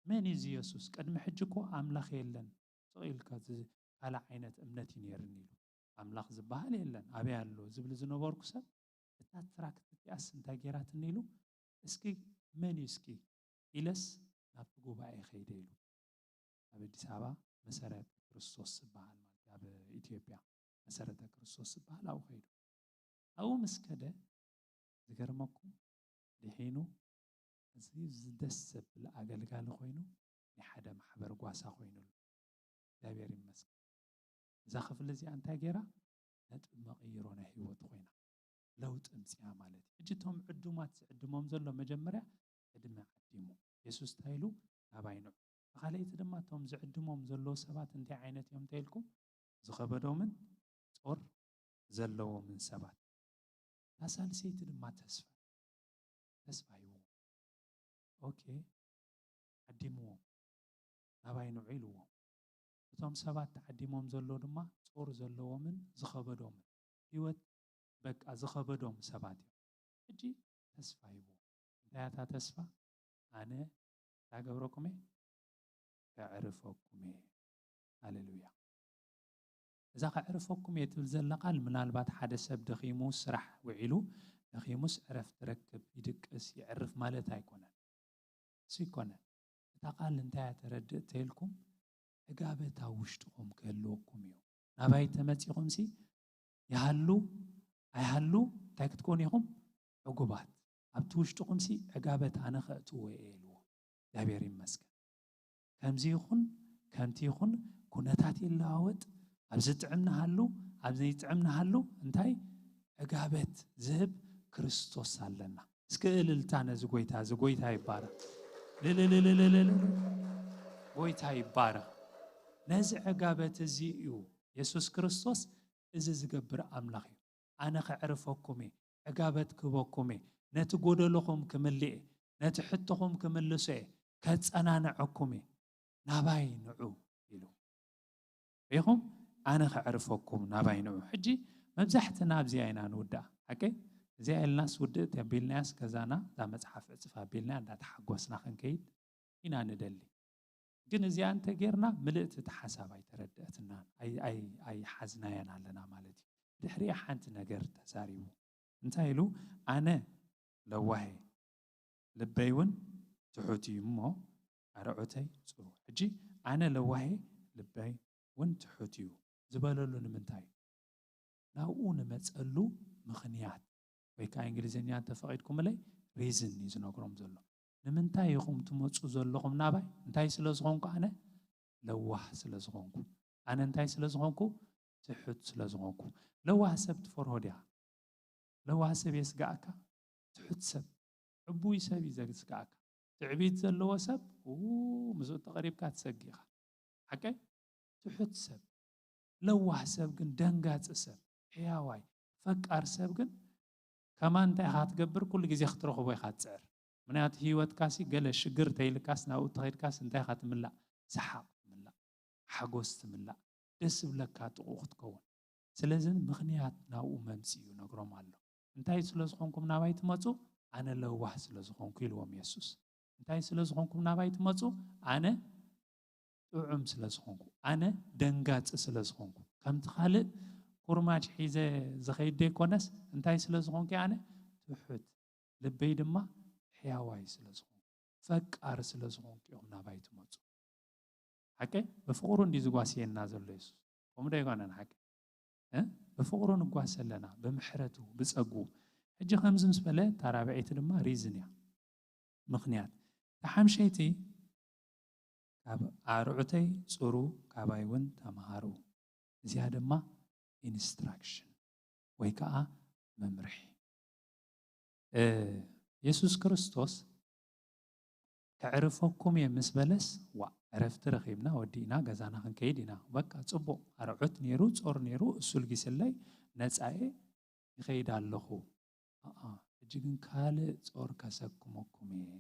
መን እዩ እዚ የሱስ? ቅድሚ ሕጂ እኮ ኣምላኽ የለን፣ ስቕ ኢልካ ዝ-፣ ካልእ ዓይነት እምነት እዩ ነይርኒ ኢሉ። ኣምላኽ ዝበሃል የለን፣ ኣበይ ኣሎ ዝብል ዝነበርኩ ሰብ፣ እታ ትራክት እቲኣስ እንታይ ገይራትኒ ኢሉ፣ እስኪ መን እዩ እስኪ ኢለስ ናብቲ ጉባኤ ከይደ ኢሉ። ኣብ ኣዲስ ኣበባ መሰረተ ክርስቶስ ዝበሃል ማለት ኣብ ኢትዮጵያ መሰረተ ክርስቶስ ዝበሃል ኣብኡ ከይዱ። ኣብኡ ምስ ከደ ዝገርመኩም ድሒኑ እዚ ደስ ዘብል ኣገልጋሊ ኮይኑ ናይ ሓደ ማሕበር ጓሳ ኮይኑሉ። እግዚኣብሔር ይመስገን። እዛ ክፍሊ እዚኣ እንታይ ገይራ? ነጥቢ መቐይሮ ናይ ህይወቱ ኮይና። ለውጢ ኣምጺኣ ማለት እዩ። ሕጂ እቶም ዕዱማት ዝዕድሞም ዘሎ መጀመርያ ዕድመ ዓዲሙ። የሱስ እንታይ ኢሉ? ናባይ ንዑ። ብኻልኣይቲ ድማ እቶም ዝዕድሞም ዘለዉ ሰባት እንታይ ዓይነት እዮም እንተ ኢልኩም? ዝኸበዶምን ጾር ዘለዎምን ሰባት። እታ ሳልሰይቲ ድማ ተስፋ፣ ተስፋ ሂብዎም። ኦኬ፣ ዓዲምዎም፣ ናባይ ንዑ ኢልዎም። እቶም ሰባት ተዓዲሞም ዘለዉ ድማ ጾር ዘለዎምን ዝኸበዶምን፣ ህይወት በቃ ዝኸበዶም ሰባት እዮም። ሕጂ ተስፋ ሂብዎም። እንታይ እያ እታ ተስፋ? ኣነ እንታይ ገብረኩም እየ? ከዕርፈኩም እየ። ሃሌሉያ። እዛ ከዕርፈኩም እየ ትብል ዘላ ቃል ምናልባት ሓደ ሰብ ደኺሙ ስራሕ ውዒሉ ደኺሙስ ዕረፍቲ ይረክብ፣ ይድቅስ፣ የዕርፍ ማለት ኣይኮነን። እሱ ኣይኮነን። እታ ቃል እንታይ እያ ተረድእ ተይልኩም? ዕጋበት ኣብ ውሽጥኹም ክህልወኩም እዩ። ናባይ ተመጺኹምሲ ይሃሉ ኣይሃሉ እንታይ ክትኮኑ ኢኹም? ዕጉባት። ኣብቲ ውሽጥኹምሲ ዕጋበት ኣነ ከእትዎ እየ ኢልዎ። እግዚኣብሔር ይመስገን። ከምዚ ይኹን ከምቲ ይኹን ኩነታት ይለዋወጥ፣ ኣብዚ ጥዕም ንሃሉ፣ ኣብ ዘይጥዕም ንሃሉ፣ እንታይ ዕጋበት ዝህብ ክርስቶስ ኣለና። እስኪ እልልታ ነዚ ጎይታ፣ እዚ ጎይታ ይባረኽ። ልልልልልልል። ጎይታ ይባረኽ። ነዚ ዕጋበት እዚ እዩ የሱስ ክርስቶስ፣ እዚ ዝገብር ኣምላኽ እዩ። ኣነ ከዕርፈኩም እየ፣ ዕጋበት ክህበኩም እየ፣ ነቲ ጎደሎኹም ክምልእ እየ፣ ነቲ ሕቶኹም ክምልሶ እየ፣ ከጸናንዐኩም እየ፣ ናባይ ንዑ ኢሉ። ሪኹም ኣነ ከዕርፈኩም ናባይ ንዑ። ሕጂ መብዛሕትና ኣብዚኣ ኢና ንውድኣ። ሓቀይ? እዚኣ ኢልናስ ውድእት ኣቢልናያስ ገዛና እዛ መጽሓፍ ዕጽፍ ኣቢልና እንዳተሓጎስና ክንከይድ ኢና ንደሊ። ግን እዚኣ እንተ ጌርና ምልእቲ እቲ ሓሳብ ኣይተረድአትናን ኣይ- ኣይ- ኣይሓዝናያን ኣለና ማለት እዩ። ድሕሪኣ ሓንቲ ነገር ተዛሪቡ እንታይ ኢሉ? ኣነ ለዋሄ ልበይ እውን ትሑት እዩ እሞ ኣርዑተይ ጽሩ። ሕጂ ኣነ ለዋሄ ልበይ እውን ትሑት እዩ ዝበለሉ ንምንታይ እዩ? ናብኡ ንመጸሉ ምኽንያት ወይ ከዓ እንግሊዝኛ እንተፈቒድኩምለይ ሪዝን እዩ ዝነግሮም ዘሎ። ንምንታይ ኢኹም ትመፁ ዘለኹም ናባይ? እንታይ ስለ ዝኾንኩ ኣነ ለዋህ ስለ ዝኾንኩ። ኣነ እንታይ ስለ ዝኾንኩ? ትሑት ስለ ዝኾንኩ። ለዋህ ሰብ ትፈርሆ ዲኻ? ለዋህ ሰብ የስጋእካ? ትሑት ሰብ፣ ዕቡይ ሰብ እዩ ዘስጋእካ። ትዕቢት ዘለዎ ሰብ ኡ፣ ምስኡ ተቐሪብካ ትሰጊ ኢኻ። ሓቀይ? ትሑት ሰብ፣ ለዋህ ሰብ ግን፣ ደንጋፂ ሰብ፣ ሕያዋይ፣ ፈቃር ሰብ ግን ከማን እንታይ ኢኻ ትገብር? ኩሉ ግዜ ክትረኽቦ ኢኻ ትፅዕር። ምክንያቱ ህይወትካሲ ገለ ሽግር ተይልካስ ናብኡ ተኸይድካስ እንታይ ኢኻ ትምላእ? ሰሓቕ ትምላእ፣ ሓጎስ ትምላእ፣ ደስ ዝብለካ ጥቕኡ ክትከውን። ስለዚ ምኽንያት ናብኡ መምፅኡ ነግሮም ኣሎ። እንታይ ስለ ዝኾንኩም ናባይ ትመፁ? ኣነ ለዋህ ስለ ዝኾንኩ ኢልዎም የሱስ። እንታይ ስለ ዝኾንኩም ናባይ ትመፁ? ኣነ ጥዑም ስለ ዝኾንኩ፣ ኣነ ደንጋፂ ስለ ዝኾንኩ፣ ከምቲ ካልእ ኩርማጅ ሒዘ ዝኸይድ ዘይኮነስ እንታይ ስለ ዝኾንኩ? ኣነ ትሑት፣ ልበይ ድማ ሕያዋይ ስለ ዝኾንኩ፣ ፈቃር ስለ ዝኾንኩ እዮም ናባይ ትመፁ። ሓቂ ብፍቕሩ እንዲ ዝጓስየና ዘሎ የሱስ፣ ከምኡ ዶ ኣይኮነን? ሓቂ እ? ብፍቕሩ ንጓስ ኣለና፣ ብምሕረቱ፣ ብጸጉ። ሕጂ ከምዚ ምስ በለ፣ እታ ራብዐይቲ ድማ ሪዝን እያ፣ ምኽንያት። እታ ሓምሸይቲ፣ ካብ ኣርዑተይ ጽሩ፣ ካባይ እውን ተምሃሩ። እዚኣ ድማ ኢንስትራክሽን ወይ ከዓ መምርሒ። እ፣ የሱስ ክርስቶስ ከዕርፈኩም እየ ምስ በለስ፣ ዋ፣ ዕረፍቲ ረኺብና፣ ወዲእና፣ ገዛና ክንከይድ ኢና። በቃ፣ ጽቡቕ፣ ኣርዑት ነይሩ፣ ጾር ነይሩ፣ እሱ ልጊስለይ፣ ነጻ እየ፣ ይኸይድ ኣለኹ። ኣኣ፣ ሕጂ ግን ካልእ ጾር ከሰክመኩም እየ።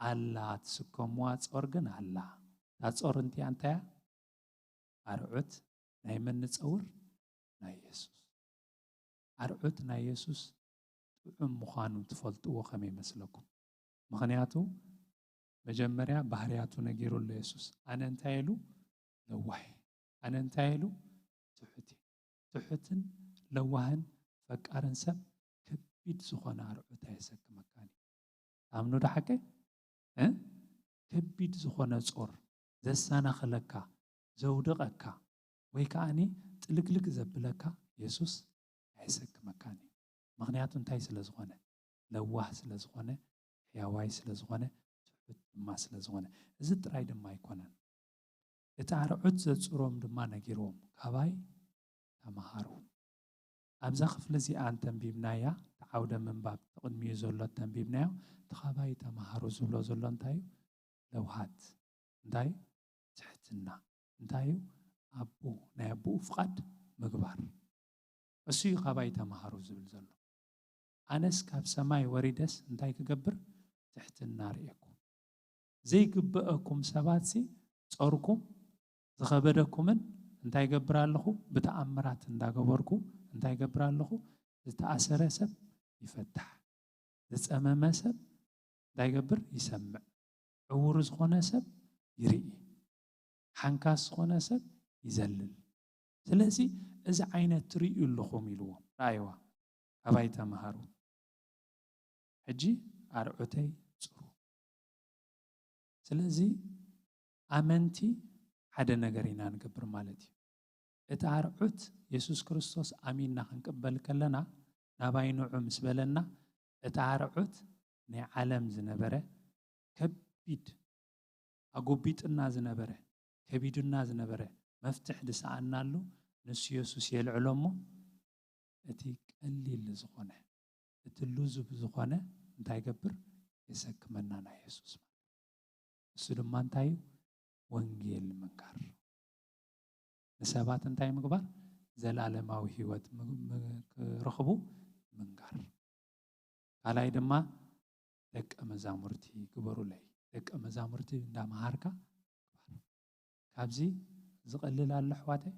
ኣላ፣ ትስከምዋ ጾር ግን ኣላ። እታ ጾር እንቲኣ እንታይ እያ? ኣርዑት ናይ መን ንጸውር? ናይ የሱስ። ኣርዑት ናይ የሱስ ጥዑም ምዃኑ ትፈልጥዎ ከመይ ይመስለኩም? ምኽንያቱ መጀመርያ ባህርያቱ ነጊሩ ኣሎ የሱስ። ኣነ እንታይ ኢሉ? ለዋህ እየ። ኣነ እንታይ ኢሉ? ትሑት እየ። ትሑትን ለዋህን ፈቃርን ሰብ ከቢድ ዝኾነ ኣርዑት ኣየሰክመካን እዩ። ኣምኑ ዶ ሓቀይ? እ? ከቢድ ዝኾነ ጾር ዘሰናኽለካ፣ ዘውድቐካ፣ ወይ ከዓኒ ጥልግልግ ዘብለካ የሱስ ኣየሰክመካን እዩ። ምኽንያቱ እንታይ ስለ ዝኾነ? ለዋህ ስለ ዝኾነ፣ ሕያዋይ ስለ ዝኾነ፣ ትሑት ድማ ስለ ዝኾነ። እዚ ጥራይ ድማ ኣይኮነን። እቲ ኣርዑት ዘጽሮም ድማ ነጊርዎም፣ "ካባይ ተመሃሩ።" ኣብዛ ክፍሊ እዚኣ እንተንቢብናያ፣ እቲ ዓውደ ምንባብ፣ እቲ ቅድሚኡ ዘሎ እንተንቢብናዮ፣ እቲ "ካባይ ተመሃሩ" ዝብሎ ዘሎ እንታይ እዩ? ለውሃት። እንታይ? ትሕትና። እንታይ እዩ? ኣቦ፣ ናይ ኣቦኡ ፍቓድ ምግባር። እሱ እዩ "ካባይ ተመሃሩ" ዝብል ዘሎ። ኣነስ ካብ ሰማይ ወሪደስ እንታይ ክገብር? ትሕትና ርእየኩም። ዘይግበአኩም ሰባትሲ ጾርኩም ዝኸበደኩምን እንታይ ገብር ኣለኹ? ብተኣምራት እንዳገበርኩ እንታይ ገብር ኣለኹ? ዝተኣሰረ ሰብ ይፈታሕ፣ ዝጸመመ ሰብ እንታይ ገብር? ይሰምዕ፣ ዕውር ዝኾነ ሰብ ይርኢ፣ ሓንካስ ዝኾነ ሰብ ይዘልል። ስለዚ እዚ ዓይነት ትርእዩ ኣለኹም ኢልዎም። ረኣይዋ፣ ኣባይ ተምሃሩ። ሕጂ ኣርዑተይ ጽሩ። ስለዚ ኣመንቲ ሓደ ነገር ኢና ንገብር ማለት እዩ። እቲ ኣርዑት የሱስ ክርስቶስ ኣሚንና ክንቅበል ከለና፣ ናባይ ንዑ ምስ በለና፣ እቲ ኣርዑት ናይ ዓለም ዝነበረ ከቢድ ኣጎቢጥና ዝነበረ፣ ከቢዱና ዝነበረ፣ መፍትሕ ዝሰኣናሉ ንሱ የሱስ የልዕሎ እሞ፣ እቲ ቀሊል ዝኾነ፣ እቲ ልዙብ ዝኾነ እንታይ ይገብር? የሰክመና ናይ የሱስ ማለት። እሱ ድማ እንታይ እዩ? ወንጌል ምንጋር። ንሰባት እንታይ ምግባር? ዘላለማዊ ህይወት ም-፣ ም-፣ ክረኽቡ ምንጋር። ካልኣይ ድማ ደቀ መዛሙርቲ ግበሩለይ። ደቀ መዛሙርቲ እንዳመሃርካ ግባር። ካብዚ ዝቐልል ኣሎ ኣሕዋተይ?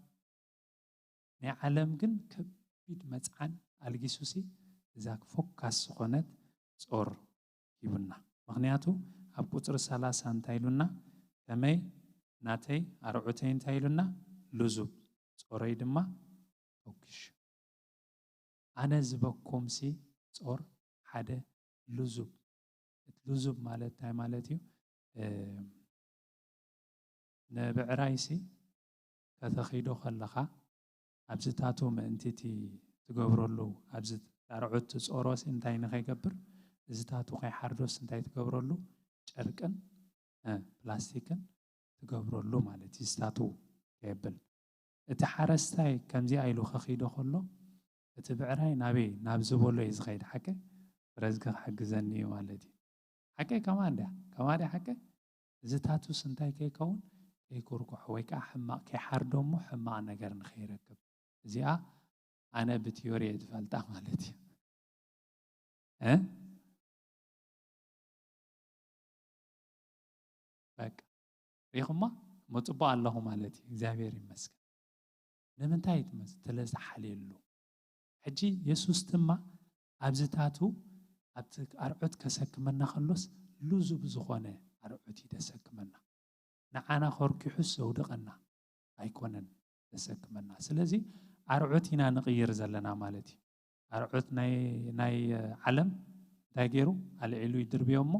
ናይ ዓለም ግን ከቢድ መጽዓን ኣልጊሱሲ እዛ ፎካስ ዝኾነት ጾር ሂቡና። ምኽንያቱ ኣብ ቁጽሪ ሰላሳ እንታይ ኢሉና? ከመይ ናተይ ኣርዑተይ እንታይ ኢሉና? ልዙብ ጾረይ ድማ ፈኪሹ። ኣነ ዝበኩምሲ ጾር ሓደ ልዙብ። እቲ ልዙብ ማለት እንታይ ማለት እዩ? እ፣ ንብዕራይሲ ከተኺዶ ከለኻ ኣብዚ ታቱ ምእንቲ እቲ ትገብረሉ፣ ኣብዚ ኣርዑት ትጾሮሲ እንታይ ንኸይገብር፣ እዚ ታቱ ከይሓርዶስ እንታይ ትገብረሉ? ጨርቅን፣ እ፣ ፕላስቲክን ትገብረሉ ማለት እዩ። እዚ ታቱ ከየብል። እቲ ሓረስታይ ከምዚኣ ኢሉ ከኺዶ ከሎ፣ እቲ ብዕራይ ናበይ? ናብ ዝበሎ እዩ ዝኸይድ። ሓቀ? ፍረዝጊ ክሕግዘኒ እዩ ማለት እዩ። ሓቀ? ከማ እንድያ? ከማ ድያ ሓቀ? እዚ ታቱስ እንታይ ከይከውን? ከይኩርኩሖ ወይ ከዓ ሕማቕ ከይሓርዶ እሞ ሕማቕ ነገር ንኸይረክብ። እዚኣ ኣነ ብቲዮሪ እየ ዝፈልጣ ማለት እዩ። እ? በቃ። ሪኹማ? እሞ ጽቡቕ ኣለኹ ማለት እዩ። እግዚኣብሔር ይመስገን። ንምንታይ ትመስ-? ስለ ዝሓልየሉ። ሕጂ የሱስ ድማ ኣብዚ ታቱ ኣብቲ ኣርዑት ከሰክመና ከሎስ ልዙብ ዝኾነ ኣርዑት እዩ ደሰክመና። ንዓና ከርኪሑስ ዘውድቐና ኣይኮነን ዘሰክመና። ስለዚ ኣርዑት ኢና ንቕይር ዘለና ማለት እዩ። ኣርዑት ናይ፣ ናይ ዓለም እንታይ ገይሩ? ኣልዒሉ ይድርብዮ እሞ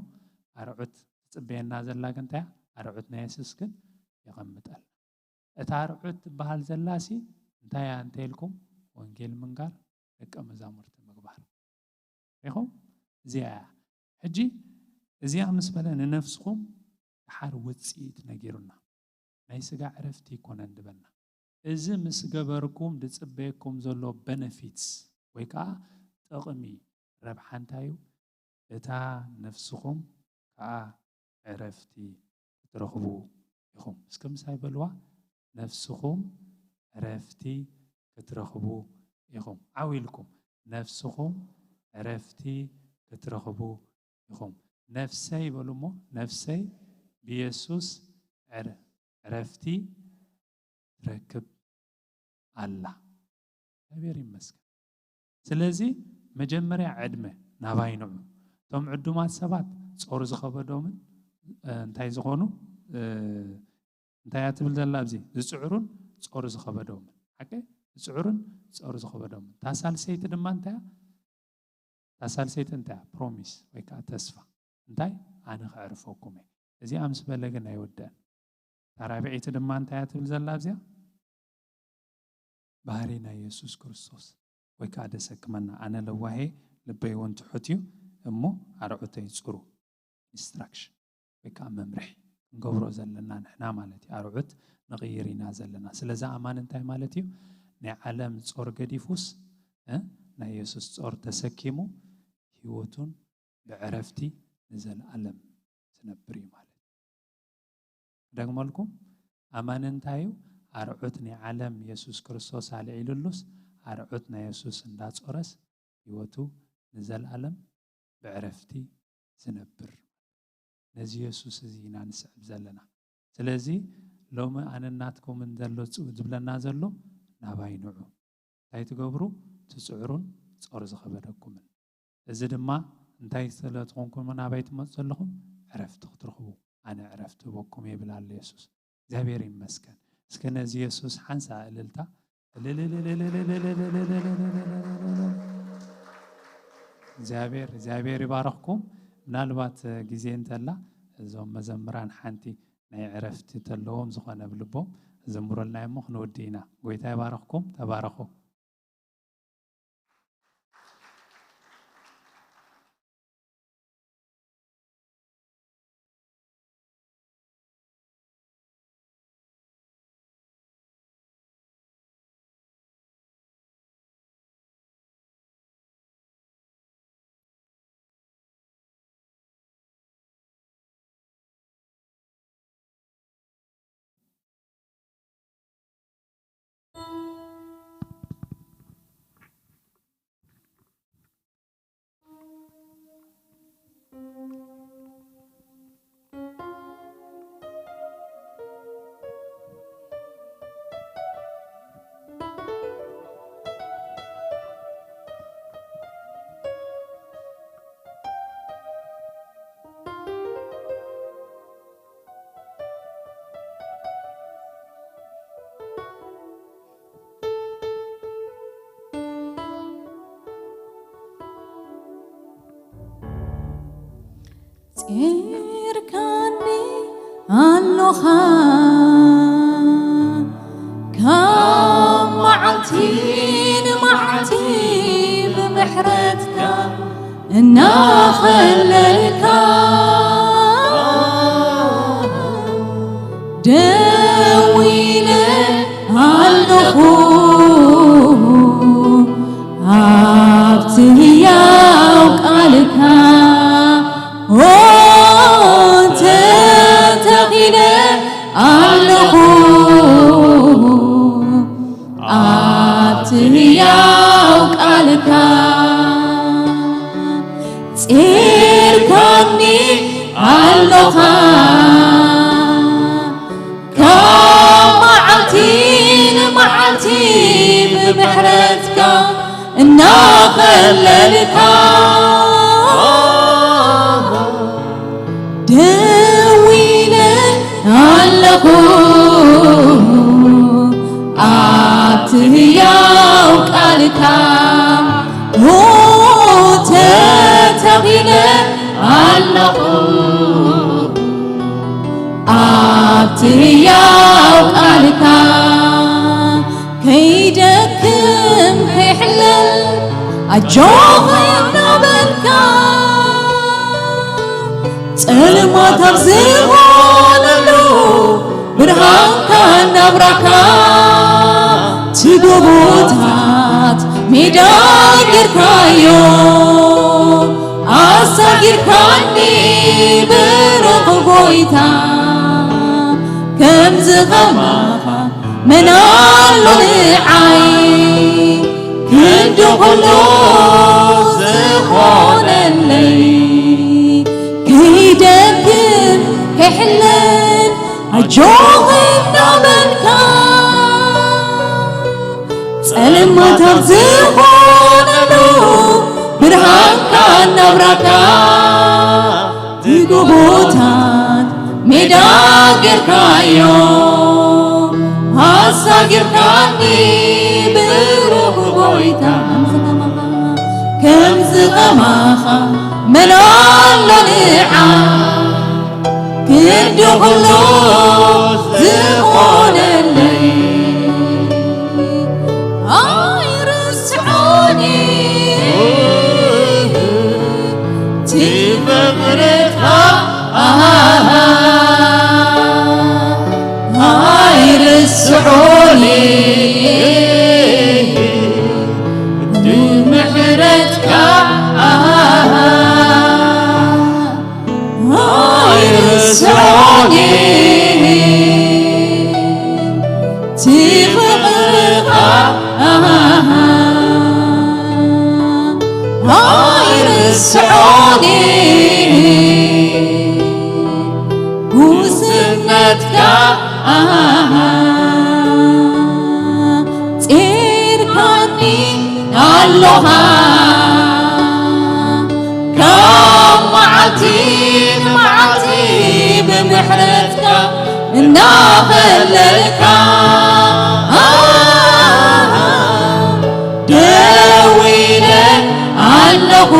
ኣርዑት ትጽበየና ዘላ ግን እንታይ እያ? ኣርዑት ናይ የሱስ ግን የቐምጠልና። እታ ኣርዑት ትበሃል ዘላሲ እንታይ እያ እንተ ኢልኩም? ወንጌል ምንጋር፣ ደቀ መዛሙርቲ ምግባር። ሪኹም? እዚኣ እያ። ሕጂ እዚኣ ምስ በለ ንነፍስኹም ደሓር ውጽኢት ነጊሩና። ናይ ስጋ ዕረፍቲ ኣይኮነን ድበልና። እዚ ምስ ገበርኩም ድጽበየኩም ዘሎ ቤነፊትስ ወይ ከዓ ጥቕሚ፣ ረብሓ እንታይ እዩ? እታ ነፍስኹም ከዓ ዕረፍቲ ክትረኽቡ ኢኹም። እስከ ምሳይ በልዋ፣ ነፍስኹም ዕረፍቲ ክትረኽቡ ኢኹም። ዓው ኢልኩም፣ ነፍስኹም ዕረፍቲ ክትረኽቡ ኢኹም። ነፍሰይ በሉ እሞ፣ ነፍሰይ ብየሱስ ዕረ-፣ ዕረፍቲ ትረክብ ኣላ። እግዚኣብሔር ይመስገን። ስለዚ መጀመርያ ዕድመ ናባይ ንዑ። እቶም ዕዱማት ሰባት ጾር ዝኸበዶምን፣ እ፣ እንታይ ዝኾኑ፣ እ፣ እንታይ እያ ትብል ዘላ ኣብዚ? ዝጽዕሩን ጾር ዝኸበዶምን። ሓቀ? ዝጽዕሩን ጾር ዝኸበዶምን። እታ ሳልሰይቲ ድማ እንታይ እያ? እታ ሳልሰይቲ እንታይ እያ? ፕሮሚስ ወይ ከዓ ተስፋ። እንታይ? ኣነ ከዕርፈኩም እየ። እዚኣ ምስ በለ ግን ኣይወደን። እታ ራብዐይቲ ድማ እንታይ እያ ትብል ዘላ ኣብዚኣ? ባህሪ ናይ የሱስ ክርስቶስ ወይ ከዓ ደሰክመና። ኣነ ለዋሄ ልበይ እውን ትሑት እዩ እሞ ኣርዑተይ ጽሩ። ኢንስትራክሽን ወይ ከዓ መምርሒ ክንገብሮ ዘለና ንሕና ማለት እዩ። ኣርዑት ንቕይር ኢና ዘለና። ስለዚ ኣማን እንታይ ማለት እዩ? ናይ ዓለም ጾር ገዲፉስ፣ እ፣ ናይ የሱስ ጾር ተሰኪሙ ህይወቱን ብዕረፍቲ ንዘለኣለም ዝነብር እዩ ማለት እዩ። ክደግመልኩም፣ ኣማን እንታይ እዩ? ኣርዑት ናይ ዓለም የሱስ ክርስቶስ ኣልዒሉሉስ፣ ኣርዑት ናይ የሱስ እንዳጾረስ ህይወቱ ንዘለኣለም ብዕረፍቲ ዝነብር። ነዚ የሱስ እዚ ኢና ንስዕብ ዘለና። ስለዚ ሎሚ ኣነ ናትኩምን ዘሎ ጽ-፣ ዝብለና ዘሎ ናባይ ንዑ። እንታይ ትገብሩ? ትጽዕሩን ጾር ዝኸበደኩምን። እዚ ድማ እንታይ ስለ ትኾንኩም ናባይ ትመጹ ዘለኹም? ዕረፍቲ ክትረኽቡ። ኣነ ዕረፍቲ ህበኩም እየ ይብል ኣሎ የሱስ። እግዚኣብሔር ይመስገን። እስከ ነዚ የሱስ ሓንሳ እልልታ። እግዚኣብሔር፣ እግዚኣብሔር ይባረኽኩም። ምናልባት ግዜ እንተላ እዞም መዘምራን ሓንቲ ናይ ዕረፍቲ ተለዎም ዝኾነ ብልቦም ዘምሩልና እሞ ክንወዲ ኢና። ጎይታ ይባረኽኩም፣ ተባረኹ። ጺርካኒ ኣሎኻ ካብ መዓልቲ ንመዓልቲ ብምሕረትካ እናኸለልካ ደው ኢለ ኣለኹ ኣብቲ ህያው ቃልካ ኦ ተተኺለ ኣለኹ ኣብቲ ህያው ቃልካ ጺርካኒ ኣሎኻ ካብ መዓልቲ ንመዓልቲ ብምሕረትካ እናኸለልካ ደው ኢለ ኣለኹ ኣብቲ ህያው ቃልካ ተተኺለ ኣለኹ ኣብቲ ህያው ቃልካ ከይደክም ከይሕለል ኣጆኺ እናበልካ ጸልማት ኣብ ዝኾነሉ ብርሃንካ እናብራካ ትጎቦታት ሜዳ ጌርካዮ ኣሳጊርካኒ ብሩኽ ጎይታ ከምዚ ኸማኻ መን ኣሎ ንዓይ ክንዲ ኩሉ ዝኾነለይ ከይደክም ከይሕለል ኣጆኺ እናበልካ ጸልማት ኣብ ዝኾነሉ ብርሃንካ እናብራካ ብጎቦታት ሜዳ ጌርካዮ ኣሳጊርካኒ ብሩኽ ጎይታ ከምዚ ኸማኻ መን ኣሎ ንዓ ክንዲ ኩሉ ዝኾነለይ ኣይርስዖኒ እቲ ፍቕርኻ ኣይርስዖኒ እቲ ምሕረትካ ኣይርስዖኒ እቲ ፍቕርኻ ኣይርስዖኒ ጉስነትካ ጺርካኒ ኣሎኻ ካብ መዓልቲ ንመዓልቲ ብምሕረትካ እናኸለልካ ደው ኢለ ኣለኹ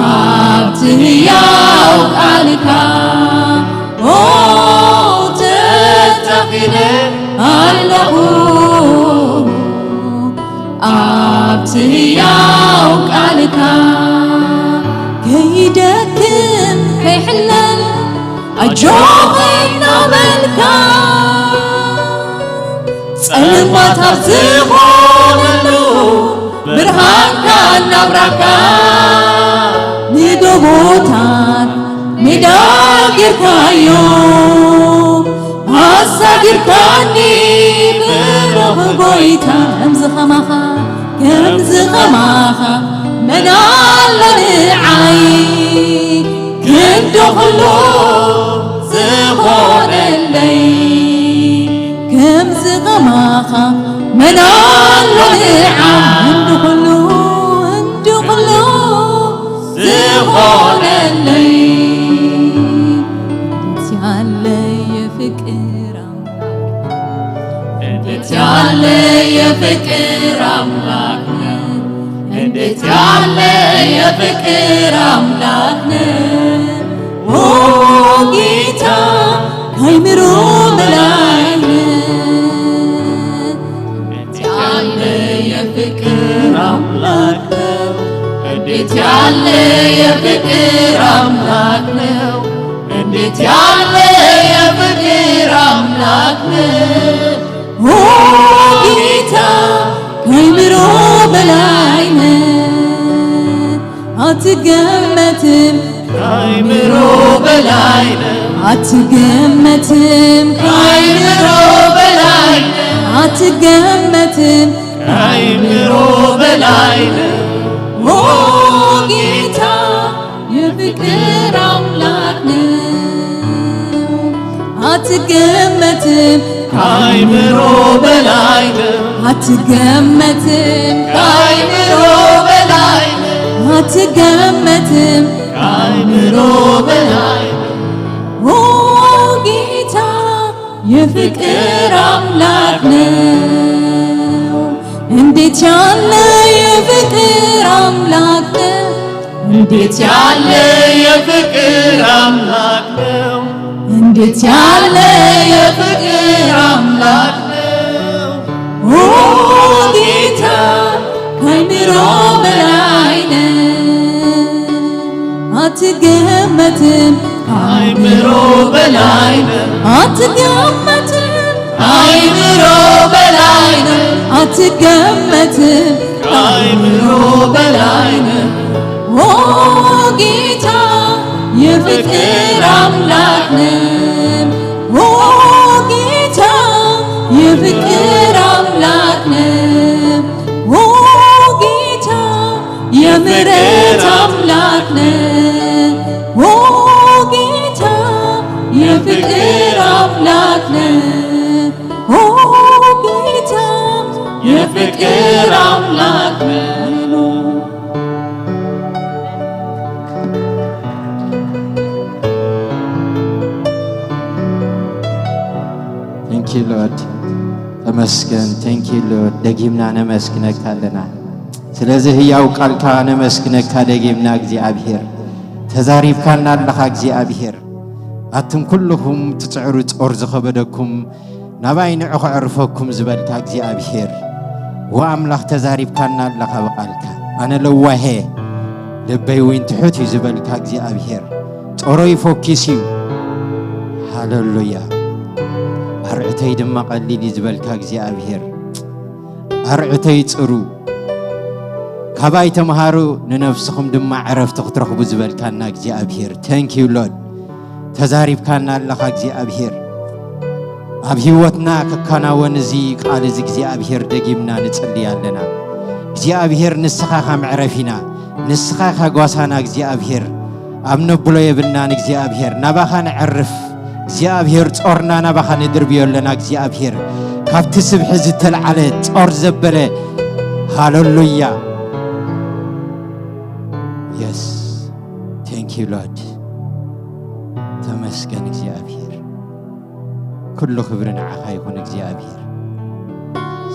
ኣብቲ ህያው ቃልካ ኦ ተተኺለ ኣለኹ ኣብቲ ህያው ቃልካ ከይደክም ከይሕለል ኣጆኺ እናበልካ ጸልማት ኣብ ዝኾነሉ ብርሃንካ እናብራካ ንጎቦታት ሜዳ ጌርካዮ ኣሳጊርካኒ ብሩኽ ጎይታ ከምዚ ኸማኻ ከምዚ ኸማኻ መን ኣሎ ንዓይ ክንዲ ኹሉ ዝኾነለይ ከምዚ ኸማኻ መን ኣሎ ንዓይ እንዲ ኹሉ እንዲ ኹሉ ዝኾነለይ እንት ያለ የፍቅር አምላክ እንዴት ያለ የፍቅር አምላክ ነው። እንዴት ያለ የፍቅር አምላክ ነው። ኦ ጌታ ከአይምሮ በላይ ነው። እንዴት ያለ የፍቅር አምላክ ነው። እንዴት ያለ የፍቅር አምላክ ነው። እንዴት ያለ የፍቅር አምላክ ነው። ኦ ጌታ ከአይምሮ በላይ ነው። አትገመትም ከአይምሮ በላይ ነው። አትገመትም ከአይምሮ በላይ ነው። አትገመትም ከአይምሮ በላይ ነው። ኦ ጌታ የፍቅር አምላክ ነው። አትገመትም ከአይምሮ በላይ ነው። አትገመትም ከአይምሮ በላይ ነው። አትገመትም ከአይምሮ በላይ ነው። ኦ ጌታ የፍቅር አምላክ ነው። እንዴት ያለ የፍቅር አምላክ ነው። እንዴት ያለ የፍቅር አምላክ ነው። እንዴት ያለ የፍቅር አምላክ ነው። ኦ ጌታ ከአይምሮ በላይ ነው። አትገመትም ከአይምሮ በላይ ነው። አትገመትም ከአይምሮ በላይ ነው። አትገመትም ከአይምሮ በላይ ነው። ኦ ጌታ የፍቅር አምላክ ነው። ኦ ጌታ የፍቅር አምላክ ነው። ኦ ጌታ የምሕረት አምላክ ነው። ኦ ጌታ የፍቅር አምላክ ነው። ኦ ጌታ የፍቅር አምላክ ነው። Thank you, Lord. ተመስገን። Thank you, Lord. ደጊምና ነመስግነካ ኣለና። ስለዚ ህያው ቃልካ ነመስግነካ ደጊምና እግዚኣብሔር። ተዛሪብካና ኣለኻ እግዚኣብሔር። ኣቱም ኩልኹም ትጽዕሩ ጾር ዝኸበደኩም ናባይ ንዑ ከዕርፈኩም ዝበልካ እግዚኣብሔር። ወኣምላኽ ተዛሪብካና ኣለኻ ብቓልካ። ኣነ ለዋሄ ልበይ እውን ትሑት እዩ ዝበልካ እግዚኣብሔር። ጾሮይ ፎኪስ እዩ። ሃለሉያ። ኣርዕተይ ድማ ቀሊል እዩ ዝበልካ እግዚኣብሔር። ኣርዕተይ ጽሩ። ካባይ ተምሃሩ ንነፍስኹም ድማ ዕረፍቲ ክትረኽቡ ዝበልካና እግዚኣብሔር። Thank you, Lord። ተዛሪብካና ኣለኻ እግዚኣብሔር። ኣብ ህይወትና ክከናወን እዚ ቃል እዚ እግዚኣብሔር ደጊምና ንጽሊ ኣለና። እግዚኣብሔር ንስኻ ኢኻ መዕረፊና፣ ንስኻ ኢኻ ጓሳና እግዚኣብሔር። ኣብ ነብሎ የብልናን እግዚኣብሔር። ናባኻ ነዕርፍ እግዚኣብሔር። ጾርና ናባኻ ንድርብዮ ኣለና እግዚኣብሔር። ካብቲ ስብሒ ዝተልዓለ ጾር ዘበለ ሃለሉያ። የስ። Thank you, Lord። ተመስገን እግዚኣብሔር። ኩሉ ክብሪ ንዓኻ ይኹን እግዚኣብሔር።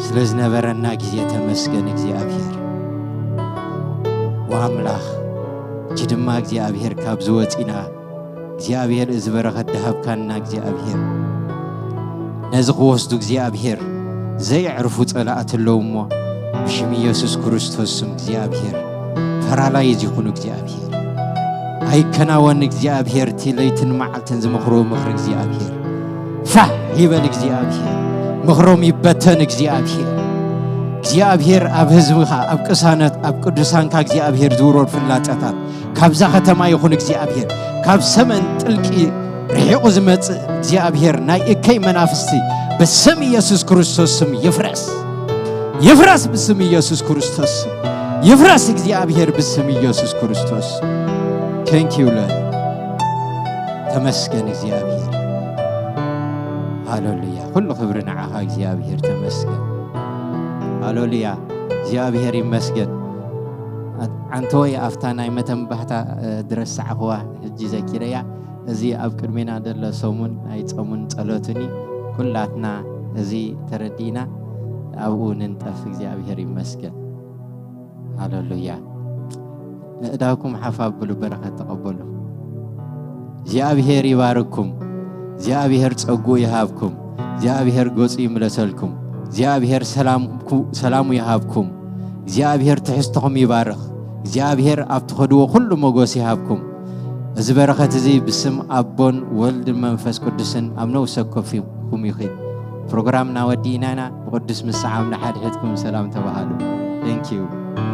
ስለ ዝነበረና ግዜ ተመስገን እግዚኣብሔር። ወኣምላኽ ሕጂ ድማ እግዚኣብሔር ካብ ዝወፂና እግዚኣብሔር እዚ በረኸት ድሃብካና እግዚኣብሔር ነዚ ክወስዱ እግዚኣብሔር ዘየዕርፉ ጸላእቲ ኣለዉ እሞ ብሽም ኢየሱስ ክርስቶስ ስም እግዚኣብሔር ፈራላይ ይኹኑ እግዚኣብሔር ኣይከናወን እግዚኣብሔር እቲ ለይትን መዓልትን ዝመኽርዎ ምኽሪ እግዚኣብሔር ፋሕ ይበል እግዚኣብሔር ምኽሮም ይበተን እግዚኣብሔር እግዚኣብሔር ኣብ ህዝብኻ ኣብ ቅሳነት ኣብ ቅዱሳንካ እግዚኣብሔር ዝውረድ ፍላጠታት ካብዛ ከተማ ይኹን እግዚኣብሔር ካብ ሰመን ጥልቂ ርሒቑ ዝመጽእ እግዚኣብሔር ናይ እከይ መናፍስቲ ብስም ኢየሱስ ክርስቶስ ስም ይፍረስ ይፍረስ ብስም ኢየሱስ ክርስቶስ ስም ይፍረስ እግዚኣብሔር ብስም ኢየሱስ ክርስቶስ thank you Lord ተመስገን እግዚኣብሔር ሃሌሉያ ኩሉ ክብሪ ንዓኻ እግዚኣብሔር ተመስገን ሃሌሉያ እግዚኣብሔር ይመስገን ኣንተወይ ኣብታ ናይ መተንባህታ ድረስ ሰዓኽዋ ሕጂ ዘኪረያ እዚ ኣብ ቅድሜና ዘሎ ሰሙን ናይ ጾሙን ጸሎትን እዩ ኩላትና እዚ ተረዲእና ኣብኡ ንንጠፍ እግዚኣብሔር ይመስገን ሃሌሉያ ነእዳውኩም ሓፍ ኣብሉ በረኸት ተቐበሉ እግዚኣብሔር ይባርኩም እግዚኣብሔር ጸጉ ይሃብኩም እግዚኣብሔር ገጹ ይምለሰልኩም እግዚኣብሔር ሰላሙ ይሃብኩም እግዚኣብሔር ትሕዝትኹም ይባርኽ እግዚኣብሔር ኣብ ትኸድዎ ኩሉ ሞጎስ ይሃብኩም እዚ በረኸት እዚ ብስም ኣቦን ወልድን መንፈስ ቅዱስን ኣብ ነውሰ ኮፊኩም ይኺድ ፕሮግራም ናወዲእና ኢና ብቅዱስ ምሰዓም ንሓድሕድኩም ሰላም ተባሃሉ thank you